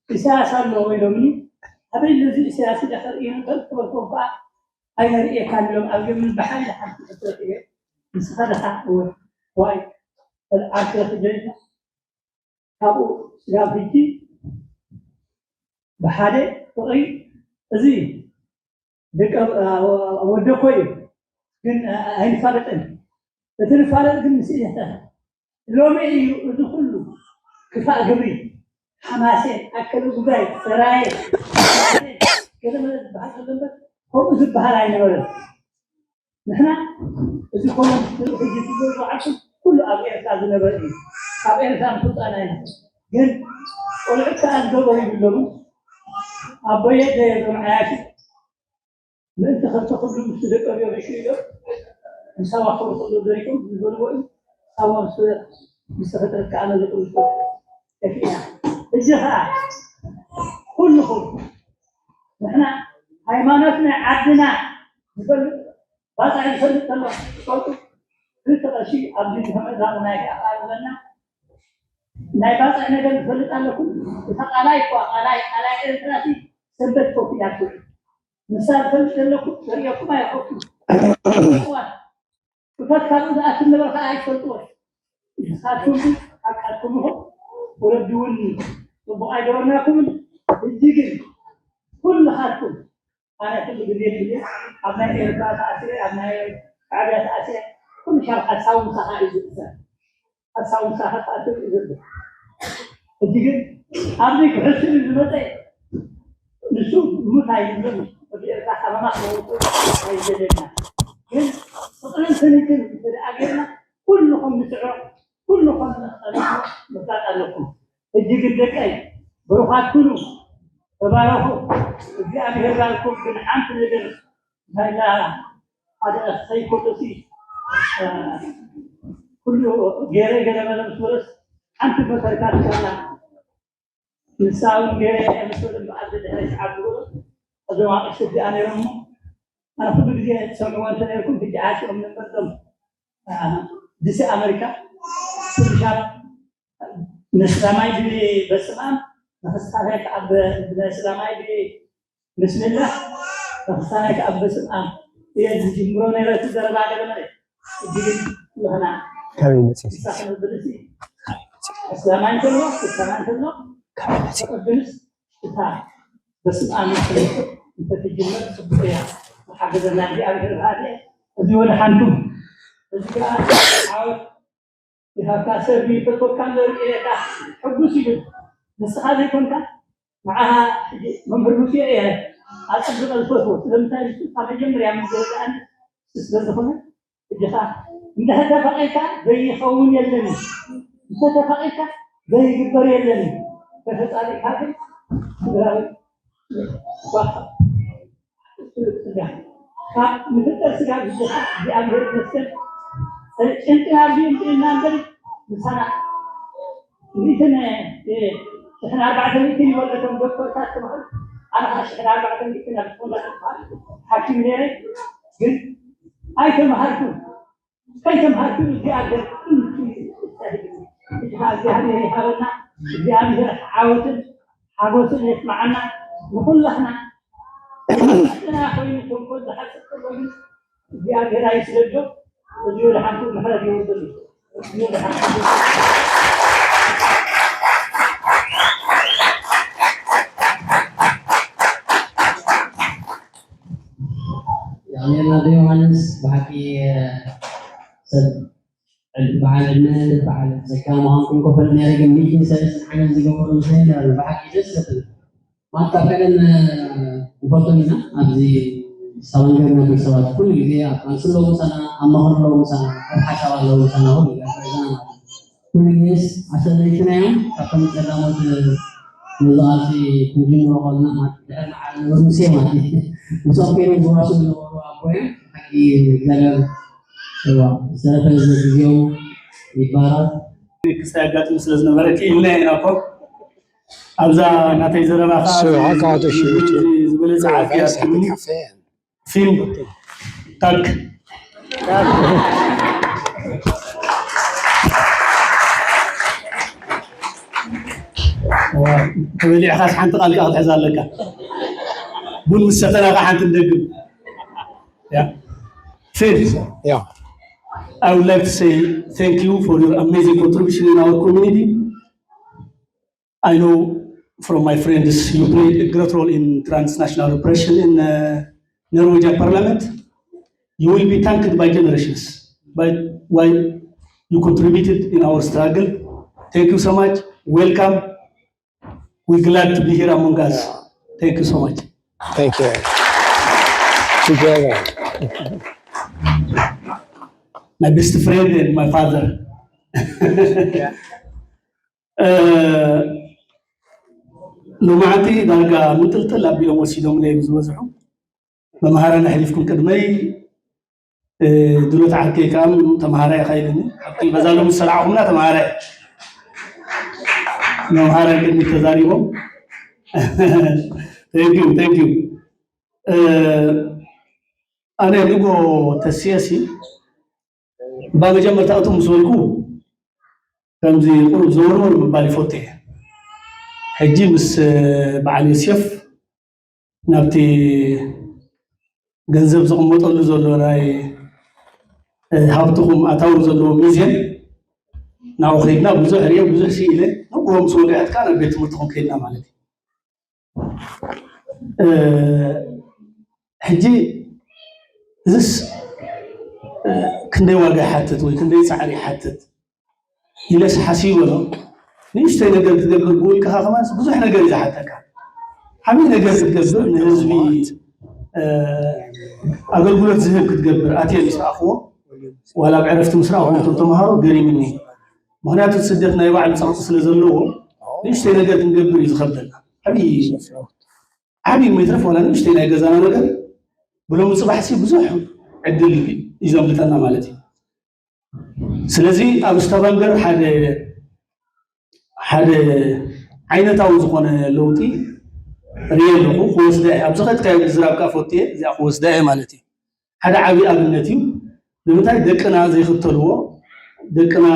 ኢሳያስ ኣሎ ወይ ኢሎምኒ፣ ኣበይ ነዚ ኢሳያስ ኢለ ከርኢ ነበር፣ ክበልኮ እባ ኣይነርእየካን ኢሎም፣ ኣብ ገምኒ ብሓይሊ ሓንቲ ክፍለጥ እየ። ንስኻ ደኻ እወ፣ ዋይ፣ በል ዓርሰ ክጀይታ። ካብኡ ስጋብ ሕጂ ብሓደ ፍቕሪ፣ እዚ ደቂ፣ ወዲ እኮ እዩ፣ ግን ኣይንፋለጥን። እቲ ንፋለጥ ግን ምስ ኢህተ ሎሚ እዩ እዚ ኩሉ ክፋእ ግብሪ፣ ሓማሴን፣ ኣከለ ጉዛይ፣ ሰራየ፣ ገለ መለ ዝበሃል ዘሎ እምበር፣ ከምኡ ዝበሃል ኣይነበረን። ንሕና እዚ ኮመንት ሕጂ ትብሎ ዝወዓልኩም ኩሉ ኣብ ኤርትራ ዝነበረ እዩ። ካብ ኤርትራ ንስልጣን ኣይነ ግን ቆልዑት ከኣ ዝገበሩ ይብለሙ። ኣቦየ ዘየዞም ዓያሹ ምእንቲ ከብቲ ኩሉ ምስ ደቀብዮ ርሹ ኢሎም ንሳዋ ክብሩ ኩሉ ደሪኮም ዝበልዎ እዩ። ሳዋ ምስ ምስ ተፈጥረት ከኣ ነዚ ኩሉ ተፊእና። ሕጂ ከኣ ኩልኹም ንሕና ሃይማኖት ናይ ዓድና ዝፈልጥ ባጽዕ ዝፈልጥ ዘሎ ትፈልጡ፣ ክልተ ቅርሺ ኣብዚ ዝመዛሙ ናይ ኣቓርበና ናይ ባጽዕ ነገር ዝፈልጥ ኣለኩም። እታ ቃላይ እኳ ቃላይ ቃላይ ኤርትራ ሲ ሰንበት ኮፍ ኢላ ትውዕል። ንሳ ዝፈልጥ ዘለኩም ዘርእየኩም ኣይረኸብኩም። እዋን እቶት ካብኡ ዝኣቱ ዝነበረ ከዓ ኣይትፈልጥዎን። ንስኻትኩም ግን ኣቃልኩም ኢኹም። ወለዲ እውን ጽቡቕ ኣይገበርናኩምን። ሕጂ ግን ኩልኻትኩም ኣነ ኩሉ ግዜ ግዜ ኣብ ናይ ኤርትራ ተኣሲረ፣ ኣብ ናይ ሻዕብያ ተኣሲረ፣ ኩሉ ሻብ ሓሳቡ ምሳኻ እዩ ዝእሰር። ሓሳቡ ምሳኻ ተኣሲሩ እዩ ዘሎ። ሕጂ ግን ኣብዚ ክሕስብ እዩ ዝመጸ። ንሱ ሙት ኣይብልን። ወዲ ኤርትራ ሓመማ ክመውት ኣይደለና። ግን ፍቕርን ስኒትን እንተ ደኣ ጌርና ኩልኹም ንስዕሮ፣ ኩልኹም ንቐልዑ ምፍላጥ ኣለኩም። ሕጂ ግን ደቀይ ብሩኻት ኩኑ፣ ተባረኹ። እግዚኣብሔር ባርኩም። ግን ሓንቲ ነገር እንታይ ኢላ ሓደ ሰይኮሎሲ ኩሉ ገይረ ገለ መለ ምስ በለስ ሓንቲ መተርካ ትሻላ ንሳ እውን ገይረ እየ ምስ በለ በዓል ድሕረ ሸዓብ ዝበሎ እዞም ኣቕሽቲ እዚኣ ነይሮም እሞ ኣነ ኩሉ ግዜ ትሰምዕዎ እንተነይርኩም ሕጂ ዓፂኦም ነበር እዞም ድሲ ኣመሪካ ኩሉ ሻብ ንስላማይ ድሊ በስማም ንክስታናይ ከዓ ንስላማይ ድሊ ብስምላህ ንክስታናይ ከዓ በስማም እየ ዝጅምሮ ነይረ እቲ ዘረባ ገለ መለ እጅግን ለህና ካበይ መፅእ? ንሳ ክንብል ሲ እስላማይ እንተሎ ክርስቲያና እንተሎ ካበይ መፅእ? ቅድምስ እታ በስማም እንተትጅመር ፅቡቅ እያ። ሓገዘና እግዚኣብሔር ብሃደ እዚ ወደ ሓንኩም እዚ ከዓ ዓወት ይሃብካ። ሰብ ይፈትወካ እምበር ኢለካ ሕጉስ ይብል። ንስኻ ዘይኮንካ ንዓኻ ሕጂ መምህር ሙሴ እየ ኣጸቢቐ ዝፈትዎ። ስለምንታይ ንሱ ካብ መጀመርያ መጀመርያ ስለ ዝኾነ፣ ሕጂ ኸኣ እንድሕር ተፈቒድካ ዘይኸውን የለን እዩ። እንተ ተፈቒድካ ዘይግበር የለን እዩ። ተተጻሊእካ ግን ትግራይ ዋካ። ካብ ንፍጠር ስጋ ብዝሓት እግዚኣብሔር ይመስገን። ጭንቅና ድዩ እንድና እምበር ምሳና ሚእትን፣ እ፣ ሽሕን ኣርባዕተ ሚእትን ይበልዑ እቶም ዶክተርታት ተባህሉ። ኣነ ኸዓ ሽሕን ኣርባዕተ ሚእትን ኣብ ዝኾነ ሓኪም ነይረ፣ ግን ኣይተምሃርኩን። ከይተምሃርኩን እግዚኣብሔር እግዚኣብሔር ይሃበና። እግዚኣብሔር ዓወትን ሓጎስን የስምዓና ንኹላትና። ጥና ኮይኑ ተንኮል ዝሓስብ ከሎ ግን እግዚኣብሔር ኣይስደዶ። እዚ ወደ ሓንቲ ምሕረት ይወርደሉ። እዚ ወደ ሓንቲ የቐንየልና ኣዶ ዮሃንስ፣ ብሓቂ ሰብ በዓል ዕድመ በዓል ጸጋ ምዃንኩም ክፈልጥ ነይረ፣ ግን ሚእትን ሰለስተን ዓመት ዝገበሩ ምሳይ ነይሮም። ብሓቂ ደስ ዘብል ማታ ቀደም ንፈልጦም ኢና። ኣብዚ ስታቫንገር ነበር ሰባት ኩሉ ግዜ ኣብ ቃልሲ ኣለዉ ምሳና፣ ኣብ መኸር ኣለዉ ምሳና፣ ኣብ ሓሳብ ኣለዉ ምሳና፣ ኩሉ ግዜ ኣብ ገዛና ማለት እዩ። ኩሉ ግዜስ ኣሰለይትና እዮም። ካብቶም ቀዳሞት ነዚ ቃልሲ ክንጅምሮ ከለና ማለት ድሕሪ ንዓና ዝነበሩ ሙሴ ማለት እዩ። ምስኦም ከይዶም ዝዋስኡ ዝነበሩ ኣቦ እዮም። ሓቂ እግዚኣብሔር እዋ ዝተረፈ ህዝቢ ግዜኦም ይባረክ። ክስታይ ኣጋጢሙ ስለ ዝነበረ ክኢልና ኢና እኮ። ኣብዛ ናተይ ዘረባ ከዓ So I got a shoot. ዝበለፀ ዓርኪ ኣትኩምኒ። ፊልም ታክ ተበሊዕኻስ ሓንቲ ቃል ከዓ ክትሕዝ ኣለካ። ቡን ምስ ሰተና ከዓ ሓንቲ ንደግም። Yeah. Phil, Yeah. I would like to say thank you for your amazing contribution in our community. I know from my friends you played a great role in transnational oppression in uh, Norwegian parliament. You will be thanked by generations by why you contributed in our struggle. Thank you so much. Welcome. We're glad to be here among us. Thank you so much. Thank you. Together. My best friend and my father. ሎማዓንቲ ዳርጋ ምንጥልጥል ኣቢሎም ወሲዶም እዮም ዝበዝሑ። መምሃራን ኣሕሊፍኩም ቅድመይ። ድሎት ዓርከይ ከዓ ተምሃራይ ኢኻ ኢሉኒ። ሓቂ በዛ ሎሚ ዝሰራዕኹምና ተምሃራይ መምሃራይ ቅድሚ ተዛሪቦም። Thank you, thank you. ኣነ ንጎ ተስየሲ እባ መጀመርታ እቱ ምስ በልኩ ከምዚ ቁሩብ ዘወርወር ምባል ይፈቱ እየ። ሕጂ ምስ በዓል ዮሴፍ ናብቲ ገንዘብ ዝቕመጠሉ ዘሎ ናይ ሃብትኹም ኣታዊ ዘለዎ ሚዝየም ናብኡ ከይድና ብዙሕ ርየ ብዙሕ ስኢለ ንግሆ ምስ ወግሐት ከዓ ናብ ቤት ትምህርትኹም ከይድና ማለት እዩ። ሕጂ እዚስ ክንደይ ዋጋ ይሓትት ወይ ክንደይ ፃዕሪ ይሓትት ኢለስ ሓሲበ ኣሎ። ንእሽተይ ነገር ክትገብር ብውልቅኻ ከማንስ ብዙሕ ነገር እዩ ዝሓተካ። ዓብዪ ነገር ክትገብር ንህዝቢ ኣገልግሎት ዝህብ ክትገብር ኣትየ ምስ ረኣኽዎ ዋላ ኣብ ዕረፍቲ ምስ ረኣኹም እቶም ተምሃሮ ገሪምኒ። ምክንያቱ ስደት ናይ ባዕሉ ፀቕጢ ስለ ዘለዎ ንእሽተይ ነገር ክንገብር እዩ ዝኸብደና። ዓብዪ ዓብዪ መትረፍ ዋላ ንእሽተይ ናይ ገዛና ነገር ብሎሚ ፅባሕሲ ብዙሕ ዕድል እዩ ዘምልጠና ማለት እዩ። ስለዚ ኣብ ስታቫንገር ሓደ ሓደ ዓይነታዊ ዝኾነ ለውጢ ርየ ኣለኹ። ክወስዳ እየ ኣብዚ ከድካዮ ምዝራብ ከዓ ፈትየ እዚኣ ክወስዳ እየ ማለት እዩ። ሓደ ዓብዪ ኣብነት እዩ። ንምንታይ ደቅና ዘይኽተልዎ ደቅና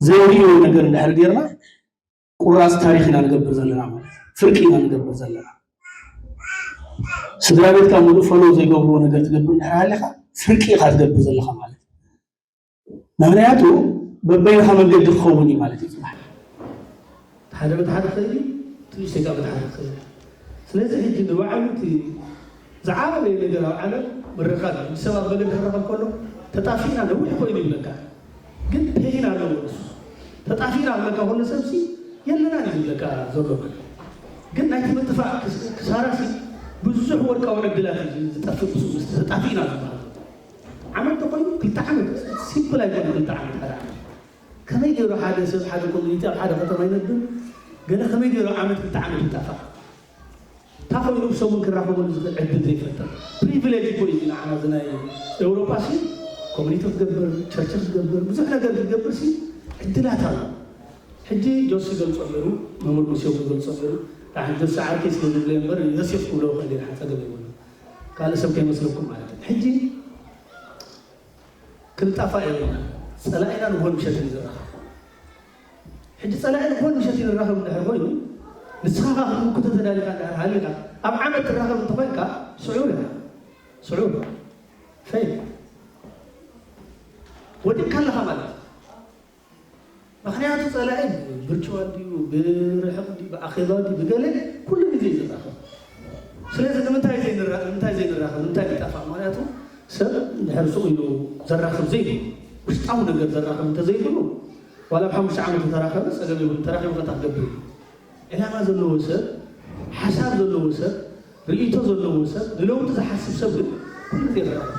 ዘይርእይዎ ነገር እንድሕር ጌርና ቁራፅ ታሪክ ኢና ንገብር ዘለና ማለት እዩ። ፍርቂ ኢና ንገብር ዘለና። ስድራ ቤትካ ሙሉእ ፈሎ ዘይገብርዎ ነገር ትገብር እንድሕር ሃሊኻ ፍርቂ ኢኻ ትገብር ዘለኻ ማለት እዩ። ምክንያቱ በበይንኻ መንገዲ ክኸውን እዩ ማለት እዩ ፅባሕ። ሓደ በቲ ሓደ ክኸይድ እዩ፣ ትንሽ ደቂቃ በቲ ሓደ ክኸይድ እዩ። ስለዚ ሕጂ ንባዕሉ እቲ ዝዓበየ ነገር ኣብ ዓለም ምርኻብ እዩ። ሰብ ኣብ መገዲ ክረኸብ ከሎ ተጣፊእና ነዊሕ ኮይኑ ይብለካ፣ ግን ፔን ኣለዎ ንሱ። ተጣፊእና ኣለካ ከሎ ሰብሲ የለናን እዩ ዝብለካ ዘሎ ማለት እዩ። ምጥፋእ ክሳራሲ ብዙሕ ወርቃዊ ዕድላት እዩ ዝጠፍእ። ምስ ተጣፊእና ዝበሃል ዓመት ተኮይኑ ክልተ ዓመት ሲምፕል ኣይኮነ። ክልተ ዓመት ሓደ ዓመት ከመይ ገይሩ ሓደ ሰብ ሓደ ኮሚኒቲ ኣብ ሓደ ከተማ ይነብር ገለ ከመይ ገይሩ ዓመት ክልተ ዓመት ይጠፋእ? እንታይ ኮይኑ ሰሙን ክራኸበሉ ዝኽእል ዕድል ዘይፈጠር? ፕሪቪሌጅ እኮ እዩ ንዓና እዚ ናይ ኤውሮጳ ሲ ኮሚኒቲ ክትገብር ቸርች ክትገብር ብዙሕ ነገር ክትገብር ሲ ዕድላት ኣሎ። ሕጂ ጆሲ ገልጾ ነይሩ፣ መምህር ሙሴ እውን ገልጾ ነይሩ። ሕጂ ሰዓርኪ ስለ ዝብለ እምበር ዮሴፍ ክብሎ ክእል ሓፀገብ ይብሉ ካልእ ሰብ ከይመስለኩም ማለት እዩ። ሕጂ ክንጣፋእ የብልና። ጸላኢና ንጎን ምሸት እዩ ዝራኸብ። ሕጂ ጸላኢ ንጎን ምሸት እዩ ዝራኸብ እንድሕር ኮይኑ ንስኻ ካ ክትምክቶ ተዳሊኻ እንድሕር ሃሊኻ ኣብ ዓመት ትራኸብ እንተኾይንካ ስዑር ኢኻ። ስዑር ፈይል ወዲቕካ ኣለኻ ማለት እዩ። ምክንያቱ ጸላኢ ብርቹዋል ድዩ ብርሕቕ ድዩ ብኣኼባ ድዩ ብገለ ኩሉ ግዜ እዩ ዝራኸብ። ስለዚ ንምንታይ ዘይንራ- ንምንታይ ዘይንራኸብ ንምንታይ ንጠፋእ? ምክንያቱ ሰብ እንድሕር ስቕ ኢሉ ዘራኽብ ዘይብሉ ውሽጣዊ ነገር ዘራኽብ እንተዘይብሉ ዋላ ኣብ ሓሙሽተ ዓመት እንተራኸበ ጸገም የብሉ። ተራኺቡ ከታ ክገብር እዩ። ዕላማ ዘለዎ ሰብ፣ ሓሳብ ዘለዎ ሰብ፣ ርእይቶ ዘለዎ ሰብ፣ ንለውጢ ዝሓስብ ሰብ ግን ኩሉ ግዜ ይረዳእ።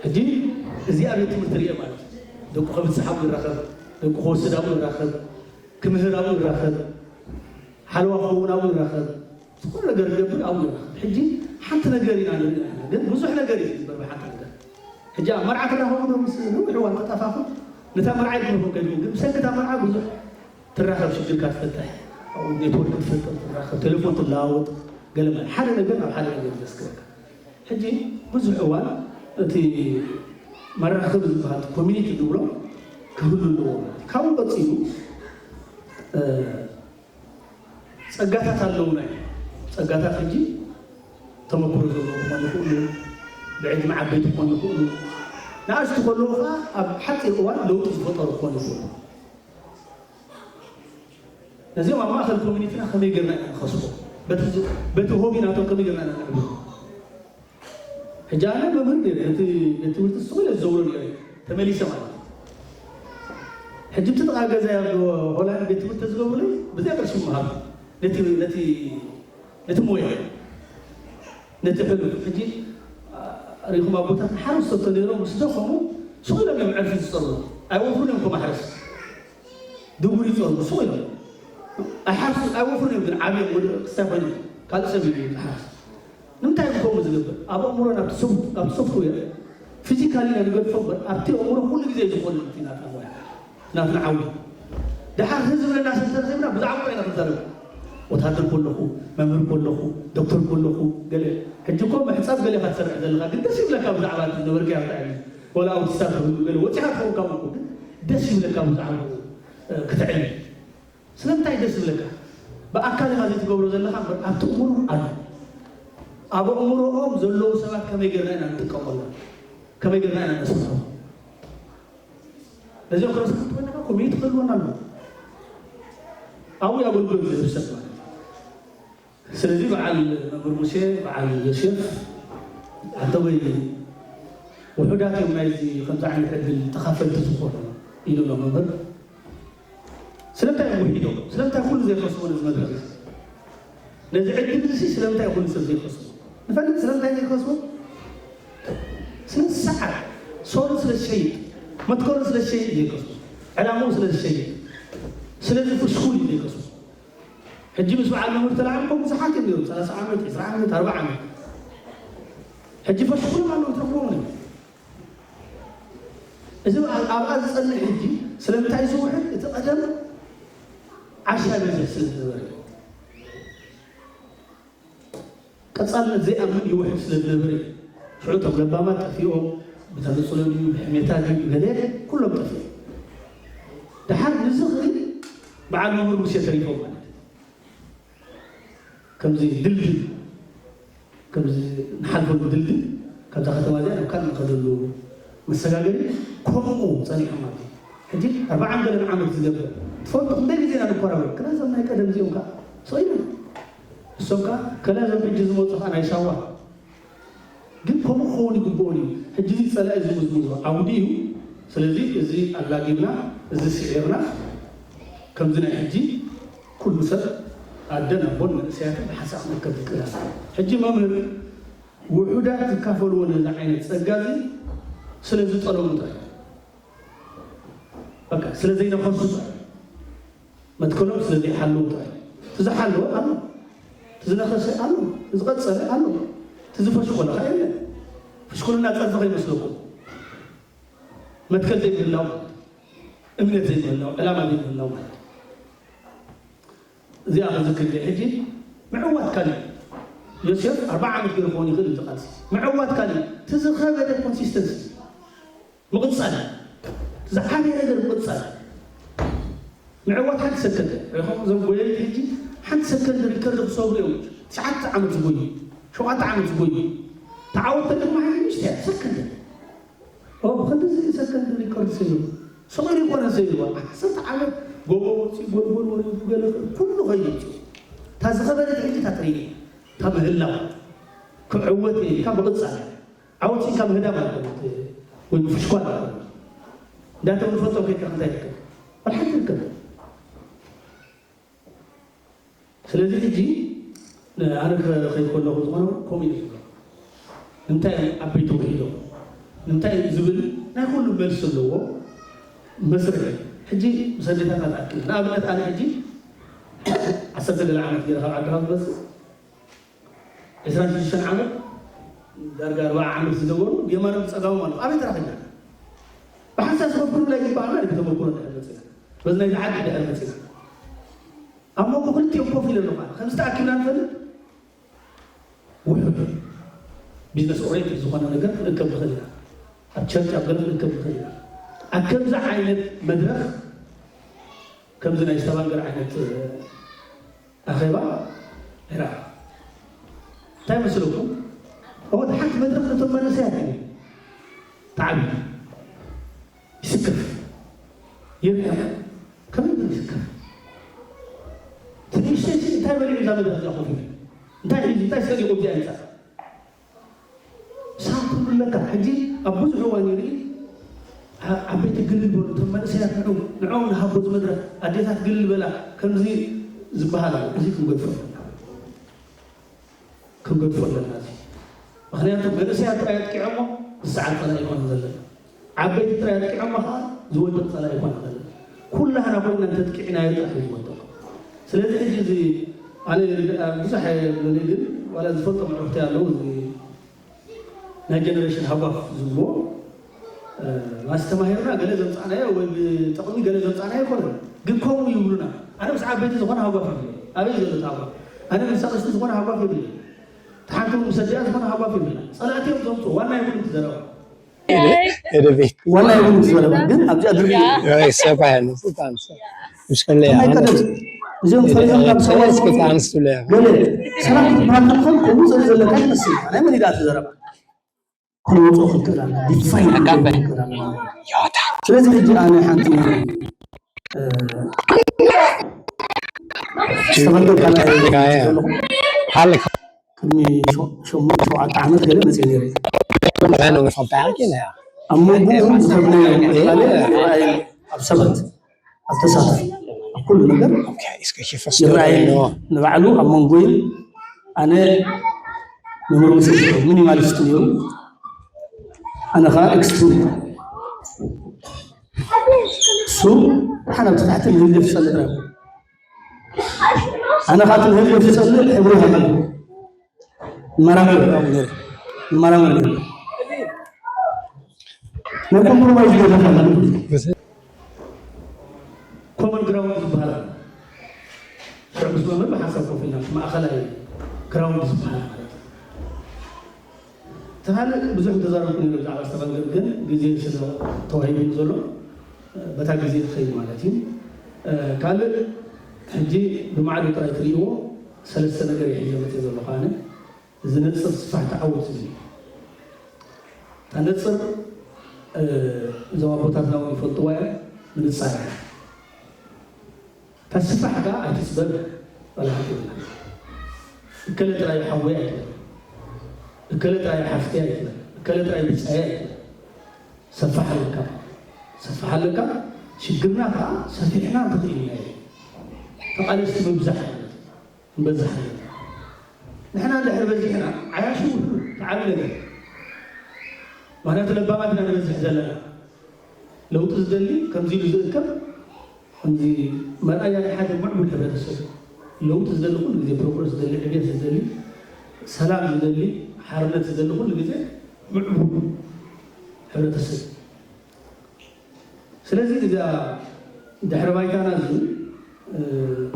ሕጂ እዚኣ ቤት ትምህርቲ ርየ ማለት እዩ። ደቁ ከብጽሕ ኣብኡ ይራኸብ፣ ደቁ ክወስድ ኣብኡ ይራኸብ፣ ክምህር ኣብኡ ይራኸብ፣ ሓለዋ ክኸውን ኣብኡ ይራኸብ፣ ዝኾነ ነገር ክገብር ኣብኡ ይራኸብ። ሕጂ ሓንቲ ነገር ኢና ንርኢ ኣለና፣ ግን ብዙሕ ነገር እዩ ዝግበር ብሓንቲ ነገር። ሕጂ ኣብ መርዓ ትራኸቡ ዶ ምስ ነዊሕ እዋን ተጣፋኹም ነታ መርዓ ይግብርኩም ከድኩም፣ ግን ብሰንኪ እታ መርዓ ብዙሕ ትራኸብ ሽግርካ ትፈትሕ ኣብኡ ኔትወርክ ትፈጥር ትራኸብ ቴሌፎን ትለዋወጥ ገለ ማለት ሓደ ነገር ናብ ሓደ ነገር ዘስክረካ ሕጂ ብዙሕ እዋን እቲ መራኸቢ ዝበሃል ኮሚኒቲ ንብሎ ክህሉ ኣለዎ ማለት እዩ። ካብኡ ቀፂሉ ፀጋታት ኣለውና እዩ። ፀጋታት ሕጂ ተመክሮ ዘለዎ ክኾኑ ይኽእሉ፣ ብዕድመ ዓበይቲ ክኾኑ ይኽእሉ። ንኣሽቱ ከለዉ ከዓ ኣብ ሓፂር እዋን ለውጢ ዝፈጠሩ ክኾኑ ይኽእሉ። ነዚኦም ኣብ ማእኸል ኮሚኒቲና ከመይ ገርና ኢና ንኸስቦ? በቲ ሆቢ ናቶም ከመይ ገርና ኢና ንዕብሎ? ሕጂ ኣነ መምህር ነይረ፣ ነቲ ቤት ትምህርቲ ስቕ ኢለ ዝዘውሮ ነይረ፣ ተመሊሰ ማለት እዩ። ሕጂ እቲ ጥቓ ገዛ ኣብ ሆላንድ ቤት ትምህርቲ ተዝገብሩለይ ብዚኣ ቅርሺ ምሃብ ነቲ ነቲ ነቲ ሞያ ነቲ ሕሉፍ ሕጂ ሪኹም ኣቦታት ሓረስቶት ተነይሮም ምስ ደኸሙ ስቕ ኢሎም እዮም ዕርፊ ዝፀሩ ኣይወፍሩን እዮም ከማሕረስ ድጉር ይጸርጉ ሱቕ ኢሎም ኣይሓርሱ ኣይወፍሩን እዮም ግን ዓብዮም ወዲ ክስታይ ኮይኑ ካልእ ሰብ እዩ ዝሓርስ ንምንታይ እዩ ከምኡ ዝገብር ኣብ ኣእምሮ ናብቲ ሶፍትዌር ፊዚካሊ ኢና ንገድፎ እምበር ኣብቲ ኣእምሮ ኩሉ ግዜ ዝኾነ ናትና ሞያ ናትና ዓውዲ ደሓር ህዝቢ ለና ሰንተር ዘይብና ብዛዕባ ኢና ክንዛረብ ወታደር ከለኹ መምህር ከለኹ ዶክተር ከለኹ ገለ ሕጂ እኮ ምሕፃብ ገለ ኢኻ ትሰርሕ ዘለኻ ግን ደስ ይብለካ ብዛዕባ ዝነበርካዮ ክትዕሊ ወላ ኣውቲስታ ትህሉ ገለ ወፂኻ ትኸውን ካብ እኮ ግን ደስ ይብለካ ብዛዕባ ክትዕሊ ስለምንታይ ደስ ዝብለካ ብኣካል ኢኻ ዘይትገብሮ ዘለኻ እምበር ኣብቲ እሙር ኣሎ ኣብ ኣእምሮኦም ዘለዉ ሰባት ከመይ ገርና ኢና ንጥቀመሎም ከመይ ገርና ኢና ነስርሖም ነዚኦም ክርስትያን ኮይንካ ኮሚኒቲ ክህልወና ኣሎ ኣብኡ ኣገልግሎት ዝህብ ሰብ ማለት እዩ ስለዚ በዓል መምህር ሙሴ በዓል ዮሴፍ ኣንተ ወይ ውሑዳት እዮም ናይዚ ከምዚ ዓይነት ዕድል ተኻፈልቲ ዝኾኑ ኢሉ ኣሎ መምህር ስለምንታይ እዮም ውሒዶም ስለምንታይ ኩሉ ዘይኸስቦ ነዚ መድረኽ ነዚ ዕድል እዚ ስለምንታይ ኩሉ ሰብ ዘይኸስቦ ንፈልጥ ስለምንታይ ዘይኸስቦ ስለ ሰዓት ሶሉ ስለ ዝሸይጥ መትከሉ ስለ ዝሸይጥ ዘይከስቦ ዕላምኡ ስለ ዝሸይጥ ስለዚ ፍሽኩል እዩ ዘይከስቦ ሕጂ ምስ በዓል መምህር ተላዓልኮም ብዙሓት እዮም ነይሮም ሰላሳ ዓመት ዕስራ ዓመት ኣርባ ዓመት ሕጂ ፈሽኩሎም ኣለዉ ትረኽቦም እዮም እዚ በዓል ኣብኣ ዝጸንሕ ሕጂ ስለምንታይ ዝውሕድ እቲ ቀደም ዓሻ ይበዝሕ ስለ ዝነበረ ቀጻልነት ዘይኣምን ይውሕድ ስለ ዝነበረ ሽዑ እቶም ለባማት ጠፊኦም ብተነጽሎ ድዩ ብሕሜታ ድዩ ብገለ ኩሎም ጠፊኦም ደሓር ንዝኽሪ በዓል መምህር ሙሴ ተሪፎም ማለት ከምዚ ድልድል ከምዚ ንሓልፈሉ ድልድል ካብዛ ከተማ እዚኣ ናብ ካልእ ንኸደሉ መሰጋገሪ ከምኡ ጸኒሖም ማለት ሕጂ ኣርባዓን ገለን ዓመት ዝገብር ትፈልጡ ክንደይ ግዜና ንኮራበር ክላ እዞም ናይ ቀደም እዚኦም ከዓ ሰኢሉ እሶም ከዓ ከላ እዞም ሕጂ ዝመፁ ከዓ ናይ ሳዋ ግን ከምኡ ክኸውን ይግብኦን እዩ ሕጂ እዚ ፀላኢ ዝምዝምዞ ዓውዲ እዩ ስለዚ እዚ ኣላጊብና እዚ ስዒርና ከምዚ ናይ ሕጂ ኩሉ ሰብ ኣደን ኣቦን መንእሰያትን ብሓንሳእ ክመከብ ይክእል ኣሎ። ሕጂ መምህር ውሑዳት ዝካፈልዎ ነዚ ዓይነት ጸጋ እዚ ስለ ዝጠለቡ ጥራይ፣ በቃ ስለ ዘይነኸሱ ጥራይ፣ መትከሎም ስለ ዘይሓለዉ ጥራይ። እቲ ዝሓለወ ኣሎ፣ እቲ ዝነኸሰ ኣሎ፣ እቲ ዝቐጸለ ኣሎ፣ እቲ ዝፈሽኮለ ከኣ የለን። ፍሽኩልና ጸርፊ ከይመስለኩም፣ መትከል ዘይምህላው ማለት እዩ። እምነት ዘይምህላው፣ ዕላማ ዘይምህላው ማለት እዩ። እዚኣ ክዝክር ኢለ ሕጂ ምዕዋት ካልእ ዮሴፍ ኣርብዓ ዓመት ገይሩ ክኸውን ይኽእል እዩ ዝቃልሲ። ምዕዋት ካልእ እቲ ዝኸበደ ኮንሲስተንሲ ምቕጻል፣ ዝዓበየ ነገር ምቕጻል። ምዕዋት ሓንቲ ሰከንድ ሪኹም እዞም ጎየይቲ ሕጂ ሓንቲ ሰከንድ ሪከርድ ክሰብሩ እዮም። ትሽዓተ ዓመት ዝጎዩ፣ ሸውዓተ ዓመት ዝጎዩ ተዓወት ተደማ ሓንቲ ንእሽተያ ሰከንድ ኦ ብክንዲ እዚ ሰከንድ ሪከርድ ሰይሩ ሰቂሉ ይኮነ ሰይሩ ዓሰርተ ዓመት ጎቦ ወፂኡ ጎልጎል ወሪዱ ገለ ኩሉ ከይዱ እታ ዝኸበደት ሕጂ እታ ትርኢ እታ ምህላው ክዕወት እየ ኢልካ ምቕፃል ዓወት ኢልካ ምህዳም ኣይኮነት ወይ ምፍሽኳል ኣይኮነት እንዳተመልፈጦ ከይድካ እንታይ ትርከብ ወላ ሓንቲ ትርከብ ስለዚ ሕጂ ኣነ ከይድ ከለኹ ዝኾነ ከምኡ ኢለ ዝብሎ ንምንታይ እዮም ዓበይቲ ውሒዶም ንምንታይ ዝብል ናይ ኩሉ መልሲ ኣለዎ መስርሕ እዩ ሕጂ ምስ ኣዴታትና ተኣኪብ ንኣብነት ኣነ ሕጂ ዓሰርተ ገለ ዓመት ገይረ ካብ ዓድኻ ዝመፅእ ዕስራን ሽዱሽተን ዓመት ዳርጋ ኣርባዓ ዓመት ዝነበሩ የማኖም ፀጋሞም ኣለዉ ኣበይ ተራኺብና ብሓንሳብ ዝኸፍሉ ላይ ይበሃልና ተመክሮ ድሕር መፅና በዚ ናይቲ ዓዲ ድሕር መፅና ኣብ መንጎ ክልቲኦም ኮፍ ኢለ ኣለኹ ኣነ ከምዚ ተኣኪብና ንፈልጥ ውሑድ ቢዝነስ ኦሬንትድ ዝኾነ ነገር ክንእከብ ንኽእል ኢና ኣብ ቸርች ኣብ ገለ ክንእከብ ንኽእል ኢና ኣብ ከምዚ ዓይነት መድረኽ ከምዚ ናይ ስተባንገር ዓይነት ኣኼባ ኣይረኣ እንታይ መስለኩም እወ ሓንቲ መድረኽ ነቶም መንእሰያት እዩ ተዓቢ ይስከፍ ይርሕቕ ከመይ ግን ይስከፍ ትንሽተይ እንታይ በሊዑ እዛ መድረኽ እዚኣ ኮፍ ኢሉ እንታይ ሒዙ እንታይ ሰሪቑ እዚኣ ይፃእ ሳብ ትብለካ ሕጂ ኣብ ብዙሕ እዋን ይርኢ ዓበይቲ ግልል በሉ እቶም መንእሰያት ንዑ ንዖም ንሃቦ ዝመድረክ ኣዴታት ግልል በላ ከምዚ ዝበሃል ኣሎ እዚ ክንገድፎ ኣለና ክንገድፎ ኣለና እዚ ምክንያቱ መንእሰያት ጥራይ ኣጥቂዖሞ ዝሰዓር ፀላኢ ይኮነ ዘለና ዓበይቲ ጥራይ ኣጥቂዖሞ ከዓ ዝወድቅ ፀላኢ ይኮነ ዘለና ኩላህና ኮይና እንተጥቂዕናዮ ጥራሕ እዩ ዝወድቅ ስለዚ ሕጂ እዚ ኣነ ብዙሕ የብለኒ ግን ዋላ ዝፈልጦ ምዕሩክቲ ኣለዉ ናይ ጀነሬሽን ሃጓፍ ዝብልዎ ማስ ተማሂርና ገለ ዘምፃእናዮ ወይ ብጠቕሚ ገለ ዘምፃእናዮ ይኮነ ግን ከምኡ ይብሉና ኣነ ምስ ዓበይቲ ዝኾነ ሃጓፍ ይብለ ኣበይ ዘሎ ሃጓፍ ኣነ ምስ ኣቕሽቲ ዝኾነ ሃጓፍ ይብለ ተሓንቱ ምስ ኣዲኣ ዝኾነ ሃጓፍ ይብልና ፀላእቲ እዮም ዘምፅኡ ዋና ይብሉ ዘረባ ወላ ይሁን ዝበለ ግን ኣብዚኣ ድርቢ ሰፋ ያለ ስልጣን ምስ ከለያ ከመይ ቀደም እዚኦም ፈሪሖም ካብ ሰው ስልጣን ስለ ገለ ሰላም ትበሃል ተኾን ከምኡ ዘለ ዘለካ ይመስል ናይ መን ኢዳ ዘረባ ክንወፅኦ ክንክእል ኣለና ዲፋይን ክንገብር ክንክእል ኣለና ስለዚ ሕጂ ኣነ ሓንቲ ዝተፈልጠ ካልኣይ ዘለኹ ሓልካ ቅድሚ ሸሞንተ ሸውዓተ ዓመት ገለ መፅእ ነይረ ኣነ ወፈባቂ ነያ ኣብ መንጎ እውን ዝኸብደዮ ምዕባለ ይረኣይ ኣብ ሰባት ኣብ ተሳትፎ ኣብ ኩሉ ነገር ይረኣይ ንባዕሉ ኣብ መንጎይ ኣነ መምህር ሙሴ ሚኒማሊስት ነይሩ ኣነ ከዓ ኤክስትሪም እሱ ሓን ኣብቲ ታሕቲ ንህግደፍ ዝፀልእ ጥራይ ኣነ ከዓ እቲ ንህግደፍ ዝፀልእ ሕብሪ ሃገር ንመራመር ንመራመር ናይ ኮምፕሮማይዝ ገዛ ኮመን ግራውንድ ዝበሃል ኣሎ። ሽዑ ምስ መምህር ብሓንሳብ ኮፍ ኢልና ማእኸላይ ግራውንድ ዝበሃል ማለት እዩ። እቲ ካልእ ብዙሕ ተዛረብኩ ነይሩ ብዛዕባ ስተፈንገር ግን ግዜ ስለ ተዋሂቡኒ ዘሎ በታ ግዜ ክኸይድ ማለት እዩ። ካልእ ሕጂ ብማዕዶ ጥራይ ትርእይዎ ሰለስተ ነገር እየ ሒዘ መፅእ ዘለኹ ኣነ። እዚ ነፅር ስፋሕ ተዓወት ዝብል እዩ። እታ ነፅር እዞም ኣቦታትና እውን ይፈልጥዋ እዮም ምንፃር እያ። እታ ስፋሕ ከዓ ኣይትፅበብ ዋላ ሓንቲ የብላ። እከለ ጥራይ ሓወይ ኣይትበል። እከለ ጥራይ ሓፍተይ ኣይትበል። እከለ ጥራይ ብፃየ ኣይትበል። ሰፋሕ ኣለካ ሰፋሕ ኣለካ ሽግርና ከዓ ሰፊሕና እንተኽኢልና እዩ ተቃለስቲ ምብዛሕ ማለት እዩ። ንበዝሕ ኣለና። ንሕና እንድሕር በዚሕና ዓያሹ ውሕዱ ተዓቢ ነገር። ምኽንያቱ ለባማት ኢና ንበዝሕ ዘለና። ለውጢ ዝደሊ ከምዚ ኢሉ ዝእከብ፣ ከምዚ መርኣያ ናይ ሓደ ምዕቡል ሕብረተሰብ። ለውጢ ዝደሊ ኩሉ ግዜ፣ ፕሮግረስ ዝደሊ፣ ዕብየት ዝደሊ፣ ሰላም ዝደሊ፣ ሓርነት ዝደሊ ኩሉ ግዜ ምዕቡል ሕብረተሰብ። ስለዚ እዛ ድሕሪ ባይታና እዚ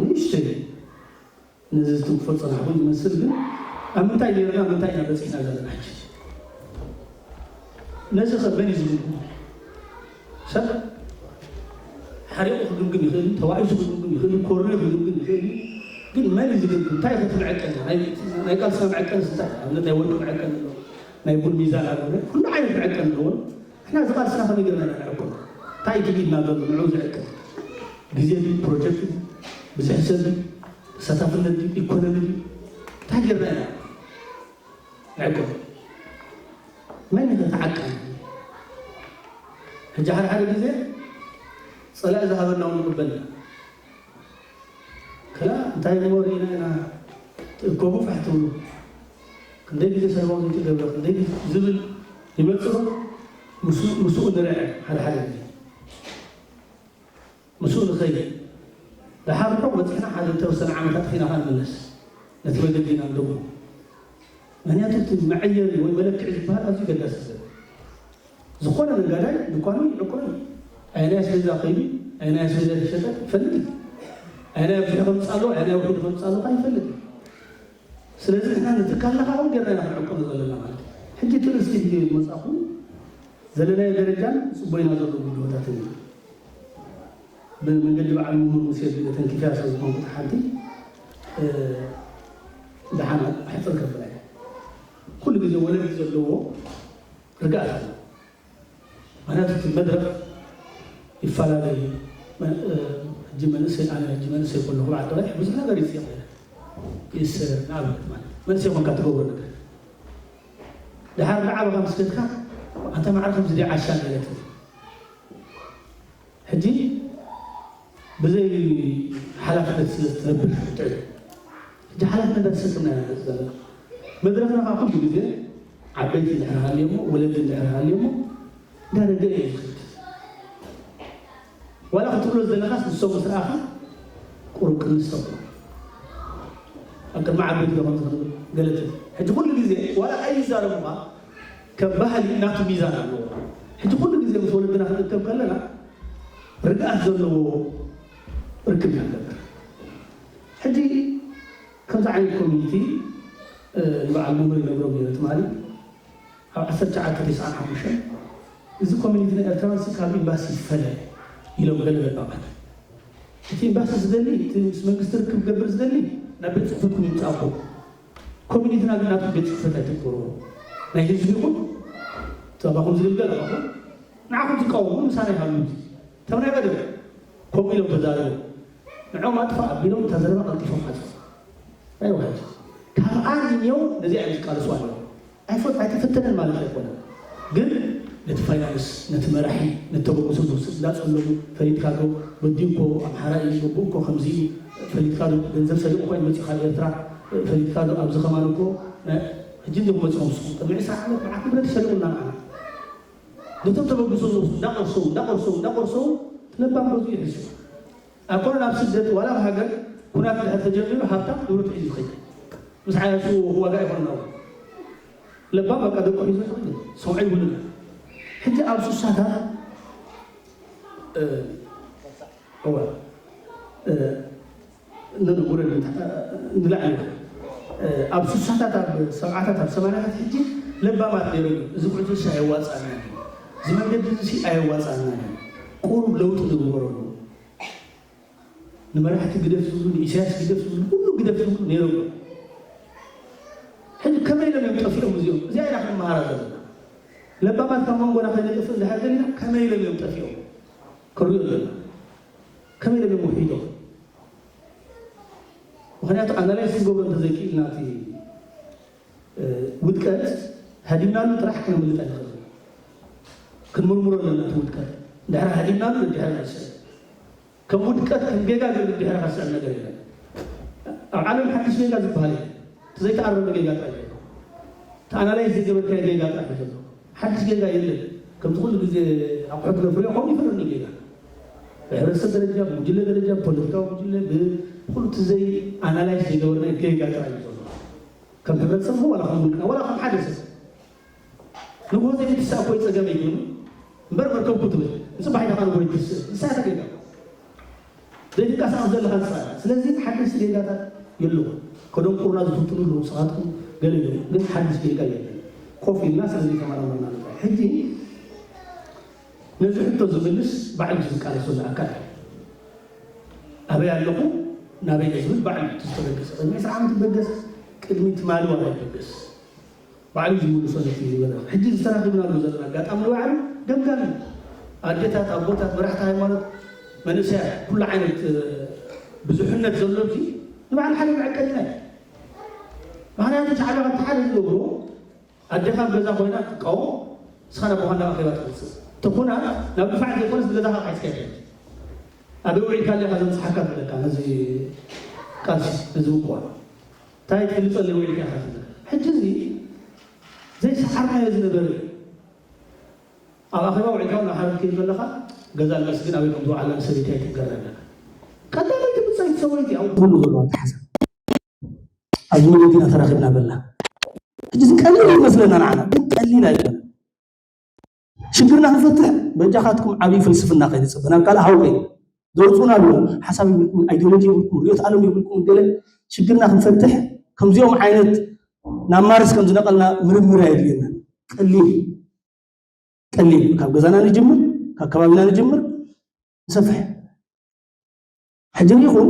ንእሽተይ ነዚ ዝትንክፎ ዝጸናሕኩ ዝመስል፣ ግን ኣብ ምንታይ ነርና፣ ምንታይ ኢና በጺሕና ዘለና ሕጂ? ነዚ ከ መን እዩ ዝግምግም? ሰብ ሓሪቑ ክግምግም ይኽእል፣ ተባኢሱ ክግምግም ይኽእል፣ ኮርዩ ክግምግም ይኽእል። ግን መን እዩ ዝግምግም? እንታይ እዩ እቲ መዐቀኒ? ናይ ቃልስና መዐቀኒ እንታይ? ኣብነት ናይ ወርቂ መዐቀኒ ኣሎ፣ ናይ ቡን ሚዛን ኣሎ፣ ኩሉ ዓይነት መዐቀኒ ኣለዎ። ንሕና እዚ ቃልስና ከመይ ጌርና ኢና ንዕቅቦ? እንታይ እዩ ትግኢትና ዘሎ ንዕኡ ዝዕቅብ? ግዜ ድዩ? ፕሮጀክት ድዩ? ብዝሒ ሰብ ድዩ? ተሳታፍነት ድዩ? ኢኮኖሚ ድዩ? እንታይ ጌርና ኢና ንዕቅቦ? መን እዩ ተዓቃቢ? ሕጂ ሓደ ሓደ ግዜ ጸላኢ ዝሃበና እውን ንቕበል ኢና። ከላ እንታይ እሞ ርኢና ኢና ትእከቡ ፋሕ ትብሉ፣ ክንደይ ግዜ ሰለማዊ ዘይተገብረ፣ ክንደይ ግዜ ዝብል ይመጽእ። ምስኡ ንርዐ ሓደ ሓደ ግዜ ምስኡ ንኸይድ። ደሓር ርሑቕ በጺሕና ሓደ ዝተወሰነ ዓመታት ፊና ንመለስ፣ ነቲ መገዲ ኢና ንደግሞ። ምኽንያቱ እቲ መዐየሪ ወይ መለክዒ ዝበሃል ኣዝዩ ገዳሲ ሰብ። ዝኾነ ነጋዳይ ድኳኑ ይዕቆ እዩ። ኣየናይ ኣስቤዛ ከይዱ፣ ኣየናይ ኣስቤዛ ተሸጠ ይፈልጥ እዩ። ኣየናይ ኣብዚሑ ከምፅእ ኣለዎ፣ ኣየናይ ውሒዱ ከምፅእ ኣለዎ ከዓ ይፈልጥ እዩ። ስለዚ ንሕና ንትካልና ከዓ ከምኡ ጌርና ኢና ክንዕቆ ዘለና ማለት እዩ። ሕጂ እቲ ርእስቲ ሕጂ መፃኹ ዘለናዮ ደረጃን ፅቡቅ ኢና ዘሎ ጉድለታትን እዩ። ብመንገዲ በዓል ምሁር ሙሴ ተንኪፈያ ስለ ዝኾንኩ ሓንቲ ደሓን ኣሕፅር ከብላ እየ። ኩሉ ግዜ ወለዲ ዘለዎ ርግኣት ኣሎ። ምክንያቱ እቲ መድረኽ ይፈላለ እዩ። ሕጂ መንእሰይ ኣነ ሕጂ መንእሰይ ከለኹ በዓል ደራይ ብዙሕ ነገር ይፅየቕ ነይረ። ይእሰር ንኣብነት ማለት መንእሰይ ኮንካ ትገብሮ ነገር ደሓር ንዓበኻ ምስ ከድካ ኣንታ ማዕረ ከምዚ ድያ ዓሻ ነይረ ትብል። ሕጂ ብዘይ ሓላፍነት ስለ ትነብር ትዕል ሕጂ ሓላፍነት ኣትሰክምና ኢና ዘለና። መድረኽና ከዓ ኩሉ ግዜ ዓበይቲ እንድሕር ሃልዮሞ ወለዲ እንድሕር ሃልዮሞ እንዳረገ እዩ ዝኸድ። ዋላ ክትብሎ ዝደለኻስ ንሶም ምስ ረኣኻ ቁሩብ ቅንስ ተብሎ ኣብ ቅድሚ ዓበይቲ ዶ ከምዚ ክንብል ገለትን ሕጂ ኩሉ ግዜ ዋላ ኣይዛረቡኻ ከም ባህሊ ናቱ ሚዛን ኣለዎ። ሕጂ ኩሉ ግዜ ምስ ወለድና ክንእከብ ከለና ርግኣት ዘለዎ ርክብ ኢና ንገብር። ሕጂ ከምዚ ዓይነት ኮሚኒቲ ንበዓል መምህር ይነግሮም ነይረ ትማሊ ኣብ ዓሰርተ ትሽዓተ ተስዓን ሓሙሽተን እዚ ኮሚኒቲ ናይ ኤርትራውያን ሲ ካብ ኤምባሲ ይፈለ ኢሎም ገለ ለባማት። እቲ ኤምባሲ ዝደሊ እቲ ምስ መንግስቲ ርክብ ክገብር ዝደሊ ናብ ቤት ፅሕፈትኩም ይምፃእኩም። ኮሚኒቲና ግን ናብቲ ቤት ፅሕፈት ኣይትግበርዎ። ናይ ህዝቢ ይኹን እቲ ኣባኹም ዝግልገል ኣባኹም ንዓኹም ዝቃወሙ ምሳና ይሃሉ። እቶም ናይ ቀደም ከምኡ ኢሎም ተዛረቡ። ንዕኦም ኣጥፋእ ኣቢሎም እታ ዘረባ ቀልጢፎም ሓፁ። ኣይዋሕድ ካብ ኣንዮ ነዚ እዮም ዝቃለሱ ኣለዉ። ኣይፈት ኣይተፈተነን ማለት ኣይኮነን። ግን ነቲ ፋይናንስ ነቲ መራሒ ነተበግሶ ዝወስድ እንዳፀለሙ ፈሊጥካ ዶ ወዲ እኮ ኣምሓራ እዩ ወዲ እኮ ከምዚ እዩ ፈሊጥካ ዶ ገንዘብ ሰሪቑ ኮይኑ መፂኡ ካብ ኤርትራ ፈሊጥካ ዶ ኣብዚ ከማን እኮ ሕጂ እንዲኹም መፂኦም ንስኹም ቅድሚ ዕስራ ዓመት መዓት ንብረት ይሰሪቑና ንዓና ነቶም ተበግሶ ዝወስዱ እንዳቆርሰው እንዳቆርሰው እንዳቆርሰው ትለባም በዙ ይሕሱ ኣኮነ ናብ ስደት ዋላ ኣብ ሃገር ኩናት ድሕር ተጀሚሩ ሃብታም ንብረት ሒዙ ይኸይድ። ምስ ዓያሹ ዋጋ ይኾንና ለባም በቃ ደቆ ሒዞ ይኸይድ። ሰምዖ ይብሉና። ሕጂ ኣብ ሱሳታት እዋ ንንጉረ ንላዕሊ ኣብ ሱሳታት ኣብ ሰብዓታት ኣብ ሰማንያታት ሕጂ ለባማት ነይሩ። እዚ ኩዕትሳ ኣየዋፃና እዩ። እዚ መንገዲ እዚ ኣየዋፃና እዩ። ቁሩብ ለውጢ ንግበረሉ። ንመራሕቲ ግደፍ ዝብሉ ንኢሳያስ ግደፍ ዝብሉ ኩሉ ግደፍ ዝብሉ ነይሮም። ሕጂ ከመይ ኢሎም እዮም ጠፊኦም እዚኦም? እዚኣ ኢና ክንመሃራ ዘለና። ለባማት ካብ መንጎና ከይነጥፍእ እንድሕር ደሊና ከመይ ኢሎም እዮም ጠፊኦም ክሪኦ ኣለና። ከመይ ኢሎም እዮም ውሒዶም? ምክንያቱ ኣናላይዝ ክንገብሮ እንተዘይክኢልና እቲ ውድቀት ሃዲምናሉ ጥራሕ ክነምልጥ ኣይንኽእልን። ክንምርምሮ ኣለና እቲ ውድቀት። እንድሕር ሃዲምናሉ እንድሕር ንዕሰብ ከም ውድቀት ከም ጌጋ ግን እንድሕር ከስዕብ ነገር የለን። ኣብ ዓለም ሓድሽ ጌጋ ዝበሃል የለን። እቲ ዘይተኣረመ ጌጋ ጥራይ እዩ ዘሎ። እቲ ኣናላይዝ ዘይገበርካዮ ጌጋ ጥራይ እዩ ዘሎ። ሓድሽ ጌጋ የለን። ከምቲ ኩሉ ግዜ ኣቑሑት ነፍርዮ ከምኡ ይፈርኒ ጌጋ። ብሕብረተሰብ ደረጃ፣ ብጉጅለ ደረጃ፣ ብፖለቲካዊ ጉጅለ፣ ብኩሉ እቲ ዘይ ኣናላይዝ ዘይገበርናዮ ጌጋ ጥራይ እዩ ዘሎ። ከም ሕብረተሰብ ዋላ ከም ውልቅና ዋላ ከም ሓደ ሰብ ንጎ ዘይትሳእ ኮይ ጸገም እዩ እምበር መርከብኩ ትብል ንጽባሕ ኢኻ ንጎ ይትስእ ንሳ ተገጋ ዘይትንቀሳቐስ ዘለኻ ንሳ። ስለዚ ሓደሽቲ ጌጋታት የለዎ። ከደንቁሩና ዝፍትኑ ኣለዉ። ንስኻትኩም ገለ እዮም ግን ሓድሽ ጌጋ የለን። ኮፍ ኢልና ስለዚ ተመራመርና ንጥራይ። ሕጂ ነዚ ሕቶ ዝምልስ ባዕሉ ዝቃለሰሉ ኣካል ኣበይ ኣለኹ ናበይ ዝብል ባዕሉ ዝተበገሰ ቅድሚ ዕስራ ዓመት ይበገስ ቅድሚ ትማሊ ዋላ ይበገስ ባዕሉ ዝምልሶ ነቲ መድረኽ። ሕጂ ዝተራኺብናሉ ዘለና ኣጋጣሚ ንባዕሉ ገምጋም እዩ። ኣዴታት፣ ኣቦታት፣ መራሕቲ ሃይማኖት፣ መንእሰያት፣ ኩሉ ዓይነት ብዙሕነት ዘሎ እዚ ንባዕሉ ሓደ መዐቀኒና እዩ። ምክንያቱ ሻዕብያ ካብቲ ሓደ ዝገብሮ ኣዴኻ ኣብ ገዛ ኮይና ትቃወም፣ ንስኻ ናብ ቦኻንዳ ኣኼባ ትመጽእ። እቲ ኩናት ናብ ድፋዕ ዘይኮነስ ብገዛኻ ሒዝካ ይኸይድ። ኣበይ ውዒልካ ኣለኻ ዘምጽሓካ ትብለካ ነዚ ቃልሲ ነዚ ምቁዋም። እንታይ ትፈልጠሉ ውዒልካ ኢኻ ትብለካ። ሕጂ እዚ ዘይሰዓርናዮ ዝነበረ እዩ። ኣብ ኣኼባ ውዒልካ ናብ ሓደ ክትከይድ ከለኻ ገዛ ንመስ ግን ኣበይ ከም ዝወዓላ ንሰበይቲ ኣይትንገርን ኣለካ። ቀዳመይቲ ብጻይቲ ሰበይቲ ኣብ ትህሉ ዘለዋ ኣተሓሳብ ኣብዚ መገዲ ኢና ተራኺብና በላ። ሕጂ እዚ ቀሊል ይመስለና ንዓና ግን ቀሊል ኣይኮነ። ሽግርና ክንፈትሕ በጃኻትኩም ዓብዪ ፍልስፍና ከይንፅበ ናብ ካልእ ሃው ከይኑ ዘውፅኡና ኣለዉ። ሓሳብ ይብልኩም፣ ኣይዲዮሎጂ ይብልኩም፣ ርዮት ዓለም ይብልኩም ገለ ሽግርና ክንፈትሕ ከምዚኦም ዓይነት ናብ ማርስ ከም ዝነቐልና ምርምር ኣየድልየና። ቀሊል እዩ። ቀሊል እዩ። ካብ ገዛና ንጅምር፣ ካብ ከባቢና ንጅምር፣ ንሰፍሕ። ሕጂ ሪኢኹም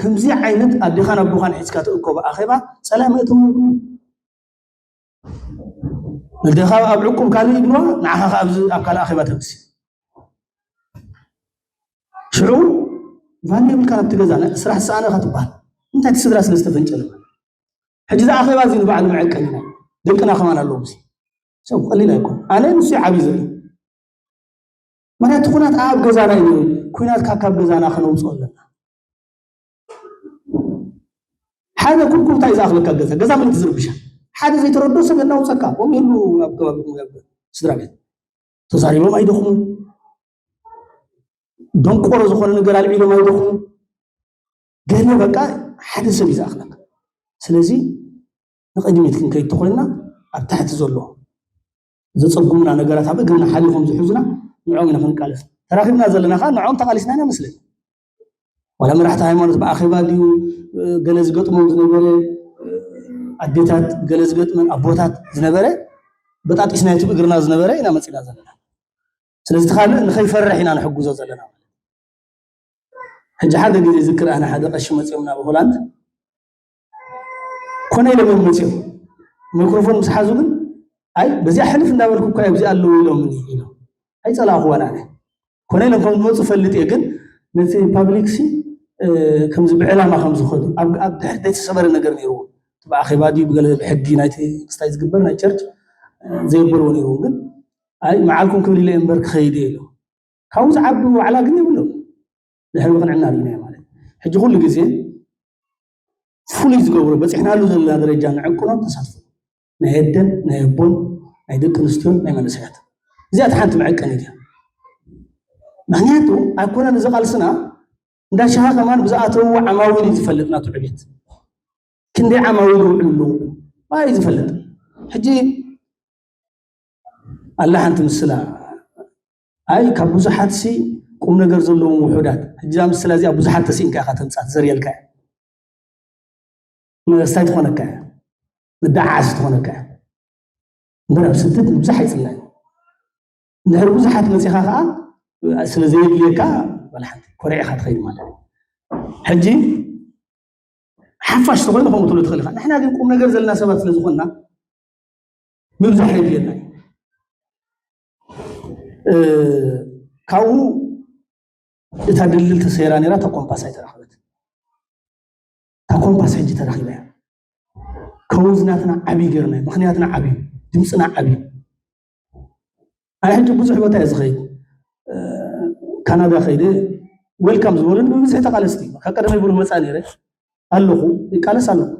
ከምዚ ዓይነት ኣዴኻን ኣቦኻን ሒዝካ ትእከቡ ኣኼባ ጸላኢ መእተዊ የብሉን። ነዴኻ ኣብ ዕቁብ ካልእ ይብልዋ፣ ንዓኻ ከኣ ኣብዚ ኣብ ካልእ ኣኼባ ተምሲ። ሽዑ ቫልዩ የብልካን ኣብቲ ገዛ፣ ስራሕ ዝሰኣነ ኢኻ ትበሃል። እንታይ እቲ ስድራ ስለ ዝተፈንጨለ። ሕጂ እዚ ኣኼባ እዚ ንባዕሉ መዐቀኒና እዩ። ደቅና ከማን ኣለዉ ኣብዚ። ሰብ ቀሊል ኣይኮን። ኣነ ንሱ እዩ ዓብዪ ዘርኢ። ምክንያቱ ኩናት ኣብ ገዛና እዩ ነይሩ። ኩናት ካብ ካብ ገዛና ከነውፅኦ ኣለና። ሓደ ኩርኩርታ እዩ ዝኣኽለካ ገዛ። ገዛ መን ትዝርብሻ? ሓደ ዘይተረድኦ ሰብ የናውፀካ። ከምኡ የሉ ኣብ ከባቢ ኣብ ስድራ ቤት። ተዛሪቦም ኣይደኽሙ። ደንቆሮ ዝኾነ ነገር ኣልዒሎም ኣይደኽሙ። ገለ በቃ ሓደ ሰብ እዩ ዝኣኽለካ። ስለዚ ንቕድሚት ክንከይድ ተኾይንና ኣብ ታሕቲ ዘሎ ዘጸጉሙና ነገራት ኣብ እግርና ሓሊኾም ዝሕዙና ንዕኦም ኢና ክንቃለስ። ተራኺብና ዘለና ኸዓ ንዕኦም ተቓሊስና ኢና መስለኒ። ዋላ መራሕቲ ሃይማኖት ብኣኼባ ድዩ፣ እ፣ ገለ ዝገጥሞም ዝነበረ፣ እ፣ ኣዴታት ገለ ዝገጥመን ኣቦታት ዝነበረ በጣጢስና እቲ እግርና ዝነበረ ኢና መጺና ዘለና። ስለዚ እቲ ካልእ ንኸይፈርሕ ኢና ንሕግዞ ዘለና። ሕጂ ሓደ ግዜ ዝክር ኣነ ሓደ ቀሺ መጺኦም ናብ ሆላንድ ኮነ ኢሎም እዮም መጺኦም። ማይክሮፎን ምስ ሓዙ ግን ኣይ በዚኣ ሕልፍ እንዳበልኩ እኳ ኣብዚ ኣለዉ ኢሎምኒ ኢሎም። ኣይጸላእኽዋን ኣነ። ኮነ ኢሎም ከም ዝመጹ ፈልጥ እየ ግን ነቲ ፓብሊክ ሲ፣ እ፣ ከምዚ ብዕላማ ከም ዝኸዱ ኣብ ኣብ ድሕሪት ዘይተሰበረ ነገር ነይርዎ። እቲ ብኣኼባ ድዩ ብገለ ብሕጊ ናይቲ ክስታይ ዝግበር ናይ ቸርች፣ እ፣ ዘየበልዎ ነይርዎ ግን ኣይ መዓልኩም ክብል ኢለ እየ እምበር ክኸይድ እየ ኢሎም። ካብኡ ዝዓቢ ዋዕላ ግን የብሎም። ድሕሪ ምቕንዕና ርኢናዮ ማለት እዩ። ሕጂ ኩሉ ግዜ ፍሉይ ዝገብሮ በፂሕናሉ ዘለና ደረጃ ንዕቅኖም ተሳትፎ ናይ ኣደን ናይ ኣቦን ናይ ደቂ ኣንስትዮን ናይ መንእሰያት እዚኣ እቲ ሓንቲ መዐቀኒት እያ። ምክንያቱ ኣይኮነን እዚ ቃልስና እንዳሻሃ ከማን ብዝኣተዉ ዓማዊል እዩ ዝፈልጥ ናቱ ዕቤት ክንደይ ዓማዊል ይውዕሉ ኣለዉ እዩ ዝፈልጥ። ሕጂ ኣላ ሓንቲ ምስላ ኣይ ካብ ብዙሓት ሲ ቁም ነገር ዘለዎም ውሑዳት። ሕጂ እዛ ምስላ እዚኣ ብዙሓት ተሲእንካ ኢኻ ተምጻእ ዘርእየልካ እያ። መለስታይ ትኾነካ እያ። መደዓዓሲ ትኾነካ እያ። እምበር ኣብ ስደት ንብዙሕ ኣይጽላእን። እንድሕር ብዙሓት መጺኻ ኸዓ ስለ ዘየድልየካ ዋላ ሓንቲ ኮሪዕኻ ትኸይድ ማለት እዩ። ሕጂ ሓፋሽ ተኾይኑ ከምኡ ትብሎ ትኽእል ኢኻ። ንሕና ግን ቁም ነገር ዘለና ሰባት ስለ ዝኾንና ምብዛሕ የድልየና እዩ። እ፣ ካብኡ እታ ድልድል ተሰይራ ነይራ፣ እታ ኮምፓስ ኣይተረኸበት። እታ ኮምፓስ ሕጂ ተረኺባ እያ። ከውዝ ናትና ዓብዪ ገይርና፣ ምኽንያትና ዓብዪ፣ ድምፅና ዓብዪ። ኣነ ሕጂ ብዙሕ ቦታ እየ ዝኸይድ። እ፣ ካናዳ ከይደ ዌልካም ዝበሉን ብብዝሒ ተቓለስቲ ካብ ቀደመይ ብሩህ መፃእ ነይረ። ኣለኹ፣ ይቃለስ ኣለኹ።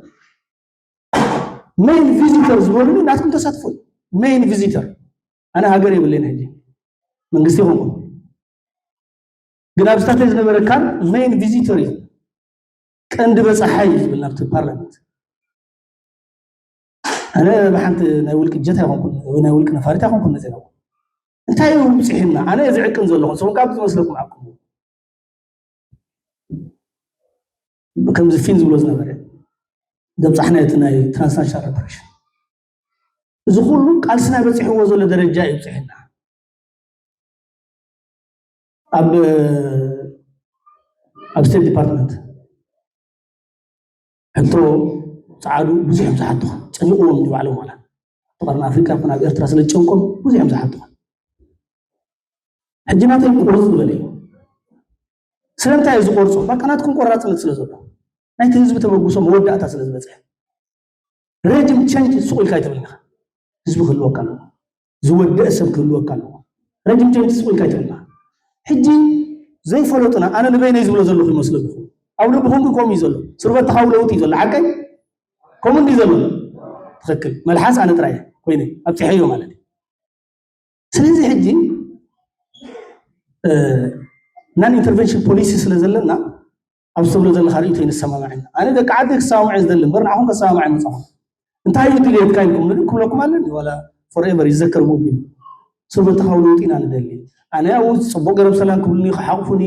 ሜይን ቪዚተር ዝበሉኒ ናትኩም ተሳትፎ እዩ። ሜይን ቪዚተር፣ ኣነ ሃገር የብለይን ሕጂ፣ መንግስቲ ይኾንኩም። ግን ኣብ ስታተይ ዝነበረ ካን ሜይን ቪዚተር እዩ፣ ቀንዲ በፃሓይ እዩ ዝብል ናብቲ ፓርላመንት። ኣነ ብሓንቲ ናይ ውልቂ ጀት ኣይኮንኩን ወይ ናይ ውልቂ ነፋሪት ኣይኮንኩን ነፂና። እንታይ እዩ ብፅሒና? ኣነ እየ ዝዕቅን ዘለኹ፣ ንስኹም ካብ ዝመስለኩም ዓቅሙ። ከምዚ ፊን ዝብሎ ዝነበረ ዘብፃሕና እቲ ናይ ትራንስናሽናል ኦፐሬሽን፣ እዚ ኩሉ ቃልስና በፂሕዎ ዘሎ ደረጃ እዩ ብፅሒና። ኣብ ኣብ ስቴት ዲፓርትመንት ሕቶ ፀዓዱ ብዙሕ እዮም ዝሓቱኻ፣ ጨኒቕዎም ንባዕሎም ዋላ ኣብ ቀርኒ ኣፍሪቃ ይኹን ኣብ ኤርትራ ስለ ዝጨንቆም ብዙሕ እዮም ዝሓቱኻ። ሕጂ ናተይ ቁርፅ ዝበለ እዩ። ስለምንታይ እዩ ዝቆርፆ? በቃ ናትኩም ቆራፅነት ስለ ዘሎ፣ ናይቲ ህዝቢ ተበግሶ መወዳእታ ስለ ዝበፅሐ። ሬጅም ቸንጅ ስቕ ኢልካ ኣይትብልኒ ኢኻ። ህዝቢ ክህልወካ ኣለዎ፣ ዝወደአ ሰብ ክህልወካ ኣለዎ። ሬጅም ቸንጅ ስቕ ኢልካ ኣይትብልኒ ኢኻ። ሕጂ ዘይፈለጡና፣ ኣነ ንበይነይ ዝብሎ ዘለኹ ይመስለኩም። ኣብ ልብኹም ግን ከምኡ እዩ ዘሎ። ስርበት ተኻዊ ለውጢ እዩ ዘሎ። ሓቀይ ከምኡ እንዲ ዘሎ። ትኽክል። መልሓስ ኣነ ጥራይ እየ ኮይነ ኣብፂሐዮ ማለት እዩ። ስለዚ ሕጂ ናን ኢንተርቨንሽን ፖሊሲ ስለ ዘለና፣ ኣብ ዝብሎ ዘለካ ርእይቶ ይንሰማማዕ ኢና። ኣነ ደቂ ዓዲ ክሰማማዕ ዝደሊ እምበር ንዓኹም ከሰማማዕ መጻኹም። እንታይ እዩ ድልየትካ ኢልኩም ንርኢ ክብለኩም ኣለኒ። ዋላ ፎርኤቨር ይዘከር ሙቢል ስርበተኻዊ ለውጢ ኢና ንደሊ። ኣነ ኣብኡ ጽቡቕ ገይሮም ሰላም ክብሉኒ፣ ክሓቑፉኒ፣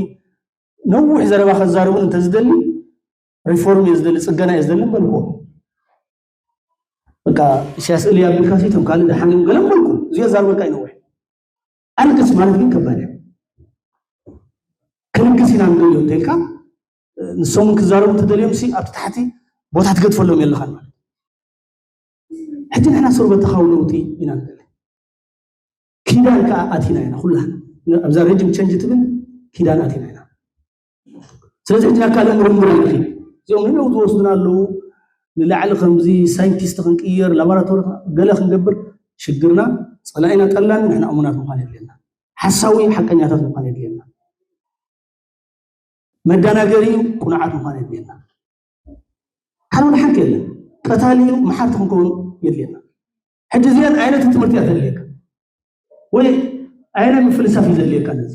ነዊሕ ዘረባ ከዛርቡን እንተዝደሊ፣ ሪፎርም እየ ዝደሊ፣ ጽገና እየ ዝደሊ ምበልኩዎ። በቃ ኢሳያስ እልይ ኣቢልካ ሲ እቶም ካልእ ደሓን እዮም ገለ ምበልኩ። እዚ የዛርበካ እዩ ነዊሕ። ኣልግስ ማለት ግን ከባድ እዩ። ክንግስ ኢና ንደልዮ እንተልካ፣ ንሶም ክዛረቡ እንተደልዮም ሲ ኣብቲ ታሕቲ ቦታ ትገድፈሎም የለኻን ማለት። ሕጂ ንሕና ስርበተኻዊ ለውጢ ኢና ንደሊ። ኪዳን ከኣ ኣቲና ኢና ኩላህና። ኣብዛ ሬጅም ቸንጅ ትብል ኪዳን ኣቲና ኢና። ስለዚ ሕጂ ናብ ካልእ ምርምር ኣይንኺድ። እዚኦም ንነው ዝወስዱና ኣለዉ። ንላዕሊ ከምዚ ሳይንቲስት ክንቅየር፣ ላቦራቶሪ ገለ ክንገብር ሽግርና፣ ጸላኢና ጠላሚ ንሕና እሙናት ምዃን የድልየና። ሓሳዊ ሓቀኛታት ምዃን የድልየና። መደናገሪ ቅኑዓት ምዃን የድልየና። ካልእ ሓንቲ የለን። ቀታሊ መሓርቲ ክንከውን የድልየና። ሕጂ እዚኣን ዓይነት ትምህርቲ እያ ተድልየካ። ወይ ዓይነት ምፍልሳፍ እዩ ዘድልየካ ነዚ።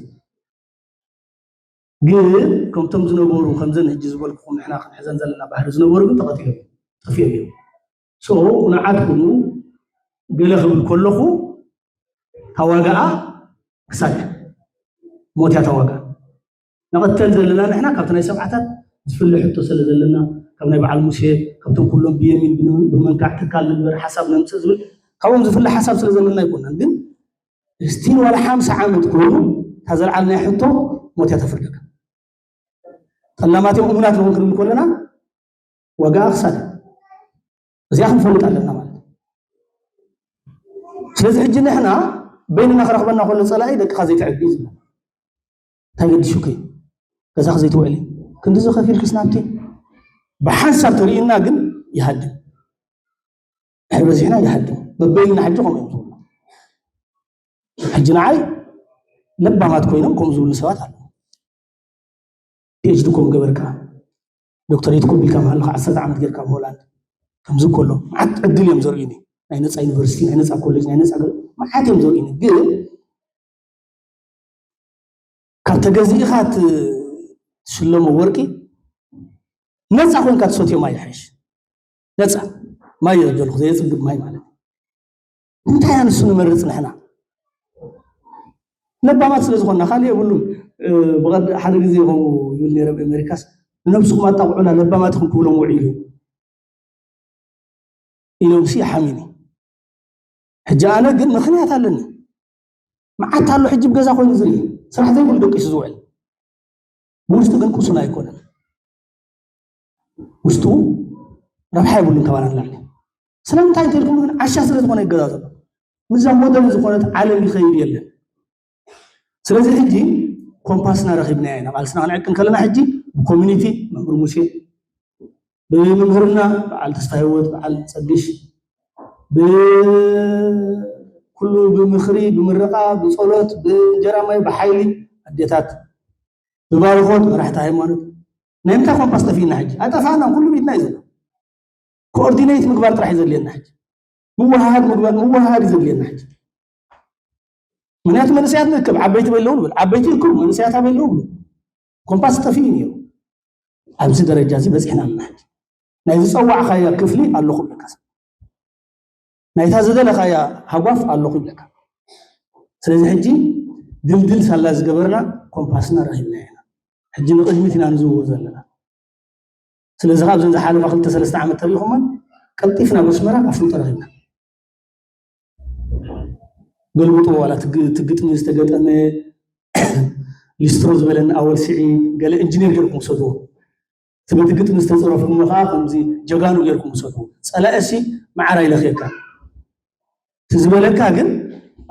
ግን ከምቶም ዝነበሩ ከምዘን ሕጂ ዝበልኩኹም ንሕና ክንሕዘን ዘለና ባህሪ ዝነበሩ ግን ተቐቲሎም እዮም፣ ጠፊኦም እዮም። So ንዓት ኩኑ ገለ ክብል ከለኹ ታዋጋኣ ክሳድ ሞት እያ ታዋጋ። ንቐተል ዘለና ንሕና ካብቲ ናይ ሰብዓታት ዝፍለ ሕቶ ስለ ዘለና ካብ ናይ በዓል ሙሴ ካብቶም ኩሎም ብየሚን ብመንካዕ ትካል ንግበር ሓሳብ ነምፅእ ዝብል ካብኦም ዝፍለ ሓሳብ ስለ ዘለና ኣይኮናን። ግን ስቲል ዋላ ሓምሳ ዓመት ኮይኑ እታ ዘልዓልናዮ ሕቶ ሞት እያ ተፍርደካ። ጠላማት እዮም እሙናት ንኹን ክንብል ከለና ዋጋ ክሳድ እዚኣ ክንፈልጥ ኣለና ማለት እዩ። ስለዚ ሕጂ ንሕና በይንና ክረኽበና ከሎ ፀላኢ ደቅኻ ዘይትዕቢ እዩ ዝብለና። እንታይ ገዲሹኪ ገዛኺ ዘይትውዕሊ ክንድዚ ከፊልክስ ናብቲ ብሓንሳብ ተርእዩና ግን ይሃድም። ድሕሪ በዚሕና ይሃድም። በበይንና ሕጂ ከምኡ እዮም ዝብሉ። ሕጂ ንዓይ ለባማት ኮይኖም ከምኡ ዝብሉ ሰባት ኣለዉ። ፒኤችዲ ኮም ገበርካ ዶክተሬት ኮም ኢልካ መሃልካ ዓሰርተ ዓመት ጌርካ ኣብ ሆላንድ ከምዚ ከሎ መዓት ዕድል እዮም ዘርእዩኒ። ናይ ነፃ ዩኒቨርሲቲ ናይ ነፃ ኮሌጅ ናይ ነፃ ገለ መዓት እዮም ዘርእዩኒ። ግን ካብ ተገዚእኻ ትሽለሞ ወርቂ ነፃ ኮይንካ ትሰትዮ ማይ ይሓይሽ። ነፃ ማይ እየ ዘለኹ ዘየፅግብ ማይ ማለት እዩ። እንታይ ኣንሱ ንመርፅ ንሕና ለባማት ስለ ዝኾንና ካልእ የብሉን። ብቐድ ሓደ ግዜ ከምኡ ይብል ነይረ ኣብ ኣሜሪካስ ንነብስኹም ኣጣቕዑላ ለባማት ኢኹም ክብሎም ውዒሉ ኢሎም ሲ ሓሚኒ። ሕጂ ኣነ ግን ምኽንያት ኣለኒ። መዓት ኣሎ ሕጂ ብገዛ ኮይኑ ዝርኢ ስራሕ ዘይብሉ ደቂሱ ዝውዕል ብውሽጡ ግን ቁሱን ኣይኮነን። ውሽጡ ረብሓ የብሉን ከባና ንላዕሊ። ስለምንታይ እንተልኩም ግን ዓሻ ስለ ዝኾነ ይገዛዘብ። ምዛ ሞደርን ዝኾነት ዓለም ይኸይድ የለን። ስለዚ ሕጂ ኮምፓስና ረኺብና ኢና ቃልስና ክንዕቅን ከለና ሕጂ ብኮሚኒቲ መምህር ሙሴ ብመምህርና በዓል ተስፋ ህይወት በዓል ፀግሽ ብኩሉ ብምኽሪ ብምርቓ ብፀሎት ብእንጀራ ማይ ብሓይሊ ኣዴታት ብባርኾት መራሕቲ ሃይማኖት ናይ ምንታይ ኮምፓስ ጠፊእና ሕጂ? ኣጠፋእና፣ ኩሉ ብኢድና እዩ ዘሎ። ኮኦርዲኔት ምግባር ጥራሕ እዩ ዘድልየና ሕጂ። ምውሃሃድ ምግባር፣ ምውሃሃድ እዩ ዘድልየና ሕጂ። ምክንያቱ መንእሰያት ንእክብ፣ ዓበይቲ በለዉ ንብል፣ ዓበይቲ እክቡ፣ መንእሰያት ኣበይ ኣለዉ ንብል። ኮምፓስ ጠፊኡ ነይሩ። ኣብዚ ደረጃ እዚ በፂሕና ኣለና ሕጂ። ናይ ዝፀዋዕኻያ ክፍሊ ኣለኹ ይብለካ ሰብ። ናይታ ዝደለኻያ ሃጓፍ ኣለኹ ይብለካ። ስለዚ ሕጂ ድልድል ሳላ ዝገበርና ኮምፓስና ረኺብና ኢና። ሕጂ ንቕድሚት ኢና ንዝውር ዘለና። ስለዚ ካብ ዘን ዝሓለፋ ክልተ ሰለስተ ዓመት ተሪኹመን ቀልጢፍና በስመራ ኣፍልጦ ረኺብና። ገልብጦ ዋላ ትግ-፣ ትግጥሚ ዝተገጠመ ሊስትሮ ዝበለኒ ኣወል ስዒድ ገለ ኢንጂነር ገይርኩም ውሰድዎ። እቲ በቲ ግጥሚ ዝተፀረፉ እሞ ከዓ ከምዚ ጀጋኑ ገይርኩም ውሰድዎ። ፀላእሲ መዓር ኣይለኽየካ። እቲ ዝበለካ ግን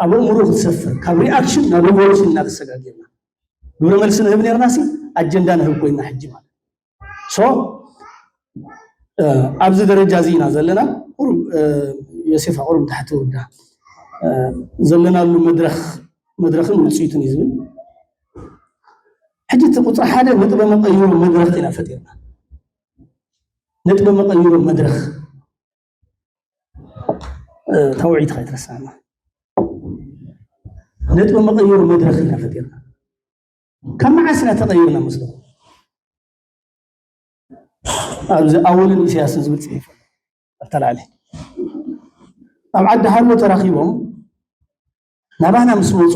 ኣብ ኣእምሮ ክትሰፍር፣ ካብ ሪኣክሽን ናብ ሪቮሉሽን እናተሰጋገርና ግብረ መልሲ ንህብ ነርና ሲ ኣጀንዳ ንህብ ኮይና ሕጂ ማለት። ሶ ኣብዚ ደረጃ እዚ ኢና ዘለና። ቁሩብ ዮሴፋ ቁሩብ ታሕቲ ውዳ ዘለናሉ መድረኽ፣ መድረኽን ውፅኢቱን እዩ ዝብል። ሕጂ እቲ ቁፅሪ ሓደ ነጥበ መቐይሮ መድረኽ ኢና ፈጢርና። ነጥበ መቐይሮ መድረኽ ታውዒትካ ይትረሳና። ነጥበ መቐይሮ መድረኽ ኢና ፈጢርና። ካብ መዓስ ኢና ተቐይርና መስለኹም? ኣብዚ ኣወልን ኢሳያስን ዝብል ፅሒፍ ኣብታ ላዕሊ ኣብ ዓዲ ሃሎ ተራኺቦም ናባና ምስ መፁ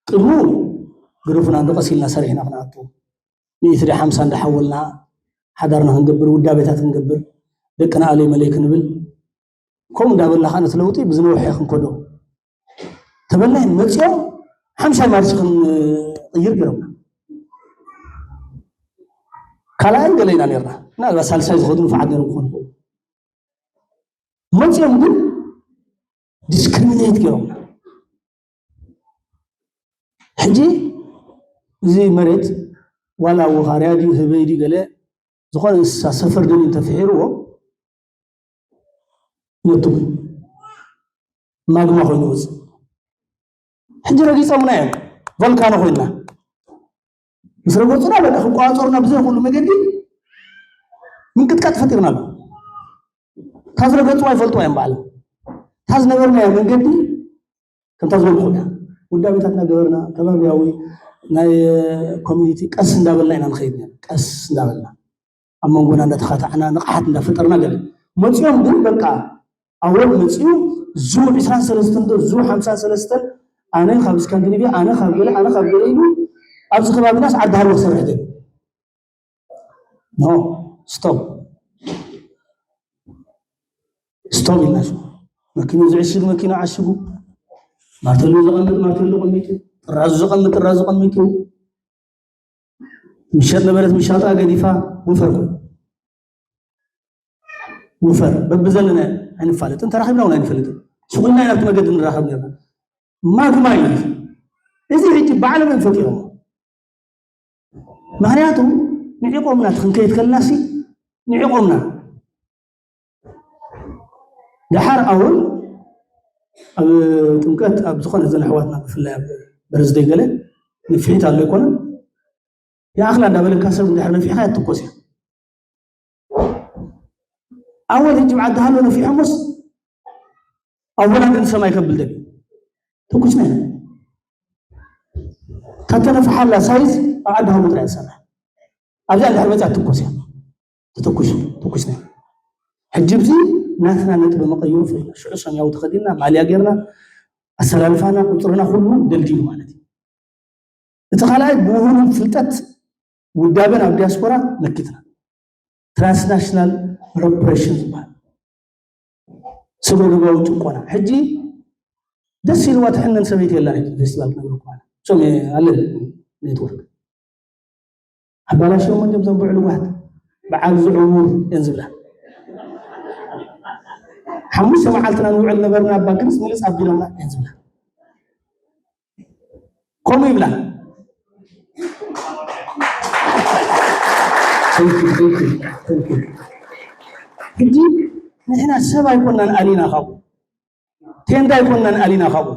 ቅድሙ ግደፉና እንዶ ቀስ ኢልና ሰሪሕና ክንኣቱ ሚእቲ ደ ሓምሳ እንዳሓወልና ሓዳርና ክንገብር ውዳቤታት ክንገብር ደቅና ኣለይ መለይ ክንብል ከምኡ እንዳበልና ከዓ ነቲ ለውጢ ብዝነውሐ ክንከዶ ተበልና መፂኦም ሓምሻይ ማርች ክንቕይር ገይሮምና። ካልኣይ ገለ ኢና ነርና ምናልባት ሳልሳይ ዝኸዱ ንፉዓት ነይሮም ክኾኑ ይኽእሉ። መፂኦም ግን ዲስክሪሚኔት ገይሮምና። ሕጂ እዚ መሬት ዋላ ወኻርያ ድዩ ህበይ ድዩ ገለ ዝኾነ እንስሳ ሰፈር ደልዩ እንተፍሒርዎ ነትጉ ማግማ ኮይኑ ይወፅእ። ሕጂ ረጊፆምና እዮም ቮልካኖ ኮይንና ምስ ረገፁና በቃ ክቋፀሩና ብዘይ ኩሉ መገዲ ምንቅጥቃጥ ፈጢርና ኣሎ። እታ ዝረገፅዋ ይፈልጥዋ እዮም በዓል እታ ዝነበርናዮ መንገዲ ከምታ ዝበልኩ እያ ውዳቤታትና ገበርና ከባቢያዊ ናይ ኮሚኒቲ ቀስ እንዳበልና ኢና ንኸይድ ነና ቀስ እንዳበልና ኣብ መንጎና እንዳተኻታዕና ንቕሓት እንዳፈጠርና ገለ መፂኦም ግን በቃ ኣወል መፂኡ ዙ ዕስራን ሰለስተን ዶ ዙ ሓምሳን ሰለስተን ኣነ ካብ ስካንዲኔቪያ ኣነ ካብ ገለ ኣነ ካብ ገለ ኢሉ ኣብዚ ከባቢናስ ዓዲ ሃሎ ክሰርሕ ደል ኖ ስቶፕ ስቶፕ ኢልና መኪኑ ዝዕሽግ መኪኑ ዓሽጉ ማርተሉ ዘቐምጥ ማርተሉ ቀሚጡ ጥራዙ ዘቐምጥ ጥራዙ ቀሚጡ ምሸጥ ነበረት ምሻጣ ገዲፋ ውፈር ኮ ውፈር በብዘለና ኣይንፋለጥን ተራኺብና እውን ኣይንፈልጥን ስቑልና ኢና ኣብቲ መገዲ ንራኸብ ነርና ማግማ እዩ እዚ ሕጂ ባዕሎም እዮም ፈጢሮሞ ምኽንያቱ ንዒቖምና እቲ ክንከይድ ከለናሲ ንዒቖምና ደሓር ኣወል ኣብ ጥምቀት ኣብ ዝኾነ ዘን ኣሕዋትና ብፍላይ ኣብ በርዝደይ ገለ ንፍሒት ኣሎ ኣይኮነን ይኣኽላ እንዳበለካ ሰብ እንድሕር ነፊሕኻ እያ ትኮስ እያ ኣወል ህጂ ብዓዲ ሃሎ ነፊሖምስ ኣወላዲ ንሰማይ ከብል ደልዩ ተኩስና ኢና ታተነፍሓላ ሳይዝ ኣብ ዓዲ ሃሎ ጥራይ ዝሰርሕ ኣብዚኣ እንድሕር መፅያ ትኮስ እያ ተተኩሱ ተኩስና ሕጂ ብዚ ናትና ነጥቢ መቐይሮ ፈሊና ሽዑ ሰማያዊ ተኸዲና ማልያ ጌርና ኣሰላልፋና ቁፅርና ኩሉ ደልዲሉ ማለት እዩ እቲ ካልኣይ ብውህሉል ፍልጠት ውዳበን ኣብ ዲያስፖራ መኪትና ትራንስናሽናል ኦፕሬሽን ዝበሃል ስግረ ዶባዊ ጭቆና ሕጂ ደስ ኢልዋ ትሕነን ሰበይቲ የላን ፌስቲቫል ክነግረኩም ኣለ ሶም ኣለ ኔትወርክ ኣባላሽዮም እንዲም ዘንብዑ ልዋት ብዓል ዝዕውር እየን ዝብላ ሓሙሽተ መዓልትና ንውዕል ነበርና ኣባ ግንስ ምልፅ ኣቢሎምና እየን ዝብላ ከምኡ ይብላ ሕጂ ንሕና ሰብ ኣይኮናን ኣሊና ካብኡ ቴንዳ ኣይኮናን ኣሊና ካብኡ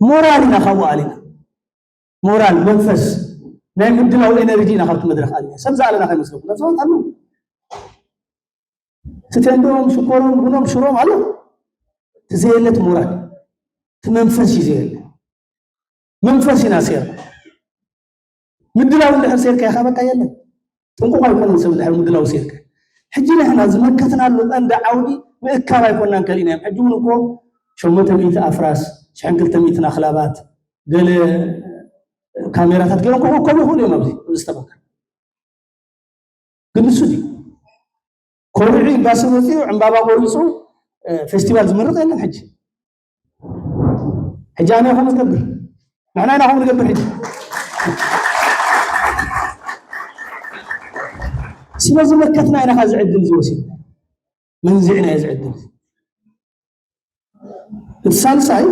ሞራል ኢና ካብኡ ኣሊና ሞራል መንፈስ ናይ ምድላው ኤነርጂ ኢና ካብቲ መድረኽ ኣልና። ሰብ ዝኣለና ከይመስለኩም። ነብሰባት ኣለዉ። እቲ ቴንዶም፣ ሽኮሮም፣ ቡኖም፣ ሽሮም ኣሎ። እቲ ዘየለ እቲ ሞራል፣ እቲ መንፈስ እዩ ዘየለ። መንፈስ ኢና ሴርና። ምድላው እንድሕር ሴርካ ኢኻ በቃ የለን። ጥንቁቕ ኣይኮነን ሰብ እንድሕር ምድላው ሴርካ። ሕጂ ንሕና ዝመከትናሉ ቀንዲ ዓውዲ ምእካብ ኣይኮናን ከሊእናዮም። ሕጂ እውን እኮ ሸሞንተ ሚእቲ ኣፍራስ፣ ሽሕን ክልተ ሚእትን ኣኽላባት፣ ገለ ካሜራታት ገይሮም ክኾኑ ይኽእሉ እዮም። ኣብዚ፣ ኣብዚ ዝተበከ ግን ንሱ ድዩ ኮሪዑ ኤምባሲ መፂኡ ዕምባባ ቆሪፁ፣ እ፣ ፌስቲቫል ዝምርቕ የለን። ሕጂ፣ ሕጂ ኣነ ከምኡ ዝገብር፣ ንሕና ኢና ከምኡ ንገብር። ሕጂ ስለዚ መከትና ኢና፣ ካብ ዝዕድል ዝወሲድ መንዚዕና እዩ ዝዕድል። እቲ ሳልሳይ፣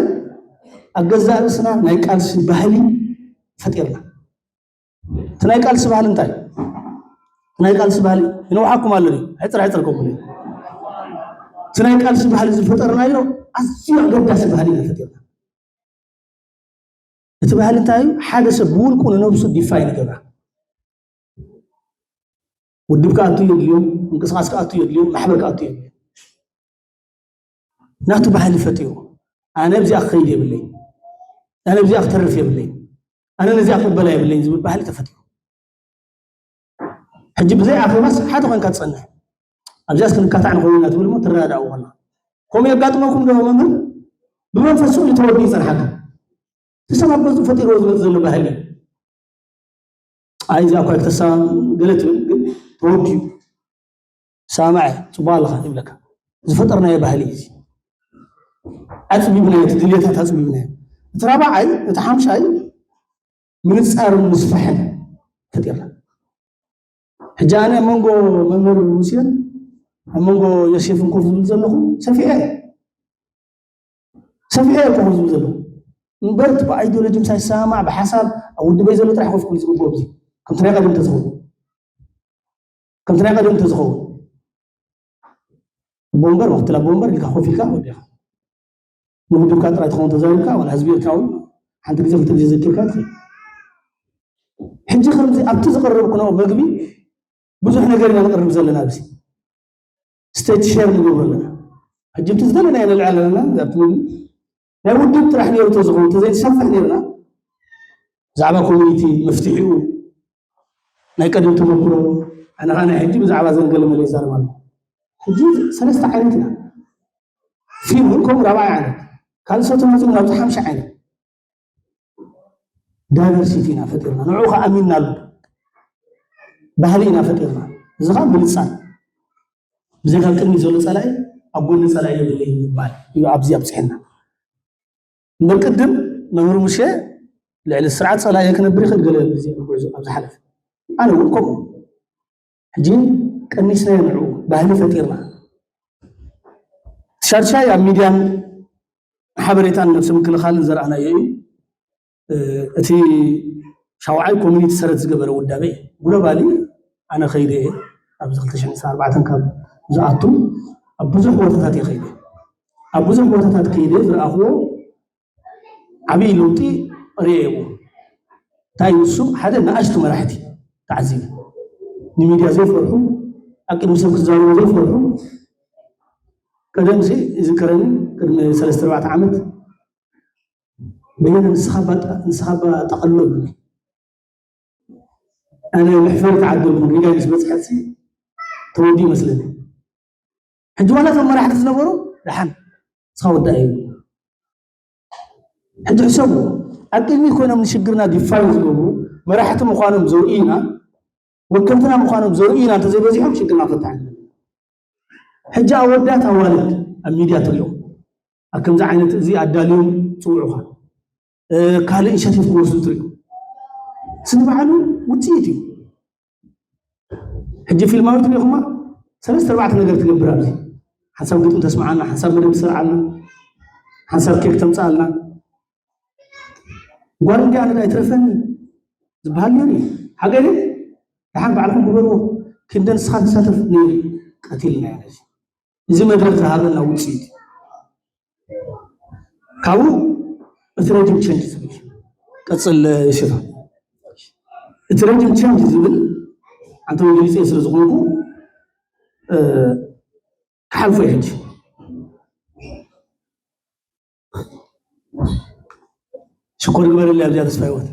ኣብ ገዛእ ርእስና ናይ ቃልሲ ባህሊ ፈጢርና። እቲ ናይ ቃልሲ ባህሊ እንታይ? እቲ ናይ ቃልሲ ባህሊ ይነውሓኩም ኣሎ ድዩ? ሕፅር ሕፅር ከብሉ። እቲ ናይ ቃልሲ ባህሊ ዝፈጠርናዮ ኣዝዩ ኣገዳሲ ባህሊ ኢና ፈጢርና። እቲ ባህሊ እንታይ እዩ? ሓደ ሰብ ብውልቁ ንነብሱ ዲፋይን ይገብራ። ውድብ ክኣቱ የድልዮ፣ ምንቅስቃስ ክኣቱ የድልዮ፣ ማሕበር ክኣቱ የድልዮ። ናቱ ባህሊ ፈጢሩ፣ ኣነ ኣብዚኣ ክኸይድ የብለይ፣ ኣነ ኣብዚኣ ክተርፍ የብለይ፣ ኣነ ነዚኣ ክቕበላ የብለይ ዝብል ባህሊ ተፈጢሩ። ሕጂ ብዘይ ኣኼባስ ሓደ ኮንካ ትጸንሕ። ኣብዚኣስ ክንካታዕ ንኸውን ኢና ትብል እሞ ትረዳዳኡ ከላ። ከምኡ የጋጥመኩም ዶ መምህር? ብመንፈሱ እዩ ተወዲኡ ይጸንሓካ። እቲ ሰብ ኣብ ገዝኡ ፈጢርዎ ዝመጽእ ዘሎ ባህሊ እዩ። ኣይ፣ እዚኣ እኳ ክተሳ ገለ ትብል፣ ግን ተወዲኡ። ሳማዕ፣ ጽቡቕ ኣለኻ ይብለካ። ዝፈጠርናዮ ባህሊ እዩ እዚ። ኣጽቢብናዮ፣ እቲ ድልየታት ኣጽቢብናዮ። እቲ ራብዓይ፣ እቲ ሓምሻይ፣ ምንጻርን ምስፋሕን ፈጢርና። ሕጂ ኣነ ኣብ መንጎ መምህር ሙሴን ኣብ መንጎ ዮሴፍን ኮፍ ዝብል ዘለኹ ሰፊሐ እየ። ሰፊሐ እየ ኮፍ ዝብል ዘለኹ። እምበር እቲ ብኣይዲዮሎጂ ምሳይ ዝሰማማዕ፣ ብሓሳብ ኣብ ውድበይ ዘሎ ጥራሕ ኮፍ ክብል ዝግብኦ። እዚ ከምቲ ናይ ቀደም እንተዝኸውን፣ ከምቲ ናይ ቀደም እንተዝኸውን፣ ኣቦ ወንበር፣ ምክትል ኣቦ ወንበር ኢልካ ኮፍ ኢልካ ወዲኻ። ንውድብካ ጥራይ ትኸውን ተዛሪብካ፣ ዋላ ህዝቢ ኤርትራ እውን ሓንቲ ግዜ ክልተ ግዜ ዘኪርካ ትኸይድ። ሕጂ ከምዚ ኣብቲ ዝቐረብኩ መግቢ ብዙሕ ነገር ኢና ንቕርብ ዘለና። ኣብዚ ስቴጅ ሼር ንገብሮ ኣለና። ሕጂ እቲ ዝደለናዮ ንልዕል ኣለና። ኣብቲ ምግቢ ናይ ውድብ ጥራሕ ነይሩ ተዝኸውን፣ ተዘይተሰፍሕ ነይርና፣ ብዛዕባ ኮሚኒቲ መፍትሒኡ ናይ ቀደም ተመክሮ፣ ኣነ ኸዓ ናይ ሕጂ ብዛዕባ ዘን ገለ መለ ይዛረብ ኣለኹ። ሕጂ ሰለስተ ዓይነት ኢና። ፊልም እውን ከምኡ ራብዓይ ዓይነት። ካልእ ሰብ ተመፂኡ ናብዚ ሓምሻይ ዓይነት። ዳይቨርሲቲ ኢና ፈጢርና። ንዕኡ ኸዓ ኣሚንናሉ። ባህሊ ኢና ፈጢርና። እዚ ኸዓ ምንጻር። ብዘይካ ኣብ ቅድሚት ዘሎ ጸላኢ፣ ኣብ ጎኒ ጸላኢ የብለይን ምባል እዩ ኣብዚ ኣብጽሐና። እምበር ቅድም መምህር ሙሴ ልዕሊ ስርዓት ጸላኢ ክነብር ይኽእል ገለ ግዜ ኣብ ጉዕዞ ኣብ ዝሓለፈ። ኣነ እውን ከምኡ። ሕጂ ቀኒስናዮ ንዕኡ፣ ባህሊ ፈጢርና። ሻድሻይ ኣብ ሚድያን ሓበሬታን ነብሲ ምክልኻልን ዘርኣናዮ እዩ። እ፣ እቲ ሻውዓይ ኮሚኒቲ ሰረት ዝገበረ ውዳበ እዩ። ግሎባሊ ኣነ ከይደ እየ። ኣብዚ ክልተ ሽሕን ዕስራን ኣርባዕተን ካብ ዝኣቱ ኣብ ብዙሕ ቦታታት እየ ከይደ። ኣብ ብዙሕ ቦታታት ከይደ ዝረኣኽዎ ዓብዪ ለውጢ ርእየዎ። እንታይ ንሱ ሓደ ንኣሽቱ መራሕቲ ተዓዚበ። ንሚድያ ዘይፈርሑ፣ ኣብ ቅድሚ ሰብ ክዛረቡ ዘይፈርሑ። ቀደም ሲ ይዝከረኒ፣ ቅድሚ ሰለስተ ኣርባዕተ ዓመት በየነ ንስኻ እባ ጠ-፣ ንስኻ እባ ጠቐሎ ይብሉኒ። ኣነ መሕፈሪ ተዓደልኩ፣ ሪጋይ ምስ በጽሐት ሲ ተወዲኡ ይመስለኒ። ሕጂ ዋላ እቶም መራሕቲ ዝነበሩ ደሓን ንስኻ ወዳእ እዩ። ሕጂ ሕሰቡ፣ ኣብ ቅድሚት ኮይኖም ንሽግርና ዲፋይን ዝገብሩ መራሕቲ ምዃኖም ዘርእዩና፣ ወከልትና ምዃኖም ዘርእዩና እንተዘይበዚሖም ሽግርና ፈታሕ። ሕጂ ኣወዳት ኣዋልድ ኣብ ሚድያ ትሪኦም፣ ኣብ ከምዚ ዓይነት እዚ ኣዳልዮም ጽውዑኻ፣ እ፣ ካልእ ኢኒሼቲቭ ክወስዱ ትሪኦም። እዚ ንባዕሉ ውጽኢት እዩ። ሕጂ ፊልማዊት ሪኢኹማ ሰለስተ ኣርባዕተ ነገር ትገብር ኣብዚ። ሓንሳብ ግጥሚ ተስምዓልና፣ ሓንሳብ መደብ ትሰርዓልና፣ ሓንሳብ ኬክ ተምጽኣልና። ጓል እንዲኣ ነዳ ኣይትረፈኒ ዝበሃል ነይሩ እዩ። ሓቀይ ድዩ? ደሓን ባዕልኹም ግበርዎ። ክንደ ንስኻ ተሳተፍ ነይሩ። ቀቲልና ኢና እዚ። እዚ መድረኽ ዝሃበና ውጽኢት እዩ። ካብኡ እቲ ረጅም ቸንጅ ዝብል እዩ። ቀጽል፣ ሽፋ። እቲ ረጅም ቸንጅ ዝብል ኣንተ ወንጌል ስለ ዝኾንኩ ክሓልፎ እዩ ሕጂ። ሽኮር ግበረልያ ኣብዚኣ ተስፋ ህይወት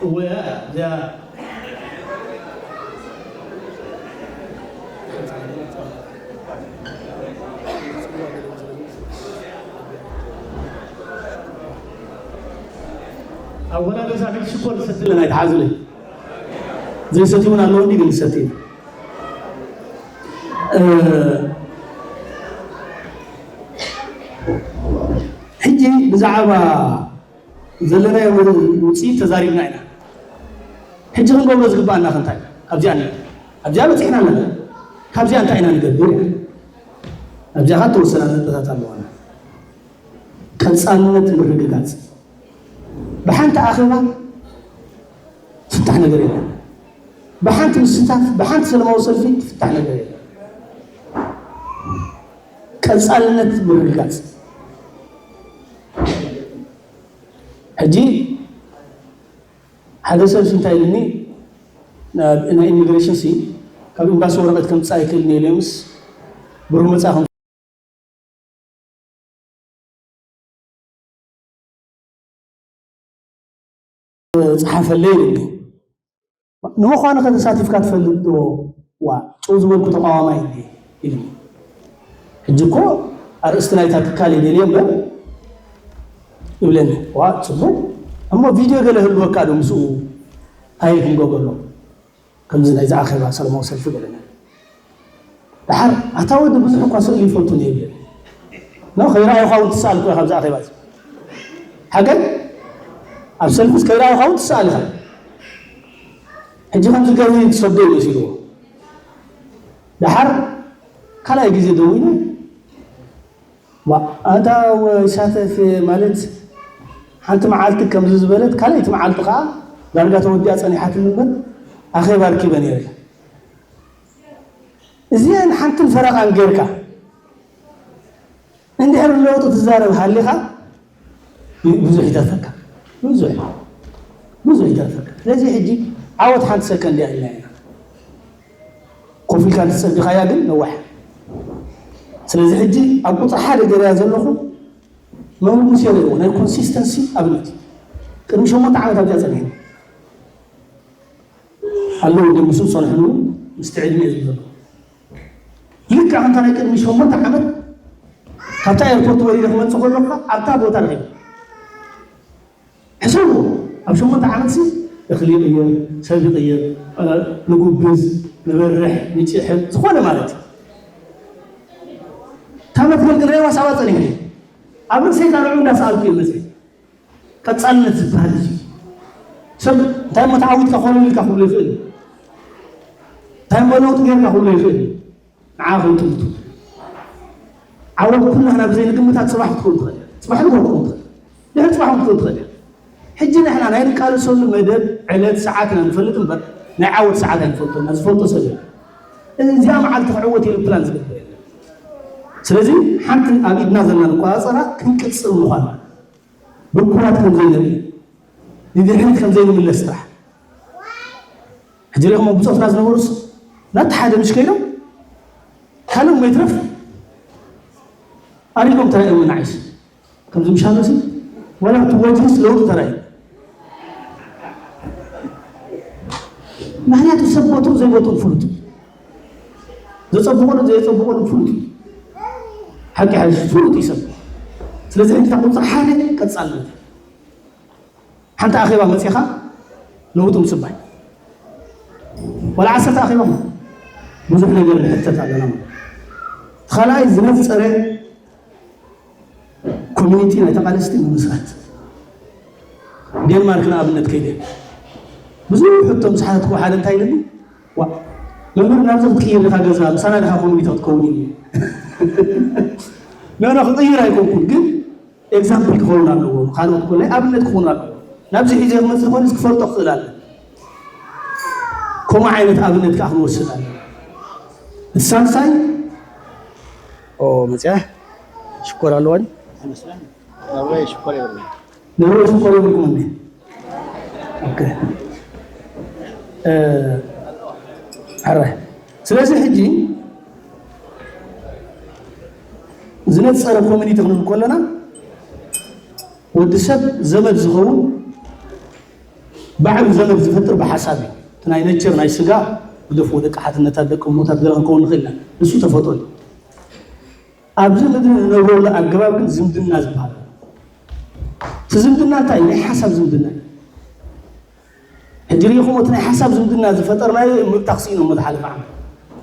እወያ እዚኣ ኣብ ወላ ገዛ ቤት ሽኮር ዝሰቲ ኣለና ይተሓዙለይ ዘይሰቲ እውን ኣለዎ እንዲ ግን ዝሰቲ ሕጂ ብዛዕባ ዘለናዮ ውፅኢት ተዛሪብና ኢና። ሕጂ ክንገብሮ ዝግባኣና ክንታይ ኣብዚኣ ኣብዚኣ በፂሕና ኣለና። ካብዚኣ እንታይ ኢና ንገብር? ኣብዚኣ ከዓ ተወሰና ነጥብታት ኣለዋና። ቀፃልነት ምርግጋፅ። ብሓንቲ ኣኼባ ትፍታሕ ነገር የለን። ብሓንቲ ምስታፍ፣ ብሓንቲ ሰለማዊ ሰልፊ ትፍታሕ ነገር የለን። ቀፃልነት ምርግጋፅ። ሕጂ ሓደ ሰብ እንታይ ኢልኒ፣ ናይ ኢሚግሬሽን ሲ ካብ ኤምባሲ ወረቐት ከምፃእ ይክእል ኢለምስ ብሩ መፃ ጸሓፈለይ ኢሉኒ። ንምዃኑ ከ ተሳቲፍካ ትፈልጥ ዶ? ዋ፣ ጭው ዝበልኩ ተቃዋማይ እንዴ? ኢሉኒ። ሕጂ እኮ ኣርእስቲ ናይታ ትካል እየ ደልየ እምበር ይብለኒ። ዋ፣ ጽቡቕ። እሞ ቪድዮ ገለ ህልወካ ዶ ምስኡ? እንታይ ክንገብረሉ? ከምዚ ናይዚ ኣኼባ ሰለማዊ ሰልፊ ገለና። ደሓር ኣታ ወዲ ብዙሕ እኳ ስእሊ ይፈቱ ነይሩ። ኖ ከይረኣዩኻ እውን ትሰኣል እኮ ኢኻ ኣብዚ ኣኼባ እዚ። ሓገን ኣብ ሰልፊስ ከይረኣዩኻ እውን ትሰኣል ኢኻ። ሕጂ ከምዚ ገርሂ ትሰዶ እዩ መሲልዎ። ደሓር ካልኣይ ግዜ ደዊሉ ዋ ኣታ ወይሳተፍ ማለት ሓንቲ መዓልቲ ከምዚ ዝበለት ካልኣይቲ መዓልቲ ከዓ ዳርጋ ተወዲኣ ፀኒሓትኒ እምበር ኣኼባ ኣርኪበ ነይረ። እዚአን ሓንትን ፈረቓን ጌርካ እንድሕር ለውጢ ትዛረብ ሃሊኻ ብዙሕ ይተርፈካ፣ ብዙሕ ብዙሕ ይተርፈካ። ስለዚ ሕጂ ዓወት ሓንቲ ሰከንድ እያ ኢልና ኢና ኮፍ ኢልካ እንተፀቢኻያ ግን ነዋሕ። ስለዚ ሕጂ ኣብ ቁፅሪ ሓደ ገይረያ ዘለኹ መምጉስ የርእዎ ናይ ኮንሲስተንሲ ኣብነት እዩ። ቅድሚ ሸሞንተ ዓመት ኣብዚኣ ፀኒሐ ኣለዉ ግን ምስኡ ዝፀንሕሉ ምስቲ ዕድሚኡ ዝብሎ ልክዕ ከምታ ናይ ቅድሚ ሸሞንተ ዓመት ካብታ ኤርፖርት ወሪደ ክመፅእ ከለካ ኣብታ ቦታ ረኺበ ሕሰቡ ኣብ ሸሞንተ ዓመት ሲ እኽሊ ይቕየር ሰብ ይቕየር ንጉብዝ ንበርሕ ንጭሕም ዝኾነ ማለት እዩ እታ መትከል ግን ረዋ ሳባ ፀኒሐ ኣብ ርእሰይ ካልዑ እንዳሰኣልኩ እየ መፅእ ቀፃልነት ዝበሃል እዚ ሰብ እንታይ እሞ ተዓዊትካ ኮነ ኢልካ ክብሎ ይኽእል እንታይ እሞ ለውጢ ጌርካ ክብሎ ይኽእል ንዓ ከይጥምቱ ዓወት ኩላህና ብዘይንግምታት ፅባሕ ክትከውን ትኽእል እያ ፅባሕ ንጎ ክትከውን ትኽእል ድሕሪ ፅባሕ ክትከውን ትኽእል እያ ሕጂ ንሕና ናይ ንቃለሰሉ መደብ ዕለት ሰዓት ኢና ንፈልጥ እምበር ናይ ዓወት ሰዓት ኣይንፈልጦ ኢና ዝፈልጦ ሰብ የለን እዚኣ መዓልቲ ክዕወት ኢሉ ፕላን ዝገብር የለን ስለዚ ሓንቲ ኣብ ኢድና ዘለና ንቆፃፀራ ክንቅፅል ምዃንና ብኩራት ከም ዘይንርኢ ንድሕሪት ከም ዘይንምለስ ጥራሕ ሕጂ ሪኢኹም ብፆትና ዝነበሩስ ናቲ ሓደ ምሽ ከይዶም ካልእ እሞ ይትረፍ ኣሪጎም ተራእዮም ንዓይስ ከምዚ ምሻሎሲ ወላ እቲ ወጅንስ ለውጢ ተራእዩ ምክንያቱ ሰብ ቦትኡ ዘይቦትኡ ፍሉጥ ዘፀብቑን ዘየፀብቑን ፍሉጥ ሓቂ ሓይሽ ፍሉጥ እዩ ሰብ ስለዚ ሕጂ ቁፅሪ ሓደ ቀፃልነት ሓንቲ ኣኼባ መፂኻ ለውጢ ምፅባይ ዋላ ዓሰርተ ኣኼባ ብዙሕ ነገር ንሕተት ኣለና ካልኣይ ዝነፀረ ኮሚኒቲ ናይ ተቓለስቲ ምምስራት ዴንማርክ ንኣብነት ከይደ ብዙሕ ሕቶ ምስ ሓተትኩ ሓደ እንታይ ኢለኒ ዋ መምህር ናብዚ ክትቅይር ኢኻ ገዛ ምሳና ድኻ ኮሚኒቲ ክትከውን እዩ ኖ ኖ ክቅይር ኣይኮንኩን ግን ኤግዛምፕል ክኸውን ኣለዎ ካልኦት ኮ ናይ ኣብነት ክኾኑ ኣለዎ ናብዚ ሒዘ ክመፅእ ዝኾነ ክፈልጦ ክኽእል ኣለ ከምኡ ዓይነት ኣብነት ከዓ ክንወስድ ኣለ እቲ ሳልሳይ ኦ መፅያ ሽኮር ኣለዋኒ ነብረ ሽኮር ይብልና። ነብረ ሽኮር ይብልኩም እንዴ? ኦኬ። እ፣ ሕራይ። ስለዚ ሕጂ ዝነጸረ ኮሚኒቲ ክንብል ከለና፣ ወዲ ሰብ ዘመድ ዝኸውን፣ ባዕሉ ዘመድ ዝፈጥር ብሓሳብ እዩ። እቲ ናይ ነቸር፣ ናይ ስጋ፣ ግደፍዎ፣ ደቂ ሓትነታት፣ ደቂ እሞታት ገለ ክንከውን ንኽእል ኢና። ንሱ ተፈጥሮ እዩ። ኣብዚ ምድሪ ንነብረሉ ኣገባብ ግን ዝምድና ዝበሃል ኣሎ። እቲ ዝምድና እንታይ እዩ? ናይ ሓሳብ ዝምድና እዩ። ሕጂ ርኢኹም፣ እቲ ናይ ሓሳብ ዝምድና ዝፈጠርናዮ ምብታኽ ስኢኖሞ ዝሓለፈ ዓመት።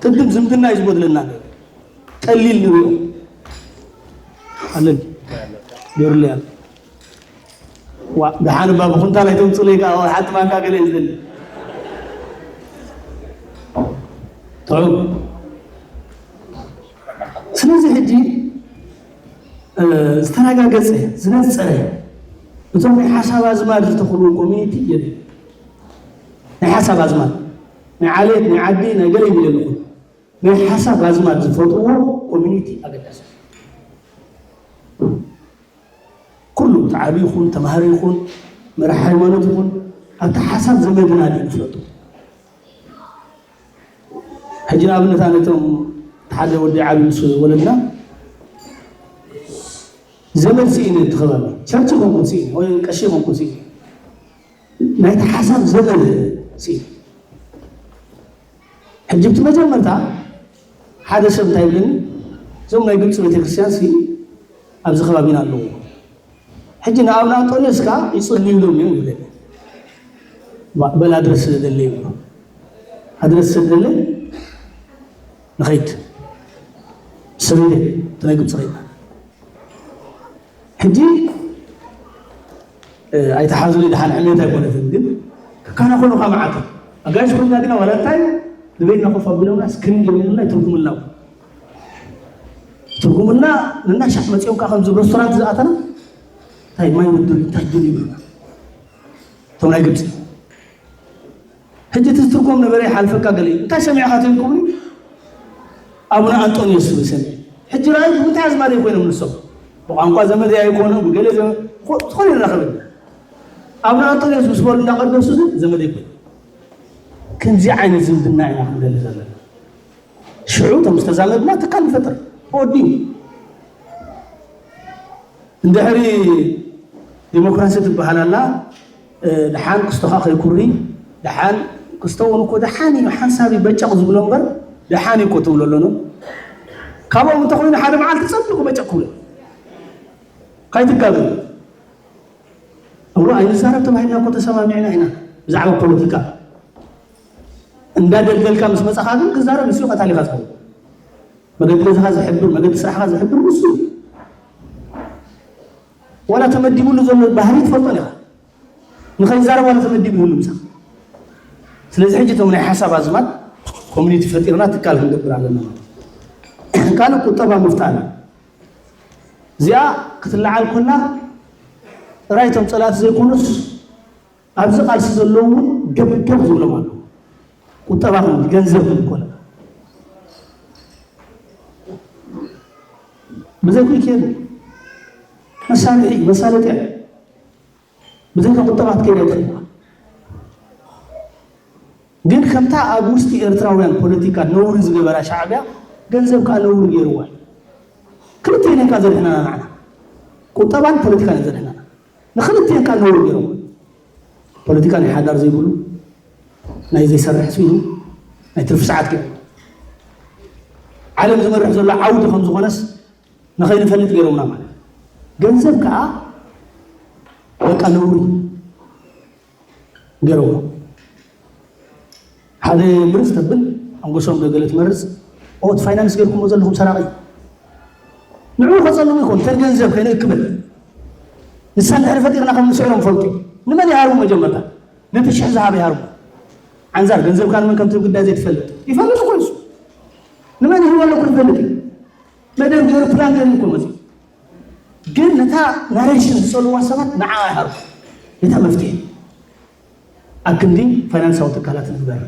ቅድም ዝምድና እዩ ዝጎድለና ነይሩ። ቀሊል ንሪኦ። ኣለኒ። ገይሩለይ ኣሎ። ዋ፣ ደሓን እባ ብኹንታል ኣይተምፅኡለይ ከዓ፣ ሓንቲ ማንካ ገለ እዩ ዝደሊ። ጥዑም። ስለዚ ሕጂ፣ እ፣ ዝተረጋገፀ፣ ዝነፀረ፣ እቶም ናይ ሓሳብ ኣዝማድ ዝተኽልዎ ኮሚኒቲ የለን። ናይ ሓሳብ ኣዝማድ፣ ናይ ዓሌት፣ ናይ ዓዲ፣ ናይ ገለ ይብል የለኹም። ናይ ሓሳብ ኣዝማድ ዝፈጥርዎ ኮሚኒቲ ኣገዳሲ እዩ። ኩሉ እቲ ዓቢ ይኹን፣ ተማሃሪ ይኹን፣ መራሒ ሃይማኖት ይኹን፣ ኣብቲ ሓሳብ ዘመድና ድዩ ንፍለጦ? ሕጂ ንኣብነት፣ ኣነ እቶም ሓደ ወዲ ዓቢ ምስ ወለድና፣ ዘመድ ስኢነ፣ እቲ ከባቢ ቸርች ይኾንኩን ስኢነ፣ ወይ ቀሺ ይኾንኩን ስኢነ፣ ናይቲ ሓሳብ ዘመድ ስኢነ። ሕጂ፣ ብቲ መጀመርታ ሓደ ሰብ እንታይ ይብለኒ፣ እዞም ናይ ግብፂ ቤተክርስትያን ሲ ኣብዚ ከባቢና ኣለዎ። ሕጂ ንኣብነ ኣንጦንዮስ ከኣ ይጽልዩሎም እዮም ይብለኒ። ባ-፣ በል ኣድረስ ስደደለይ ይብሎ። ኣድረስ ስደደለይ፣ ንኸይድ። ሰበይተይ፣ እቲ ናይ ግብፂ ኸይድና። ሕጂ፣ እ፣ ኣይተሓዙኒ፣ ደሓን ዕሜት ኣይኮነትን፣ ግን ክከናኸኑኻ መዓት። ኣጋይሽ ኮይና ግና ዋላ እንታይ ንበይንና ኮፍ ኣቢሎምና ስክሪን ገይሮምልና ይትርጉምልና። ትርጉምልና ነናሻዕ መጺኦም ከኣ ከምዚ ሬስቶራንት ዝኣተና እንታይ ማይ ወደሉ እንታይ ደልዩ ይብሉና። እቶም ናይ ግብጺ። ሕጂ እቲ ዝትርጎም ነበረ ይሓልፈካ ገለ እዩ። እንታይ ሰሚዕኻ ተልኩምኒ? ኣቡነ ኣንጦንዮስ ዝብል ሰሚዐ። ሕጂ ረኣዩ ብምንታይ ኣዝማደይ ኮይኖም ንሶም? ብቋንቋ ዘመደይ ኣይኮኑ፣ ብገለ ዘመ-፣ ዝኾ-፣ ዝኾነ ይራኸበኒ። ኣቡነ ኣንጦንዮስ ምስ በሉ እንዳቐደሱ ግን ዘመደይ ኮይኑ። ከምዚ ዓይነት ዝምድና ኢና ክንደሊ ዘለና። ሽዑ እቶም ዝተዛመድና ትካል ንፈጥር። ተወዲኡ። እንድሕሪ ዲሞክራሲ ትበሃል ኣላ፣ እ፣ ደሓን ክስቶኻ ከይኩሪ፣ ደሓን ክስቶ እውን እኮ ደሓን እዩ፣ ሓንሳብ እዩ በጨቕ ዝብሎ እምበር፣ ደሓን እዩ እኮ ትብሎ ኣሎ። ካብኦም እንተኾይኑ ሓደ መዓልቲ ጸቢቑ በጨቕ ክብሎ። ካይትጋገ። እዋ፣ ኣይንዛረብ ተባሂልና እኮ ተሰማሚዕና ኢና ብዛዕባ ፖለቲካ። እንዳደልደልካ ምስ መጻኻ ግን ክዛረብ ንሱ ቀታሊኻ ትኸውን። መገዲ ገዛኻ ዝሕብር፣ መገዲ ስራሕኻ ዝሕብር ንሱ እዩ። ዋላ ተመዲቡሉ ዘሎ ባህሪ ትፈልጦን ኢኻ። ንኸይዛረብ ዋላ ተመዲቡ ይህሉ ምሳኻ። ስለዚ ሕጂ እቶም ናይ ሓሳብ ኣዝማድ ኮሚኒቲ ፈጢርና ትካል ክንገብር ኣለና ማለት እዩ። ካልእ ቁጠባ ምፍጣር እዩ። እዚኣ ክትለዓል ኮላ ጥራይ እቶም ጸላእቲ ዘይኮኑስ ኣብዚ ቃልሲ ዘለዉ እውን ገብገብ ዝብሎም ኣለዉ። ቁጠባ ክንብል፣ ገንዘብ ክንብል ኮለና ብዘይ ኩይኬን መሳርሒ፣ መሳለጥያ ብዘይካ ቁጠባ ክትከይድ ኣይትኽእልን። ግን ከምታ ኣብ ውሽጢ ኤርትራውያን ፖለቲካ ነውሪ ዝገበራ ሻዕብያ፣ ገንዘብ ከኣ ነውሪ ገይርዋ እዩ። ክልቴና እካ ዘርሕናና ንዓና። ቁጠባን ፖለቲካን እዩ ዘርሕናና። ንክልቴን ከኣ ነውሪ ገይርዋ። ፖለቲካ ናይ ሓዳር ዘይብሉ፣ ናይ ዘይሰርሕ ስኢኑ፣ ናይ ትርፊ ሰዓት ገይሩ። ዓለም ዝመርሕ ዘሎ ዓውዲ ከም ዝኾነስ ንኸይንፈልጥ ገይሮምና ማለት እዩ። ገንዘብ ከኣ በቃ ነውሪ ገይሮሞ። ሓደ ምርጽ ተብል፣ ኣንጎሶም ዶ ገለ ትመርጽ፣ ኦ፣ እቲ ፋይናንስ ገይርኩሞ ዘለኹም ሰራቒ። ንዕኡ ከጸልሙ ይኾን፣ ተን ገንዘብ ከይንእክበል። ንሳ እንድሕሪ ፈጢርና ከም ንስዕሮም ፈልጡ። ንመን ይሃርሙ መጀመርታ? ነቲ ሽሕ ዝሃበ ይሃርሙ። ዓንዛር ገንዘብካ ንመን ከም ትህብ ግዳይ ዘይትፈልጥ። ይፈልጥ እኮ ንሱ። ንመን ይህቦ ኣለኩ ይፈልጥ እዩ። መደብ ገይሩ ፕላን ገይሩ እኮ መጽኡ። ግን ነታ ናሬሽን ዝጸልዋ ሰባት ንዓ ይሃርሙ። ነታ መፍትሒ። ኣብ ክንዲ ፋይናንሳዊ ትካላት ንግበር።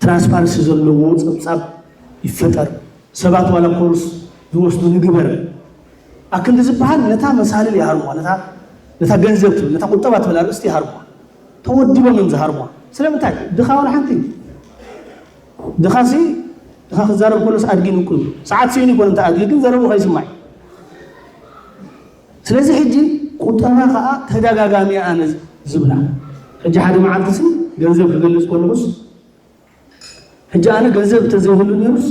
ትራንስፓረንሲ ዘለዎ ጸብጻብ ይፈጠር። ሰባት ዋላ ኮርስ ዝወስዱ ንግበር። ኣክንዲ ዝበሃል ነታ መሳልል ይሃርምዋ፣ ነታ ነታ ገንዘብ ትብል፣ ነታ ቁጠባ ትብል ኣርእስቲ ይሃርምዋ። ተወዲቦም እዮም ዝሃርምዋ። ስለምንታይ? ድኻ ዋላ ሓንቲ። ድኻሲ፣ ድኻ ክዛረብ ከሎስ ኣድጊ ንቁ ይብሉ። ሰዓት ስኢኑ ይኮን እንተ ኣድጊ፣ ግን ዘረቡ ከይስማዕ እዩ። ስለዚ ሕጂ ቁጠባ ከዓ ተደጋጋሚ ኣነ ዝብላ። ሕጂ ሓደ መዓልቲ ሲ ገንዘብ ክገልጽ ከለኹስ፣ ሕጂ ኣነ ገንዘብ እንተዘይህሉ ነይሩስ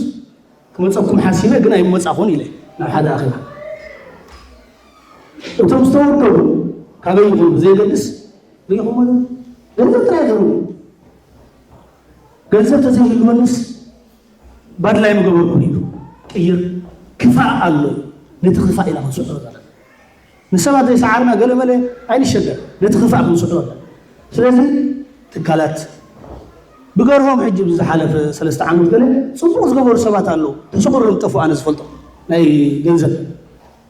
ክመፀኩም ሓሲበ ግን ኣይመፃኹን ኢለ ናብ ሓደ ኣኼባ። እቶም ዝተወደቡ ካበይ ይኹኑ ብዘየገድስ ርኢኹሞ ዶ? ገንዘብ ጥራይ ዘረቡ። ገንዘብ ተዘይህልወንስ ባድላይ ምገበርኩን ኢሉ ቅይር ክፋእ ኣሎ። ነቲ ክፋእ ኢና ክንስዕሮ ዘለና። ንሰባት ዘይሰዓርና ገለመለ ኣይንሸገር። ነቲ ክፋእ ክንስዕሮ ኣለና። ስለዚ ትካላት ብገርሆም ሕጂ ብዝሓለፈ ሰለስተ ዓመት ገለ ጽቡቕ ዝገበሩ ሰባት ኣለዉ። ተሸቑሮም ዝጠፍኡ ኣነ ዝፈልጦ ናይ ገንዘብ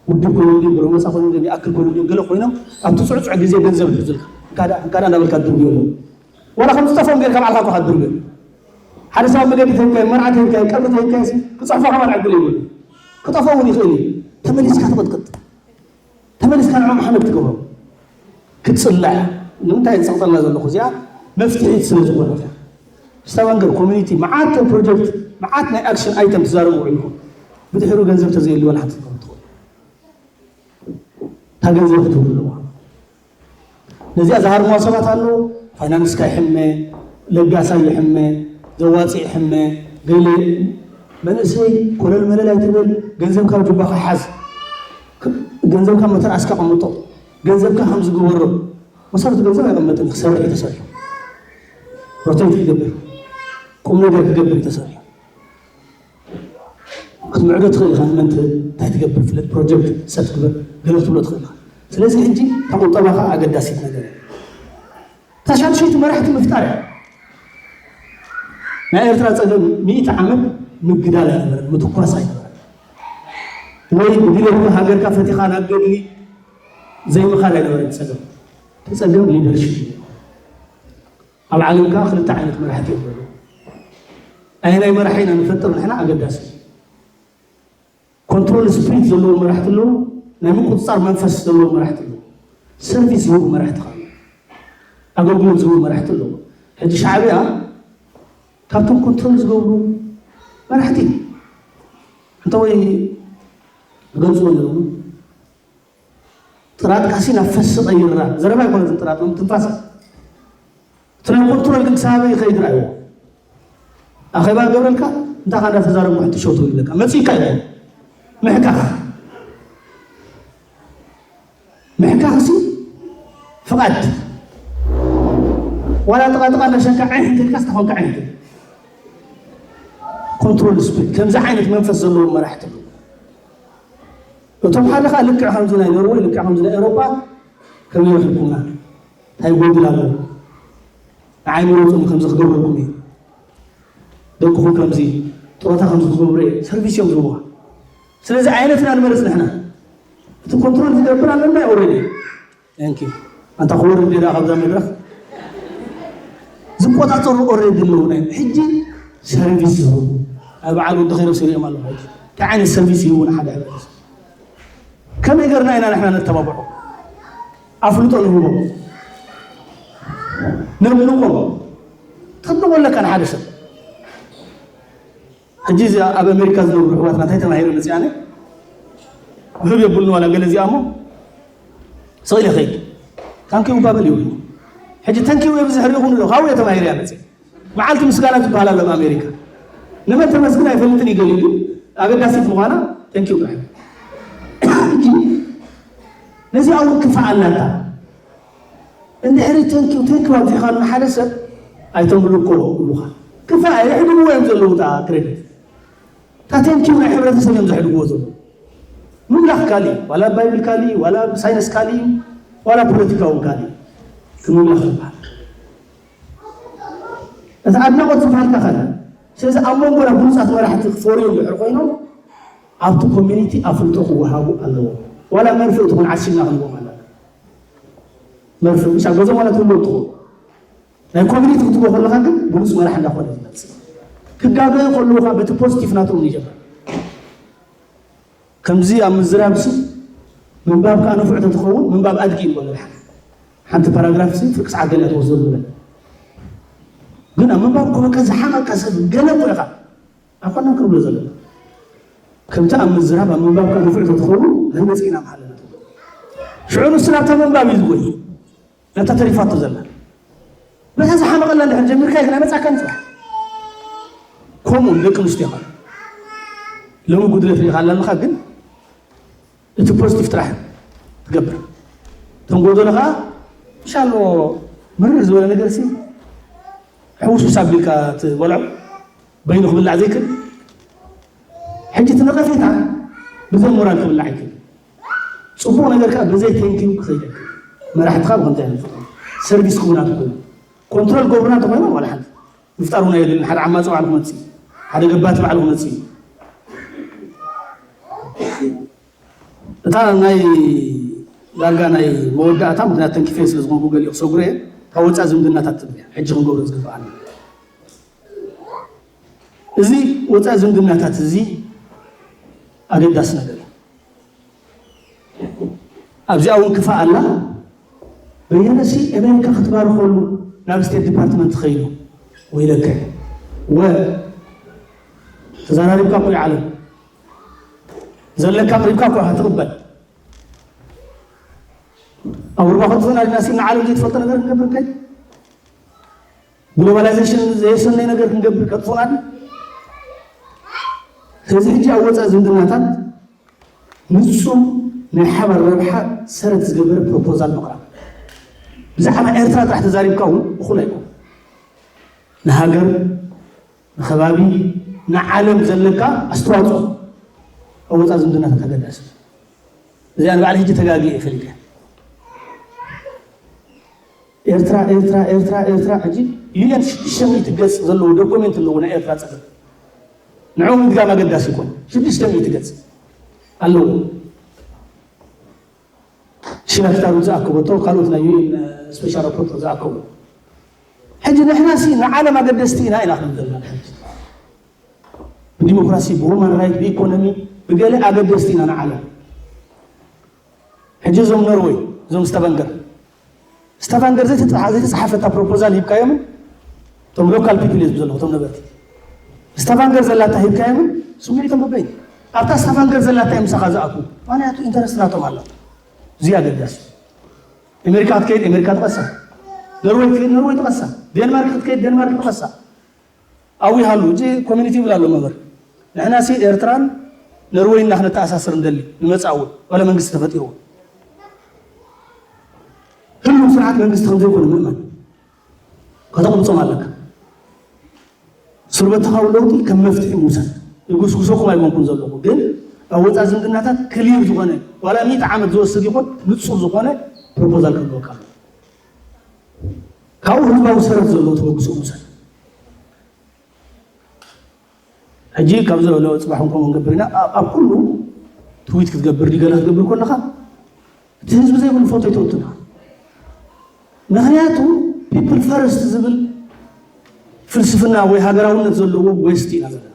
ውድብ ኮይኑ ድዩ፣ ብረመፃ ኮይኑ ድዩ፣ ይኣክል ኮይኑ ድዩ፣ ገለ ኮይኖም ኣብቲ ጽዕጹዕ ግዜ ገንዘብ ይሕዙልካ። እንካዳ እንካዳ እንዳበልካ ትድርብዮ ኣለዉ። ዋላ ከም ዝጠፍኦም ጌርካ ባዕልካ እኳ ክትድርብዮ። ሓደ ሰብ ኣብ መገዲ ተሂብካዮ፣ መርዓ ተሂብካዮ፣ ቀብሪ ተሂብካዮ ሲ ክጽሕፎ ከማን ዕድል የብሉ። ክጠፍኦ እውን ይኽእል እዩ። ተመሊስካ ትቕጥቅጥ። ተመሊስካ ንዕኦም ሓመድ ትገብሮ። ክትጽላእ። ንምንታይ ዝጸቕጠልና ዘለኹ እዚኣ መፍትሒት ስለ ዝኾነት እያ። ስታቫንገር ኮሚኒቲ መዓት ፕሮጀክት፣ መዓት ናይ ኣክሽን ኣይተም ትዛረቡ ውዒልኩም። ብድሕሩ ገንዘብ ተዘየልዩ ዋላ ሓንቲ ክትገብሩ ትኽእሉ። እታ ገንዘብ ክትህሉ ኣለዋ። ነዚኣ ዝሃርምዋ ሰባት ኣለዉ። ፋይናንስካ ይሕመ፣ ለጋሳይ ይሕመ፣ ዘዋፅእ ይሕመ፣ ገለ መንእሰይ ኮለል መለል ኣይትበል፣ ገንዘብካ ኣብ ጁባኻ ሓዝ። ክ-፣ ገንዘብካ መተርኣስካ ቀምጦ። ገንዘብካ ከምዚ ግበሮ። መሰረቱ ገንዘብ ኣይቐመጥን እዩ፣ ክሰርሕ እዩ ተሰሪሑ። ሮቴት ክገብር፣ ቁም ነገር ክገብር እዩ ተሰሪሑ። ክትምዕዶ ትኽእል ኢኻ። ንመን ት-፣ እንታይ ትገብር ፍለጥ፣ ፕሮጀክት ሰት ግበር፣ ገለ ክትብሎ ትኽእል ኢኻ። ስለዚ ሕጂ እታ ቁጠባ ኸዓ ኣገዳሲት ነገር እያ። እታ ሻድሸይቲ መራሕቲ ምፍጣር እያ። ናይ ኤርትራ ጸገም ሚእቲ ዓመት ምግዳል ኣይነበረን፣ ምትኳስ ኣይነበረን። ወይ ብድሌትካ ሃገርካ ፈቲኻ ናብ ገድሊ ዘይምኻድ ኣይነበረን ጸገም። እቲ ጸገም ሊደርሺፕ እዩ። ኣብ ዓለም ከኣ ክልተ ዓይነት መራሕቲ እዮም ዘለዉ። ኣየናይ መራሒ ኢና ንፈጥር ንሕና ኣገዳሲ እዩ። ኮንትሮል ስፕሪት ዘለዎም መራሕቲ ኣለዉ፣ ናይ ምቁጽጻር መንፈስ ዘለዎም መራሕቲ ኣለዉ። ሰርቪስ ዝህቡ መራሕቲ ከኣ ኣለዉ። ኣገልግሎት ዝህቡ መራሕቲ ኣለዉ። ሕጂ ሻዕብያ ካብቶም ኮንትሮል ዝገብሩ መራሕቲ እንተ ወይ ዝገልጽዎ ኣለዉ። ጥራጥካሲ ናብ ፈሲ ቀይራ። ዘረባ ኣይኮነትን ጥራጥ፣ ትንፋስ። እቲ ናይ ኮንትሮል ግን ክሳበ ይኸይድ ርኣይዎ። ኣኼባ ገብረልካ እንታይ ካ እንዳተዛረቡ ሕንቲ ሸው ትብል ኣለካ። መጺእካ እዩ። ምሕካኽ። ምሕካኽሲ ፍቓድ። ዋላ ጥቓ ጥቓ እንዳሸካ ዓይን ትልካስ ተኾንካ ዓይን ትብል። ኮንትሮል ስፕሪት። ከምዚ ዓይነት መንፈስ ዘለዎም መራሕቲ ኣለዉ። እቶም ሓደ ኸኣ ልክዕ ከምዚ ናይ ኖርወይ፣ ልክዕ ከምዚ ናይ ኤውሮጳ ከመይ ረኺብኩምና? እንታይ ይጎድል ኣሎ? ንዓይ ምረጹኒ፣ ከምዚ ክገብረልኩም እየ። ደቅኹም ከምዚ፣ ጥሮታ ከምዚ ክገብሩ እየ። ሰርቪስ እዮም ዝህቡኻ። ስለዚ ዓይነት ኢና ንመርጽ ንሕና። እቲ ኮንትሮል ዝገብር ኣለና ኦልሬዲ። Thank you። ኣንታ ክወርድ ዲዳ ካብዛ መድረኽ ዝቆጻጸሩ ኦልሬዲ ኣለዉ። ናይ ሕጂ ሰርቪስ ዝህቡ ኣብ በዓል ወዲ ኸይሮስ ይሪኦም ኣለኹ። ሕጂ እንታይ ዓይነት ሰርቪስ ይህቡ ንሓደ ሕብረተሰብ? ከመይ ገርና ኢና ንሕና ነተባብዖ? ኣፍልጦ ንህቦ፣ ነድንቖ። ተድንቖ ኣለካ ንሓደ ሰብ። ሕጂ እዚ ኣብ ኣሜሪካ ዝነብሩ ኣሕዋትና እንታይ ተማሂረ መፅኣነ? ውህብ የብሉን ዋላ ገለ እዚኣ እሞ ስቕ ኢለ ኸይድ። ታንኪዩ እባ በል ይብሉ። ሕጂ ታንኪዩ የብዝሕ ርኢኹም ዶ? ካብኡ እየ ተማሂረ እያ መፅእ። መዓልቲ ምስጋና ትበሃል ኣሎ ኣብ ኣሜሪካ። ንመን ተመስግን ኣይፈልጥን እዩ ገሊኡ፣ ግን ኣገዳሲት ምዃና ታንኪዩ ጥራሕ። ሕጂ ነዚኣ እውን ክፋእ ኣላታ። እንድሕሪ ተንኪው ተንኪው ኣብዚሕካ ንሓደ ሰብ ኣይተምልኮ ይብሉኻ። ክፋእ የሕድግዎ እዮም ዘለዉ እታ ክሬዲት። እታ ተንኪው ናይ ሕብረተሰብ እዮም ዘሕድግዎ ዘለዉ። ምምላኽ ካሊእ፣ ዋላ ባይብል ካሊእ፣ ዋላ ሳይንስ ካሊእ፣ ዋላ ፖለቲካ እውን ካሊእ። እቲ ምምላኽ ዝበሃል። እቲ ኣድናቖት ዝበሃልካ ካሊእ። ስለዚ ኣብ መንጎና ብሉጻት መራሕቲ ክፈርዩ እንድሕር ኮይኖም ኣብቲ ኮሚኒቲ ኣፍልጦ ክወሃቡ ኣለዎ። ዋላ መርፍእ ትኹን ዓሲብና ክንቦም ኣለና። መርፍእ ብቻ ገዞም ዋላ ትህልዎ ትኹን። ናይ ኮሚኒቲ ክትብሎ ከለኻ ግን ብሉጽ መራሕ እንዳኾነ ዝመጽእ። ክጋገዩ ከለዉ ከዓ በቲ ፖዚቲቭ ናቶም ንጀምር። ከምዚ ኣብ ምዝራብ ሲ ምንባብ ከዓ ንፉዕ ተትኸውን ምንባብ ኣድጊ እዩ ንበሎ። ሓንቲ ፓራግራፍ ሲ ፍርቂ ሰዓት ገለ ትወስዶ ዝብል ግን ኣብ ምንባብ እኮ በቃ ዝሓመቀ ሰብ ገለ እኮ ኢኻ። ኣኳና ክንብሎ ዘለና ከምቲ ኣብ ምዝራብ ኣብ ምንባብ ከዓ ንፉዕ ተትኸውን መመፂእና መሃለና። ሽዑ ንሱ ናብታ ምንባብ እዩ ዝጎይ ናብታ ተሪፋቶ ዘላ በታ ዝሓመቐላ እንድሕር ጀሚርካ ይግና መፃካ ንፅባሕ። ከምኡ ደቂ ኣንስትዮ ኻ ሎሚ ጉድለት ሪኢኻ ኣለኻ ግን እቲ ፖዚቲቭ ጥራሕ ትገብር። እቶም ጎደሎ ከዓ ምሻሎ ምርር ዝበለ ነገር ሲ ሕውስውስ ኣቢልካ ትበልዖ በይኑ ክብላዕ ዘይክእል። ሕጂ እቲ ነቐፌታ ብዘይ ሞራል ክብላዕ ይክእል። ፅቡቕ ነገር ከዓ ብዘይ ቴንኪዩ ክኸይደካ መራሕትኻ ብከምዚ ዓይነት ሰርቪስ ክቡራት ኮይኑ ኮንትሮል ገብሩና እንተኮይኖም ዋላ ሓንቲ ምፍጣር እውን ኣየድልን። ሓደ ዓማፂ ባዕሉ ክመፅእ ሓደ ገባቲ ባዕሉ ክመፅእ እታ ናይ ዳርጋ ናይ መወዳእታ ምክንያት ተንኪፈ ስለ ዝኾንኩ ገሊኦ ክሰጉረ ካብ ወፃኢ ዝምድናታት ትብል ሕጂ ክንገብሮ ዝግበኣና እዚ ወፃኢ ዝምድናታት እዚ ኣገዳሲ ነገር እዩ። ኣብዚኣ እውን ክፋእ ኣላ። በየነሲ ኣሜሪካ ክትባርኸሉ ናብ ስቴት ዲፓርትመንት ኸይዱ ወይለከ ወ ተዘራሪብካ እኮ ዓለም ዘለካ ቅሪብካ እኮ ኢኻ ትቕበል። ኣውሮፓ ክትኾን ኣድናሲ ንዓለም ዘይትፈልጦ ነገር ክንገብር ከይ ግሎባላይዜሽን ዘየሰነይ ነገር ክንገብር ከጥፎናል። ስለዚ ሕጂ ኣብ ወፃኢ ዝምድናታት ንጹር ናይ ሓባር ረብሓ ሰረት ዝገበረ ፕሮፖዛል ምቕራብ። ብዛዕባ ኤርትራ ጥራሕ ተዛሪብካ እውን እኹል ኣይኮን። ንሃገር ንኸባቢ ንዓለም ዘለካ ኣስተዋፅኦ ኣብ ወፃኢ ዝምድናታት ኣገዳሲ። እዚኣ ንባዕሊ ሕጂ ተጋጊ እየ ፈሊጠ። ኤርትራ ኤርትራ ኤርትራ ኤርትራ ሕጂ ዩኤን ሽዱሽተ ሚእቲ ገጽ ዘለዎ ዶኩሜንት ኣለዎ ናይ ኤርትራ ጸገም። ንዕኡ ምድጋም ኣገዳሲ ይኮን። ሽዱሽተ ሚእቲ ገጽ ኣለዎ። ሽነፍታሩ ዝኣከቦ እቶም ካልኦት ናይ ዩኤን ስፔሻል ራፖርተር ዝኣከቡ ሕጂ ንሕና ሲ ንዓለም ኣገደስቲ ኢና ኢና ክንብል ዘለና ሕጂ ብዲሞክራሲ ብሁማን ራይት ብኢኮኖሚ ብገለ ኣገደስቲ ኢና ንዓለም። ሕጂ እዞም ኖርወይ እዞም ስተቨንገር ስተቫንገር ዘይተፃሓፈታ ፕሮፖዛል ሂብካዮምን እቶም ሎካል ፒፕል እዮም ዘለዉ እቶም ነበርቲ ስተቫንገር ዘላታ ሂብካዮምን ስምዒቶም በበይ ኣብታ ስተቫንገር ዘላታ እዮም ምሳኻ ዝኣትዉ። ምክንያቱ ኢንተረስት ናቶም ኣሎ። እዚ ኣገዳሲ። ኣሜሪካ ክትከይድ ኣሜሪካ ትቐሳ፣ ነርወይ ክትከይድ ነርወይ ትቐሳ፣ ዴንማርክ ክትከይድ ዴንማርክ ትቐሳ። ኣብኡ ይሃሉ እቲ ኮሚኒቲ ይብል ኣሎ መምህር። ንሕና ሲ ኤርትራን ነርወይን ኢና ክነተኣሳስር ንደሊ ንመጻእ እውን ዋላ መንግስቲ ተፈጢርዎ ህሉው ስርዓት መንግስቲ ከም ዘይኮነ ምእማን ከተቕምጾም ኣለካ። ስርበተኻዊ ለውጢ ከም መፍትሒ ምውሳድ ይጉስጉሰኩም ኣይኮንኩን ዘለኹ ግን ኣብ ወፃ ዝምድናታት ክሊር ዝኾነ ዋላ ሚእቲ ዓመት ዝወስድ ይኾን ንፁር ዝኾነ ፕሮፖዛል ክህልወካ ኣሎ። ካብኡ ህዝባዊ ሰረት ዘለዎ ተበግሶ ምውሳድ። ሕጂ ካብ ዘሎ ፅባሕ እንኮ ክንገብር ኢና ኣብ ኩሉ ትዊት ክትገብር ድዩ ገለ ክትገብር ከለካ እቲ ህዝቢ ዘይብሉ ፎቶ ይተውትና። ምክንያቱ ፒፕል ፈርስት ዝብል ፍልስፍና ወይ ሃገራውነት ዘለዎ ዌስት ኢና ዘለና።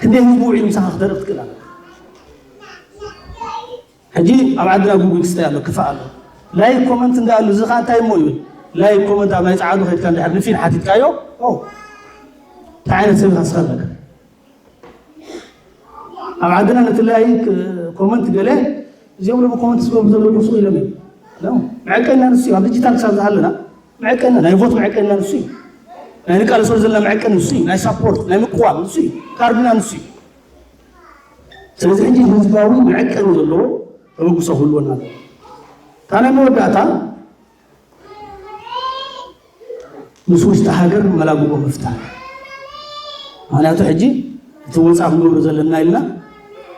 ክንደይ ህዝቢ ውዒሉ ምሳኻ ክተርፍ ትክእል ኣለ። ሕጂ ኣብ ዓድና ጉጉል ክስታይ ኣሎ ክፋእ ኣሎ ላይክ ኮመንት እንዳኣሉ እዚ ከዓ እንታይ እሞ ይብል ላይክ ኮመንት ኣብ ናይ ፀዓዱ ከድካ እንድሕር ንፊን ሓቲትካዮ እንታይ ዓይነት ሰብ ኢካ ስኻ ኣለካ ኣብ ዓድና ነቲ ላይክ ኮመንት ገለ እዚኦም ሎም ኮመንት ዝገብሩ ዘለዉ ቁሱ ኢሎም እዩ መዐቀና ንሱ ኣብ ዲጂታል ክሳብ ዝሃለና መዐቀና ናይ ቮት መዐቀና ንሱ እዩ ናይ ንቃለሰሉ ዘለና መዐቀኒ ንሱ እዩ ናይ ሳፖርት ናይ ምቅዋም ንሱ እዩ ካርድና ንሱ እዩ ስለዚ ሕጂ ህዝባዊ መዐቀኒ ዘለዎ ተበግሶ ክህልወና ኣለዎ። እታ ናይ መወዳእታ ምስ ውሽጢ ሃገር መላጉቦ ምፍታሕ። ምክንያቱ ሕጂ እቲ ወፃ ክንገብሮ ዘለና ኢልና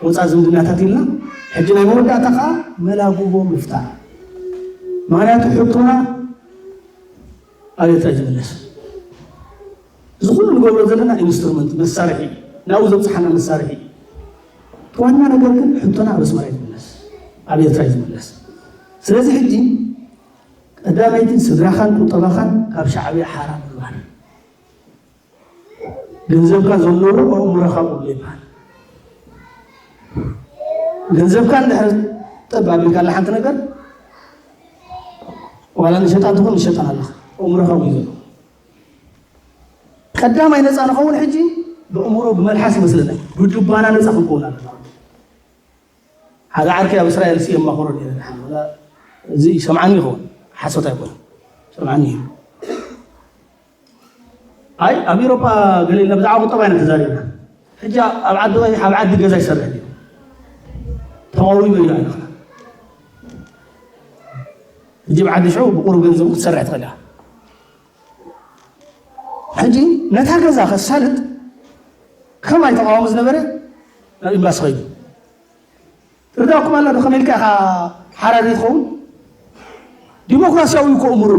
ወፃ ዝምድናታት ኢልና ሕጂ ናይ መወዳእታ ከዓ መላጉቦ ምፍታሕ። ምክንያቱ ሕቶና ኣበየት እዩ ዝምለስ? እዚ ኩሉ ንገብሮ ዘለና ኢንስትሩመንት መሳርሒ ናብኡ ዘብፅሓና መሳርሒ ዋና ነገር ግን ሕቶና ኣብ ኣስመራ እዩ ዝምለስ ኣብ ኤርትራ እዩ ዝምለስ ስለዚ ሕጂ ቀዳመይቲ ስድራኻን ቁጠባኻን ካብ ሻዕብያ ሓራ ምግባር ገንዘብካ ዘለዎ ኣእምሮኻ ቁሎ ይበሃል ገንዘብካ እንድሕር ጠብ ኣቢልካላ ሓንቲ ነገር ዋላ ንሸጣ ትኹን ንሸጣን ኣለኻ። ኣእምሮኻ እዩ ዘሎ። ቀዳማይ ነፃ ንኸውን ሕጂ ብእምሮ ብመልሓስ ይመስለና ብጁባና ነፃ ክንከውን ኣለና። ሓደ ዓርኪ ኣብ እስራኤል ሲ የማኽሮ ነይረ። ንሓን ወላ እዚ ይሰምዓኒ ይኸውን፣ ሓሶት ኣይኮነን፣ ይሰምዓኒ እዩ። ኣይ ኣብ ኤሮጳ ገለ ኢልና ብዛዕባ ቁጠባ ኢና ተዛሪብና። ሕጂ ኣብ ዓዲ ቀይሕ ኣብ ዓዲ ገዛ ይሰርሕ ድዩ? ተቓዊሙ እዩ ኣለና። ሕጂ ብዓዲ ሽዑ ብቁሩብ ገንዘብ ክትሰርሕ ትኽእል ኢኻ። ሕጂ ነታ ገዛ ከሳልጥ ከማይ ተቃዋሚ ዝነበረ ናብ ኤምባሲ ኸይዱ። ትርዳእኩም ኣላ ዶ ከመይ ኢልካ ኢኻ ሓራሪ ትኸውን? ዲሞክራሲያዊ እኮ እምሩ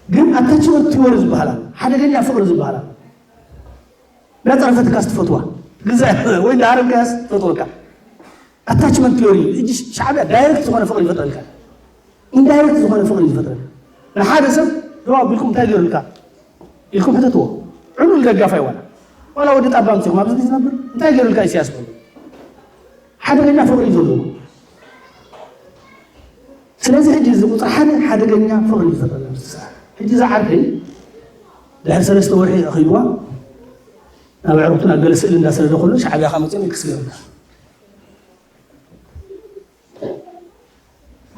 ግን ኣታችመንት ቲዮሪ ዝበሃል ኣሎ። ሓደገኛ ፍቕሪ ዝበሃል ኣሎ። እንዳጸረፈትካስ ትፈትዋ። ግዛ ወይ እንዳሃረምካያስ ትፈትወካ። ኣታችመንት ቲዮሪ እዩ። ሕጂ ሻዕብያ ዳይሬክት ዝኾነ ፍቕሪ ይፈጥረልካ። ኢንዳይሬክት ዝኾነ ፍቕሪ እዩ ዝፈጥረልካ። ንሓደ ሰብ ደው ኣቢልኩም እንታይ ገይሩልካ ኢልኩም ሕተትዎ። ዕሉል ደጋፋይ ዋላ ዋላ ወዲ ጣባ ምጽኹም ኣብዚ ዝነብር እንታይ ገይሩልካ ኢሳያስ በሉ። ሓደገኛ ፍቕሪ እዩ ዘለዎ። ስለዚ ሕጂ እዚ ቁፅሪ ሓደ ሓደገኛ ፍቕሪ እዩ ዝፈጥረልና ምስቲ ስርዓት። ሕጂ እዛ ዓርከይ ድሕሪ ሰለስተ ወርሒ ኣኺልዋ ናብ ኣዕሩኽቱ ናብ ገለ ስእሊ እንዳሰደደ ከሎ ሻዕብያ ካብ መፅኦም ክስገርና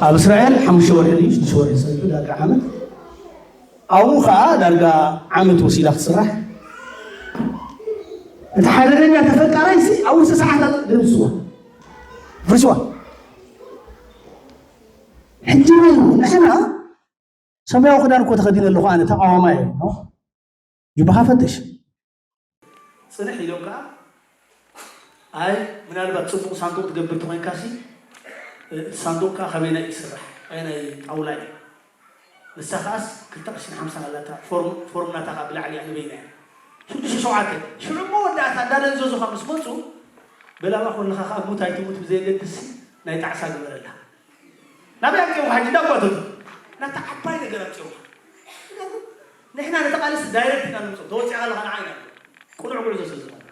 ኣብ እስራኤል ሓሙሽተ ወርሒ ድዩ ሽዱሽተ ወርሒ ሰሪሑ ዳርጋ ዓመት ኣብኡ ከዓ ዳርጋ ዓመት ወሲዳ ክትስራሕ እቲ ሓደገኛ ተፈቃራይ ሲ ኣብ ውርሲ ሰዓታት ደምስዋ ፍርስዋ ሕጂ ንሕና ሰማያዊ ክዳን እኮ ተኸዲነ ኣለኹ ኣነ ተቃዋማይ እየ ጅባኻ ፈትሽ ጽንሕ ኢሎም ከዓ ኣይ ምናልባት ፅቡቕ ሳንዱቕ ትገብር ተኾይንካሲ እቲ ሳንዱቕ ከዓ ካበይና ይስራሕ ኣየናይ ጣውላ እዩ ንሳ ከዓስ ክልተ ቅርሽን ሓምሳን ኣላታ ፎርም ናታ ከዓ ብላዕሊ እያ ንበይና እያ ሽዱሽተ ሸውዓተ ሽዑ መወዳእታ እንዳደንዘዙኻ ምስ መፁ በላባ ኮለኻ ከዓ ሙት ኣይትሙት ብዘየገድስ ናይ ጣዕሳ ግበረላ ናበይ ኣምፅኦም ሓጂ እንዳጓተቱ ናታ ዓባይ ነገር ኣምፅኦም ንሕና ነተቃለስ ዳይሬክት ኢና ንምፅኦም ተወፂኣ ከለካ ንዓይና ቅኑዕ ጉዕዞ ስለ ዝኾነ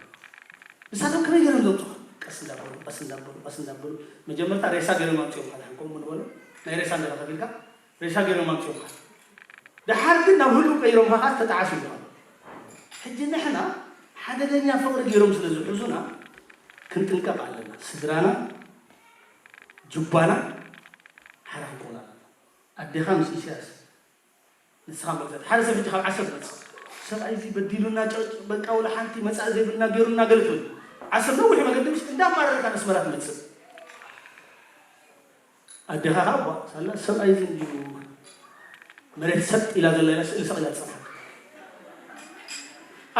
ንሳቶም ከመይ ገይሮም ዘምፅኡ ቀስ እንዳበሉ ቀስ እንዳበሉ ቀስ እንዳበሉ መጀመርታ ሬሳ ገይሮም ኣምፅኦም ሓደ ሓንቆም ምንበሉ ናይ ሬሳ እንዳረኸብ ኢልካ ሬሳ ገይሮም ኣምፅኦም ደሓር ግን ናብ ህሉ ቀይሮም ካካ ተጣዓሱ ይበሉ ሕጂ ንሕና ሓደገኛ ፍቕሪ ገይሮም ስለ ዝሕዙና ክንጥንቀቕ ኣለና ስድራና ጁባና ሓራ ክንከውን ኣለና ኣዴኻ ምስ ኢሳያስ ንስኻ መግዛት ሓደ ሰብ ሕጂ ካብ ዓሰብ መጽእ ሰብኣይ እዚ በዲሉና ጨጭ በቃ ወላ ሓንቲ መጻእ ዘይብልና ገይሩና ገለ ትብል ዓሰብ ነዊሕ መገዲ ምስ እንዳማረርካ ነስመራ ትመጽእ ኣዴኻ ካብ ሳላ ሰብኣይ እዚ እንዲሁ መሬት ሰጥ ኢላ ዘላ ኢላ ስእሊ ሰቕ ኢላ ትጸንሓካ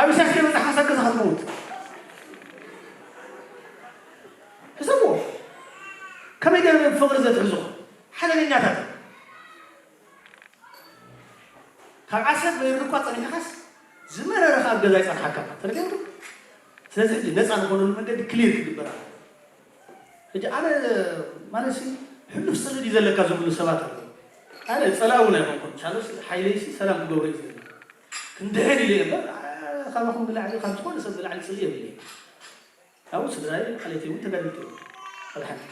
ኣብ ኢሳያስ ከይበጻሕካ ሳብ ገዛኻ ትመውት ሕሰብዎ ከመይ ገለ ፍቕሪ ዘትሕዙ ሓደገኛታት ካብ ዓሰብ መይሩ እኳ ጸኒሕኻስ ዝመረረኻ ኣብ ገዛ ይጸንሓካ ተረዲእኩም ስለዚ ሕጂ ነፃ ዝኾነሉ መንገዲ ክሊር ክግበር ኣሎ ሕጂ ኣነ ማለት ሕሉፍ ስእሊ ዘለካ ዝብሉ ሰባት ኣለዉ ኣነ ፀላእ እውን ኣይኮንኩም ቻለስ ሓይለይሲ ሰላም ክገብሮ እዩ ዝብል ክንድሕን ኢለ እየ እምበር ካባኹም ብላዕሊ ካብ ዝኾነ ሰብ ብላዕሊ ፅልኢ የብለይ ኣብኡ ስድራይ ዓሌተይ እውን ተጋደልቲ እዮም ሓደ ሓንቲ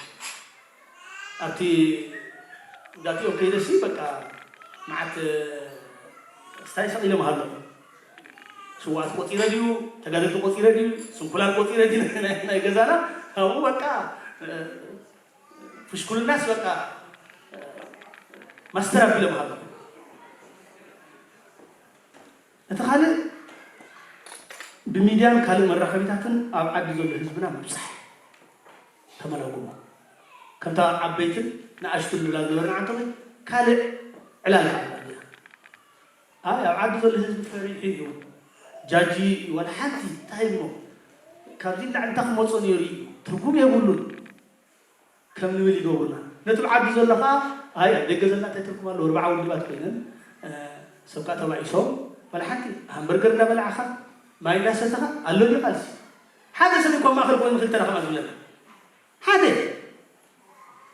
ኣብቲ እንዳቲኦም ከይደሲ በቃ መዓት ስታይ ሰቒሎም ሃለኹ ስዋኣት ቆፂረ ድዩ ተጋደልቲ ቆፂረ ድዩ ስንኩላን ቆፂረ ድዩ ናይ ገዛና ኣብኡ በቃ ፍሽኩልናስ በቃ ማስተር ኣቢሎም ሃለኹ እቲ ካልእ ብሚድያን ካልእ መራኸቢታትን ኣብ ዓዲ ዘሎ ህዝብና ምብፃሕ ተመለኩሞ ከምታ ዓበይትን ንኣሽቱን ንብላ ዝነበርና ዓንተኹ ካልእ ዕላል ከዓልና ኣይ ኣብ ዓዲ ዘሎ ህዝቢ ፈሪሑ እዩ ጃጂ ዋላ ሓንቲ እንታይ እሞ ካብዚ ንላዕሊ እንታይ ክመፆ ነይሩ እዩ ትርጉም የብሉን ከም ንብል ይገብሩና። ነቲ ኣብ ዓዲ ዘሎ ከኣ ኣይ ኣብ ደገ ዘላ እንታይ ትርጉም ኣለዎ ኣርብዓ ውድባት ኮይነን ሰብ ከኣ ተባኢሶም ዋላ ሓንቲ ሃምበርገር እንዳበላዕኻ ማይ እንዳሰተኻ ኣሎ ድዩ ቃልሲ ሓደ ሰብ እኳ ማእኸል ኮይኑ ክልተና ከምኣ ዝብለና ሓደ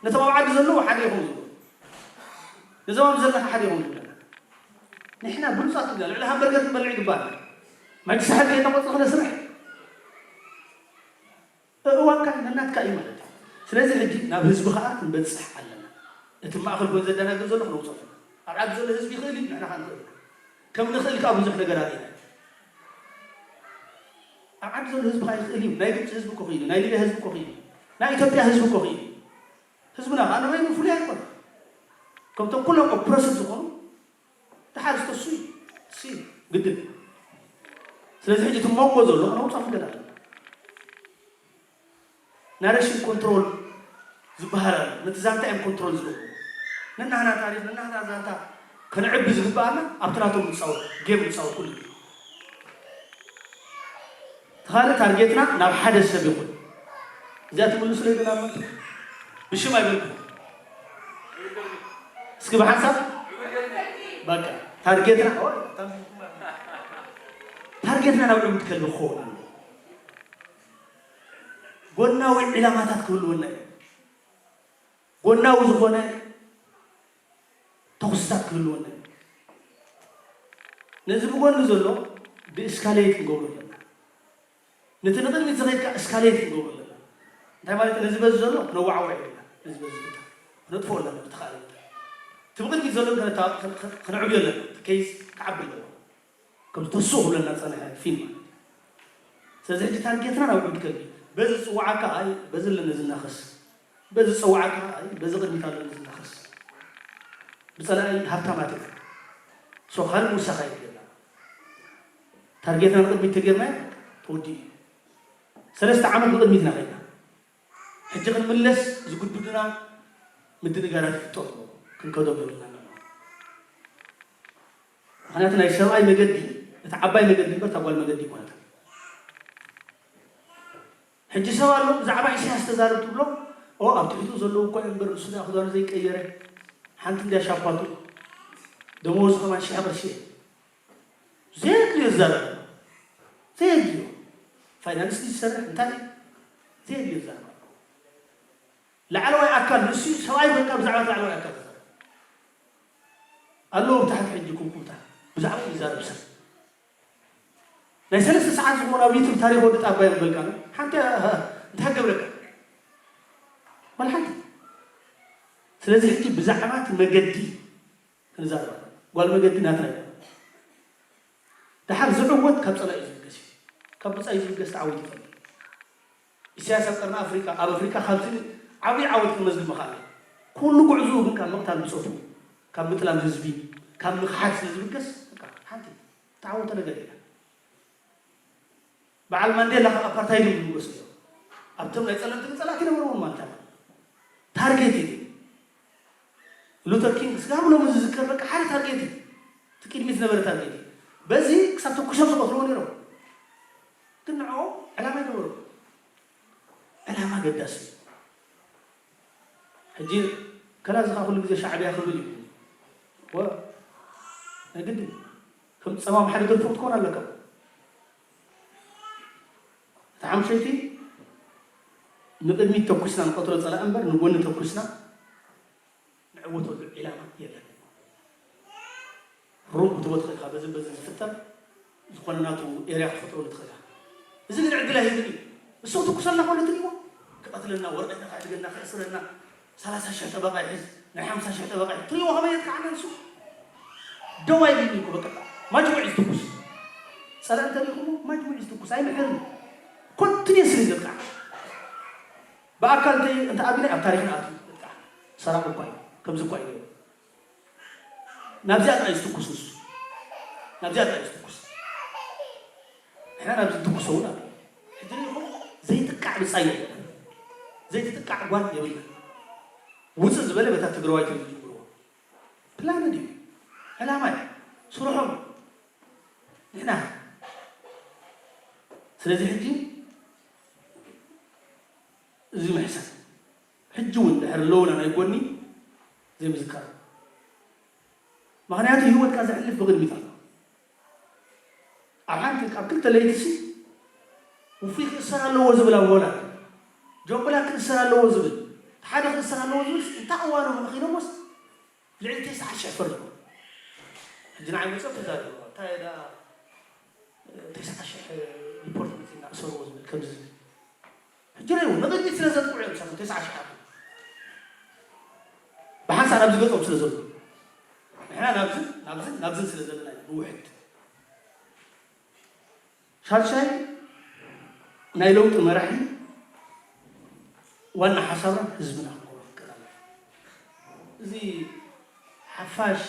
ነቶም ኣብ ዓዲ ዘለዉ ሓደ ኢኹም ዝብሉ ነዞም ኣብ ዘለኻ ሓደ ኢኹም ዝብለና ንሕና ብሉፃት ኢና ልዕሊ ሃምበርገር ክንበልዕ ይግባኣና ማይ ክሳሕል ከይናቆፅር ክነስርሕ እዋንካ ነናትካ እዩ ማለት እዩ። ስለዚ ሕጂ ናብ ህዝቢ ከዓ ክንበፅሕ ኣለና። እቲ ማእኸል ኮይኑ ዘደናግር ዘሎ ክነውፅኦ ኣለና። ኣብ ዓዲ ዘሎ ህዝቢ ይኽእል እዩ፣ ንሕና ከዓ ንኽእል ኢና። ከም ንኽእል ከዓ ብዙሕ ነገር ኣርእና። ኣብ ዓዲ ዘሎ ህዝቢ ከዓ ይኽእል እዩ። ናይ ግብፂ ህዝቢ እኮ ክኢሉ፣ ናይ ሊብያ ህዝቢ እኮ ክኢሉ፣ ናይ ኢትዮጵያ ህዝቢ እኮ ክኢሉ። ህዝብና ከዓ ንበይኑ ፍሉይ ኣይኮነ። ከምቶም ኩሎም ኦፕረስድ ዝኾኑ ድሓር ዝተሱ እዩ። ሲ ግድን። ስለዚ ሕጂ እቲ መንጎ ዘሎ ክነውፅኦ ክንደል ኣለና። ናሬሽን ኮንትሮል ዝበሃል ኣሎ። ነቲ ዛንታ እዮም ኮንትሮል ዝገብሩ። ነናህና ታሪኽ፣ ነናህና ዛንታ ከነዕቢ ዝግበኣና ኣብቲ ናቶም ምፃወት፣ ጌም ምፃወት ኩሉ ግዜ። እቲ ካልእ ታርጌትና ናብ ሓደ ሰብ ይኹን። እዚኣ ትምልሱ ለይዶ ናብ መን? ብሽም ኣይበልኩ። እስኪ ብሓንሳብ በቃ ታርጌትና፣ ኦ፣ ታርጌትና ናብ ዕብት ከልቢ ክኸውን ኣለዎ። ጎናዊ ዕላማታት ክህልወና እዩ። ጎናዊ ዝኾነ ተኹስታት ክህልወና እዩ። ነዚ ብጎኒ ዘሎ ብእስካሌት ክንገብሮ ኣለና። ነቲ ንቕድሚት ዝኸይድ ከዓ እስካሌት ክንገብሮ ኣለና። እንታይ ማለት እዩ? ነዚ በዚ ዘሎ ክነዋዕዎ የብልና። ነዚ በዚ ቦታ ክነጥፍኦ ኣለና ብተኻእለ መጠን። እቲ ብቕድሚት ዘሎ ከነታ-፣ ከን-፣ ከን-፣ ከነዕብዮ ኣለና። እቲ ኬዝ ክዓቢ ኣለዎ። ከም ተስኡ ክብለና ዝጸንሐ ፊልም ማለት እዩ። ስለዚ ሕጂ ታርጌትና ናብ ዕብድ ከልቢ። በዚ ዝጽውዓካ ኣይ፣ በዚ ኣለነ ዝናኸስ። በዚ ዝጸውዓካ ኣይ፣ በዚ ቅድሚት ኣለነ ዝናኸስ። ብጸላኢ ሃብታማት እዮም። ሶ ካልእ ምውሳኽ ኣይግደና። ታርጌትና ንቕድሚት ተጌርና ተወዲኡ እዩ። ሰለስተ ዓመት ንቕድሚት ኢና ከይድና። ሕጂ ክንምለስ ዝግድዱና ምድንጋራት ይፍጠሩ ኣለዉ። ክንከዶም የብልናን ኣለዉ። ምኽንያቱ ናይ ሰብኣይ መገዲ፣ እቲ ዓባይ መገዲ እምበር እታ ጓል መገዲ ኣይኮነትን። ሕጂ ሰብ ኣሎ ብዛዕባ ኢሳያስ ተዛረብ ትብሎ፣ ኦ ኣብ ትሕቱ ዘለዉ እኮ እዮም እምበር ንሱ ደኣ ክዳኑ ዘይቀየረ፣ ሓንቲ እንድያ ሻፓቱ፣ ደመወዙ ከማን ሽሕ ቅርሺ እየ። ዘየድልዮ ዝዛረብ ኣሎ። ዘየድልዮ። ፋይናንስ ድዩ ዝሰርሕ እንታይ እዩ? ዘየድልዮ ዝዛረብ ኣሎ። ላዕለዋይ ኣካል ንሱ እዩ፣ ሰብኣይ ኮይንካ ብዛዕባ እቲ ላዕለዋይ ኣካል ትዛረብ። ኣለዉ ብታሕቲ ሕጂ ኩብኩብታ ብዛዕባ ይዛረብ ሰብ። ናይ ሰለስተ ሰዓት ዝኾነ ኣብ ዩቱብ ታሪኽ ወዲ ጣባይ ዝበልካ ሓንቲ እንታይ ገብረካ? ዋላ ሓንቲ። ስለዚ ሕጂ ብዛዕባ እቲ መገዲ ክንዛረብ ኣለና። ጓል መገዲ ናትና እያ። ደሓር ዝዕወት ካብ ጸላኢ ዝብገስ እዩ። ካብ ብጻይ ዝብገስ ተዓዊቱ ይፈልጥ። ኢሳያስ ኣብ ቀርኒ ኣፍሪቃ፣ ኣብ ኣፍሪቃ ካብዚ ዓብዪ ዓወት ክመዝግብ ምኽኣለ። ኩሉ ጉዕዞኡ ግን ካብ ምቕታል ብጾቱ፣ ካብ ምጥላም ህዝቢ፣ ካብ ምኽሓድ ስለ ዝብገስ፣ በቃ ሓንቲ ተዓወተ ነገር የለን። በዓል ማንዴላ ካብ ኣፓርታይድ እዮም ዝብገሱ እዮም። ኣብቶም ናይ ጸለምቲ ግን ጸላእቲ ነበርዎም ማለት እዩ። ታርጌት እዩ። ሉተር ኪንግ ስጋብ ሎሚ ዝዝከር በቃ ሓደ ታርጌት እዩ። እቲ ቅድሚት ዝነበረ ታርጌት እዩ። በዚ ክሳብ ተኩሶም ዝቐትልዎ ነይሮም። ግን ንዕኦም ዕላማ ይነበሮም። ዕላማ ኣገዳሲ እዩ። ሕጂ ከላ እዚ ከዓ ኩሉ ግዜ ሻዕብያ ክብል እዩ። ወ-፣ ናይ ግድን ከም ጸማም ሓደ ደርፎ ክትኮን ኣለካ። እቲ ሓምሸይቲ ንቕድሚት ተኩስና ንቐትሎ ጸላኢ እምበር ንጎኒ ተኩስና ንዕወተሉ ዒላማ የለን። ሩም ክትቦ ትኽእል ኢኻ፣ በዝን በዝን ዝፍጠር ዝኾነ ናቱ ኤርያ ክትፈጥረሉ ትኽእል ኢኻ። እዚ ግን ዕድል ኣይህብን እዩ። እሱ ክትኩሰልና ከሎ ትሪእዎ፣ ክቐትለና፣ ወረቐትና ክዕድገልና፣ ክእስረና፣ ሰላሳ ሽሕ ጠበቓ ይሕዝ፣ ናይ ሓምሳ ሽሕ ጠበቓ ይሕዝ። ትሪእዎ ከመይ የጥቅዓና ንሱ? ደው ኣይብልን እዩ እኮ በቃ። ማጅሙዕ እዩ ዝትኩስ። ጸላኢ እንተሪእኹሞ ማጅሙዕ እዩ ዝትኩስ፣ ኣይምሕርን። ኮንቲኒየስሊ እዩ ዘጥቅዓ። ብኣካል እንተ-፣ እንተኣቢና ኣብ ታሪኽና ኣትዩ። በቃ ሰራቕ እኳ እዩ፣ ከምዚ እኳ እዩ ነይሩ። ናብዚኣ ጥራይ እዩ ዝትኩስ ንሱ። ናብዚኣ ጥራይ እዩ ዝትኩስ። ንሕና ናብዚ ንትኩሶ እውን ኣሎ። ሕጂ ርኢኹም ዘይጥቃዕ ብጻይ የብልና። ዘይትጥቃዕ ጓል የብልና። ውጽእ ዝበለ በታ ትግራዋይት እዩ ዝጅምርዎ። ፕላን ድዩ? ዕላማ እዩ። ስርሖም። ንሕና። ስለዚ ሕጂ እዚ ምሕሳብ። ሕጂ እውን ድሕሪ ኣለውና ናይ ጎኒ ዘይምዝካር። ምኽንያቱ ህይወትካ ዘሕልፍ ብቕድሚት ኣሎ። ኣብ ሓንቲ፣ ኣብ ክልተ ለይቲ ሲ ውፉይ ክእሰር ኣለዎ ዝብል ኣብ ሆላንድ። ጆምብላ ክእሰር ኣለዎ ዝብል፣ ሓደ ክእሰር ኣለዎ ዝብል፣ እንታይ እዋኖም መኺኖሞስ ልዕሊ ተስዓ ሽሕ ፈርድዎ። ሕጂ ንዓይ መጽኦም ተዛሪቦም። እንታይ ደኣ ተስዓ ሽሕ ሪፖርት መጺእና እሰርዎ ዝብል ከምዚ ዝብል። ሕጂ ጅረዩ ንቕድሚት ስለ ዘጥቅዑ እዮም ሰ ተስዓ ሽሓት ብሓንሳእ ናብዚ ገጾም ስለ ዘለዉ ንሕና ናብዝን ናብዝን ናብዝን ስለ ዘለና እዩ ንውሕድ ሻድሻይ ናይ ለውጢ መራሒ ዋና ሓሳብና ህዝብና ክንገብሮ ፍቀድ ኣለና። እዚ ሓፋሽ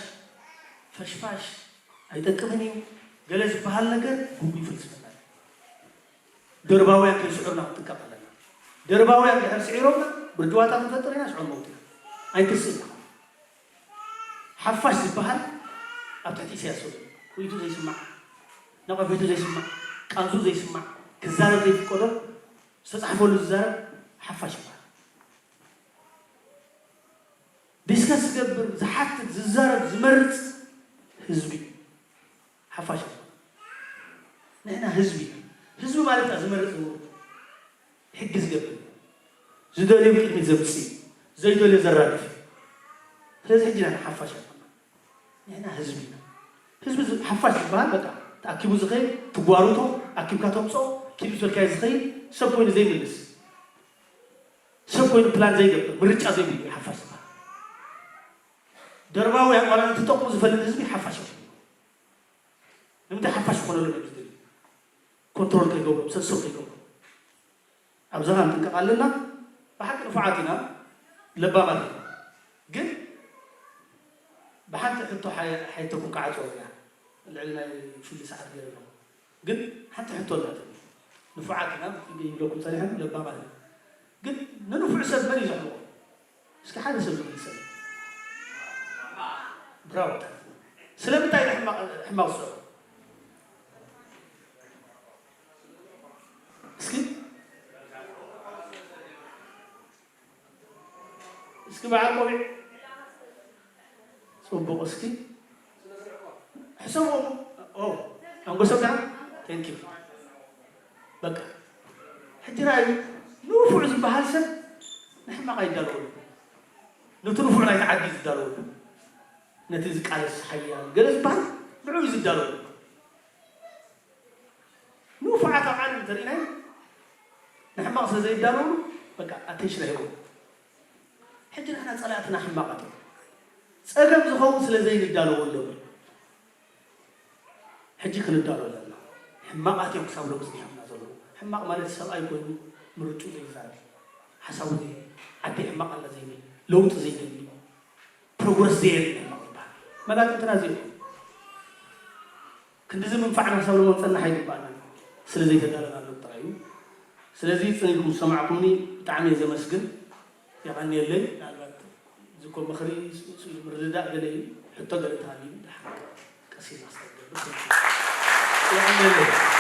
ፈሽፋሽ ኣይጠቅምን እዩ ገለ ዝበሃል ነገር ግጉይ ፍልስፍና እዩ። ደርባውያን ከይስዕሩና ክንጥንቀቕ ኣለና። ደርባውያን ድሕር ስዒሮምና ብርጅዋታ ክንፈጥር ኢና ሽዑ ንመውት ኢና። ኣይንትስእ ኢና። ሓፋሽ ዝበሃል ኣብ ትሕቲ ኢሳያስ ዘሎ ርእይቱ ዘይስማዕ ነቐፌቱ ዘይስማዕ ቃንሱ ዘይስማዕ ክዛረብ ዘይፍቀዶ ዝተፃሕፈሉ ዝዛረብ ሓፋሽ ይበሃል። ዲስከስ ዝገብር ዝሓትት ዝዛረብ ዝመርፅ ህዝቢ ሓፋሽ ንሕና ህዝቢ ህዝቢ ማለት ዝመርፅ ዝውርድ ሕጊ ዝገብር ዝደልዮ ቅድሚት ዘምፅእ ዘይደልዮ ዘራግፍ ስለዚ ሕጂ ኢና ሓፋሽ ንሕና ህዝቢ ኢና ህዝቢ ሓፋሽ ዝበሃል በቃ ተኣኪቡ ዝኸይድ ትጓሩቶ ኣኪብካ ተምፅኦ ኪዱ ሰልካይ ዝኸይድ ሰብ ኮይኑ ዘይምልስ ሰብ ኮይኑ ፕላን ዘይገብር ምርጫ ዘይብሉ ሓፋሽ ዝበሃል ደርባዊ ኣቋራን ትጠቕሙ ዝፈልጥ ህዝቢ ሓፋሽ ንምንታይ ሓፋሽ ክኾነሉ ዝደልዩ ኮንትሮል ከይገብሩ ሰብሰብ ከይገብሩ ኣብዛ ክንጥንቀቕ ኣለና። ብሓቂ ንፉዓት ኢና ለባማት ኢና ግን ብሓንቲ ሕቶ ሓይተኩም ክዓፅዎ እያ ልዕሊ ናይ ፍሊ ሰዓት ገይረ ኣለኹ ግን ሓንቲ ሕቶ ኣላትኒ ንፉዓት ኢና ይብለኩም ፀኒሖም ለባማት ኢና ግን ንንፉዕ ሰብ መን እዩ ዘሕምቖ እስኪ ሓደ ሰብ ዝመልሰኒ ብራቦ ስለምንታይ ሕማቕ ዝስዕሮ እስኪ እስኪ በዓል ቆቢዕ ፅቡቕ እስኪ ሕሰቦም ኣንጎሰብና ቴንኪ በቃ ሕጂ ራእዩ ንፉዕ ዝበሃል ሰብ ንሕማቕ ኣይዳለወሉ ነቲ ንፉዕ ናይቲ ዓዲ ዝዳለወሉ ነቲ ዝቃለስ ሓያል ገለ ዝበሃል ንዑ እዩ ዝዳለወሉ ንፉዓት ኣብ ዓለም እንተርኢናዮ ንሕማቕ ስለ ዘይዳለውሉ በቃ ኣቴንሽን ኣይኮኑ ሕጂ ንሕና ጸላእትና ሕማቓት እዮም ጸገም ዝኸውን ስለ ዘይንዳለወሎም ሕጂ ክንዳሎ ኣለና ሕማቓት እዮም ክሳብ ሎሚ ዝኒሃምና ዘለዉ ሕማቕ ማለት ሰብኣይ ኮይኑ ምርጩ ዘይዛረብ ሓሳቡ ዓዲ ሕማቕ ኣላ ዘይብል ለውጢ ዘይደሊ ፕሮግረስ ዘየርኢ ሕማቕ ዝበሃል መላጥንትና እዚኦም ክንድዚ ምንፋዕና ክሳብ ንመንፀና ኣይግባእና ስለ ዘይተዳለናሉ ጥራይ እዩ ስለዚ ፅኒልኩም ዝሰማዕኩምኒ ብጣዕሚ እየ ዘመስግን የቐንየለይ ምናልባት ዝኮ ምኽሪ ስኢሉ ምርድዳእ ገለ እዩ ሕቶ ገለ ተሃልዩ ድሓር ቀስ ኢልና ክሳብ ገብር የቐንየለይ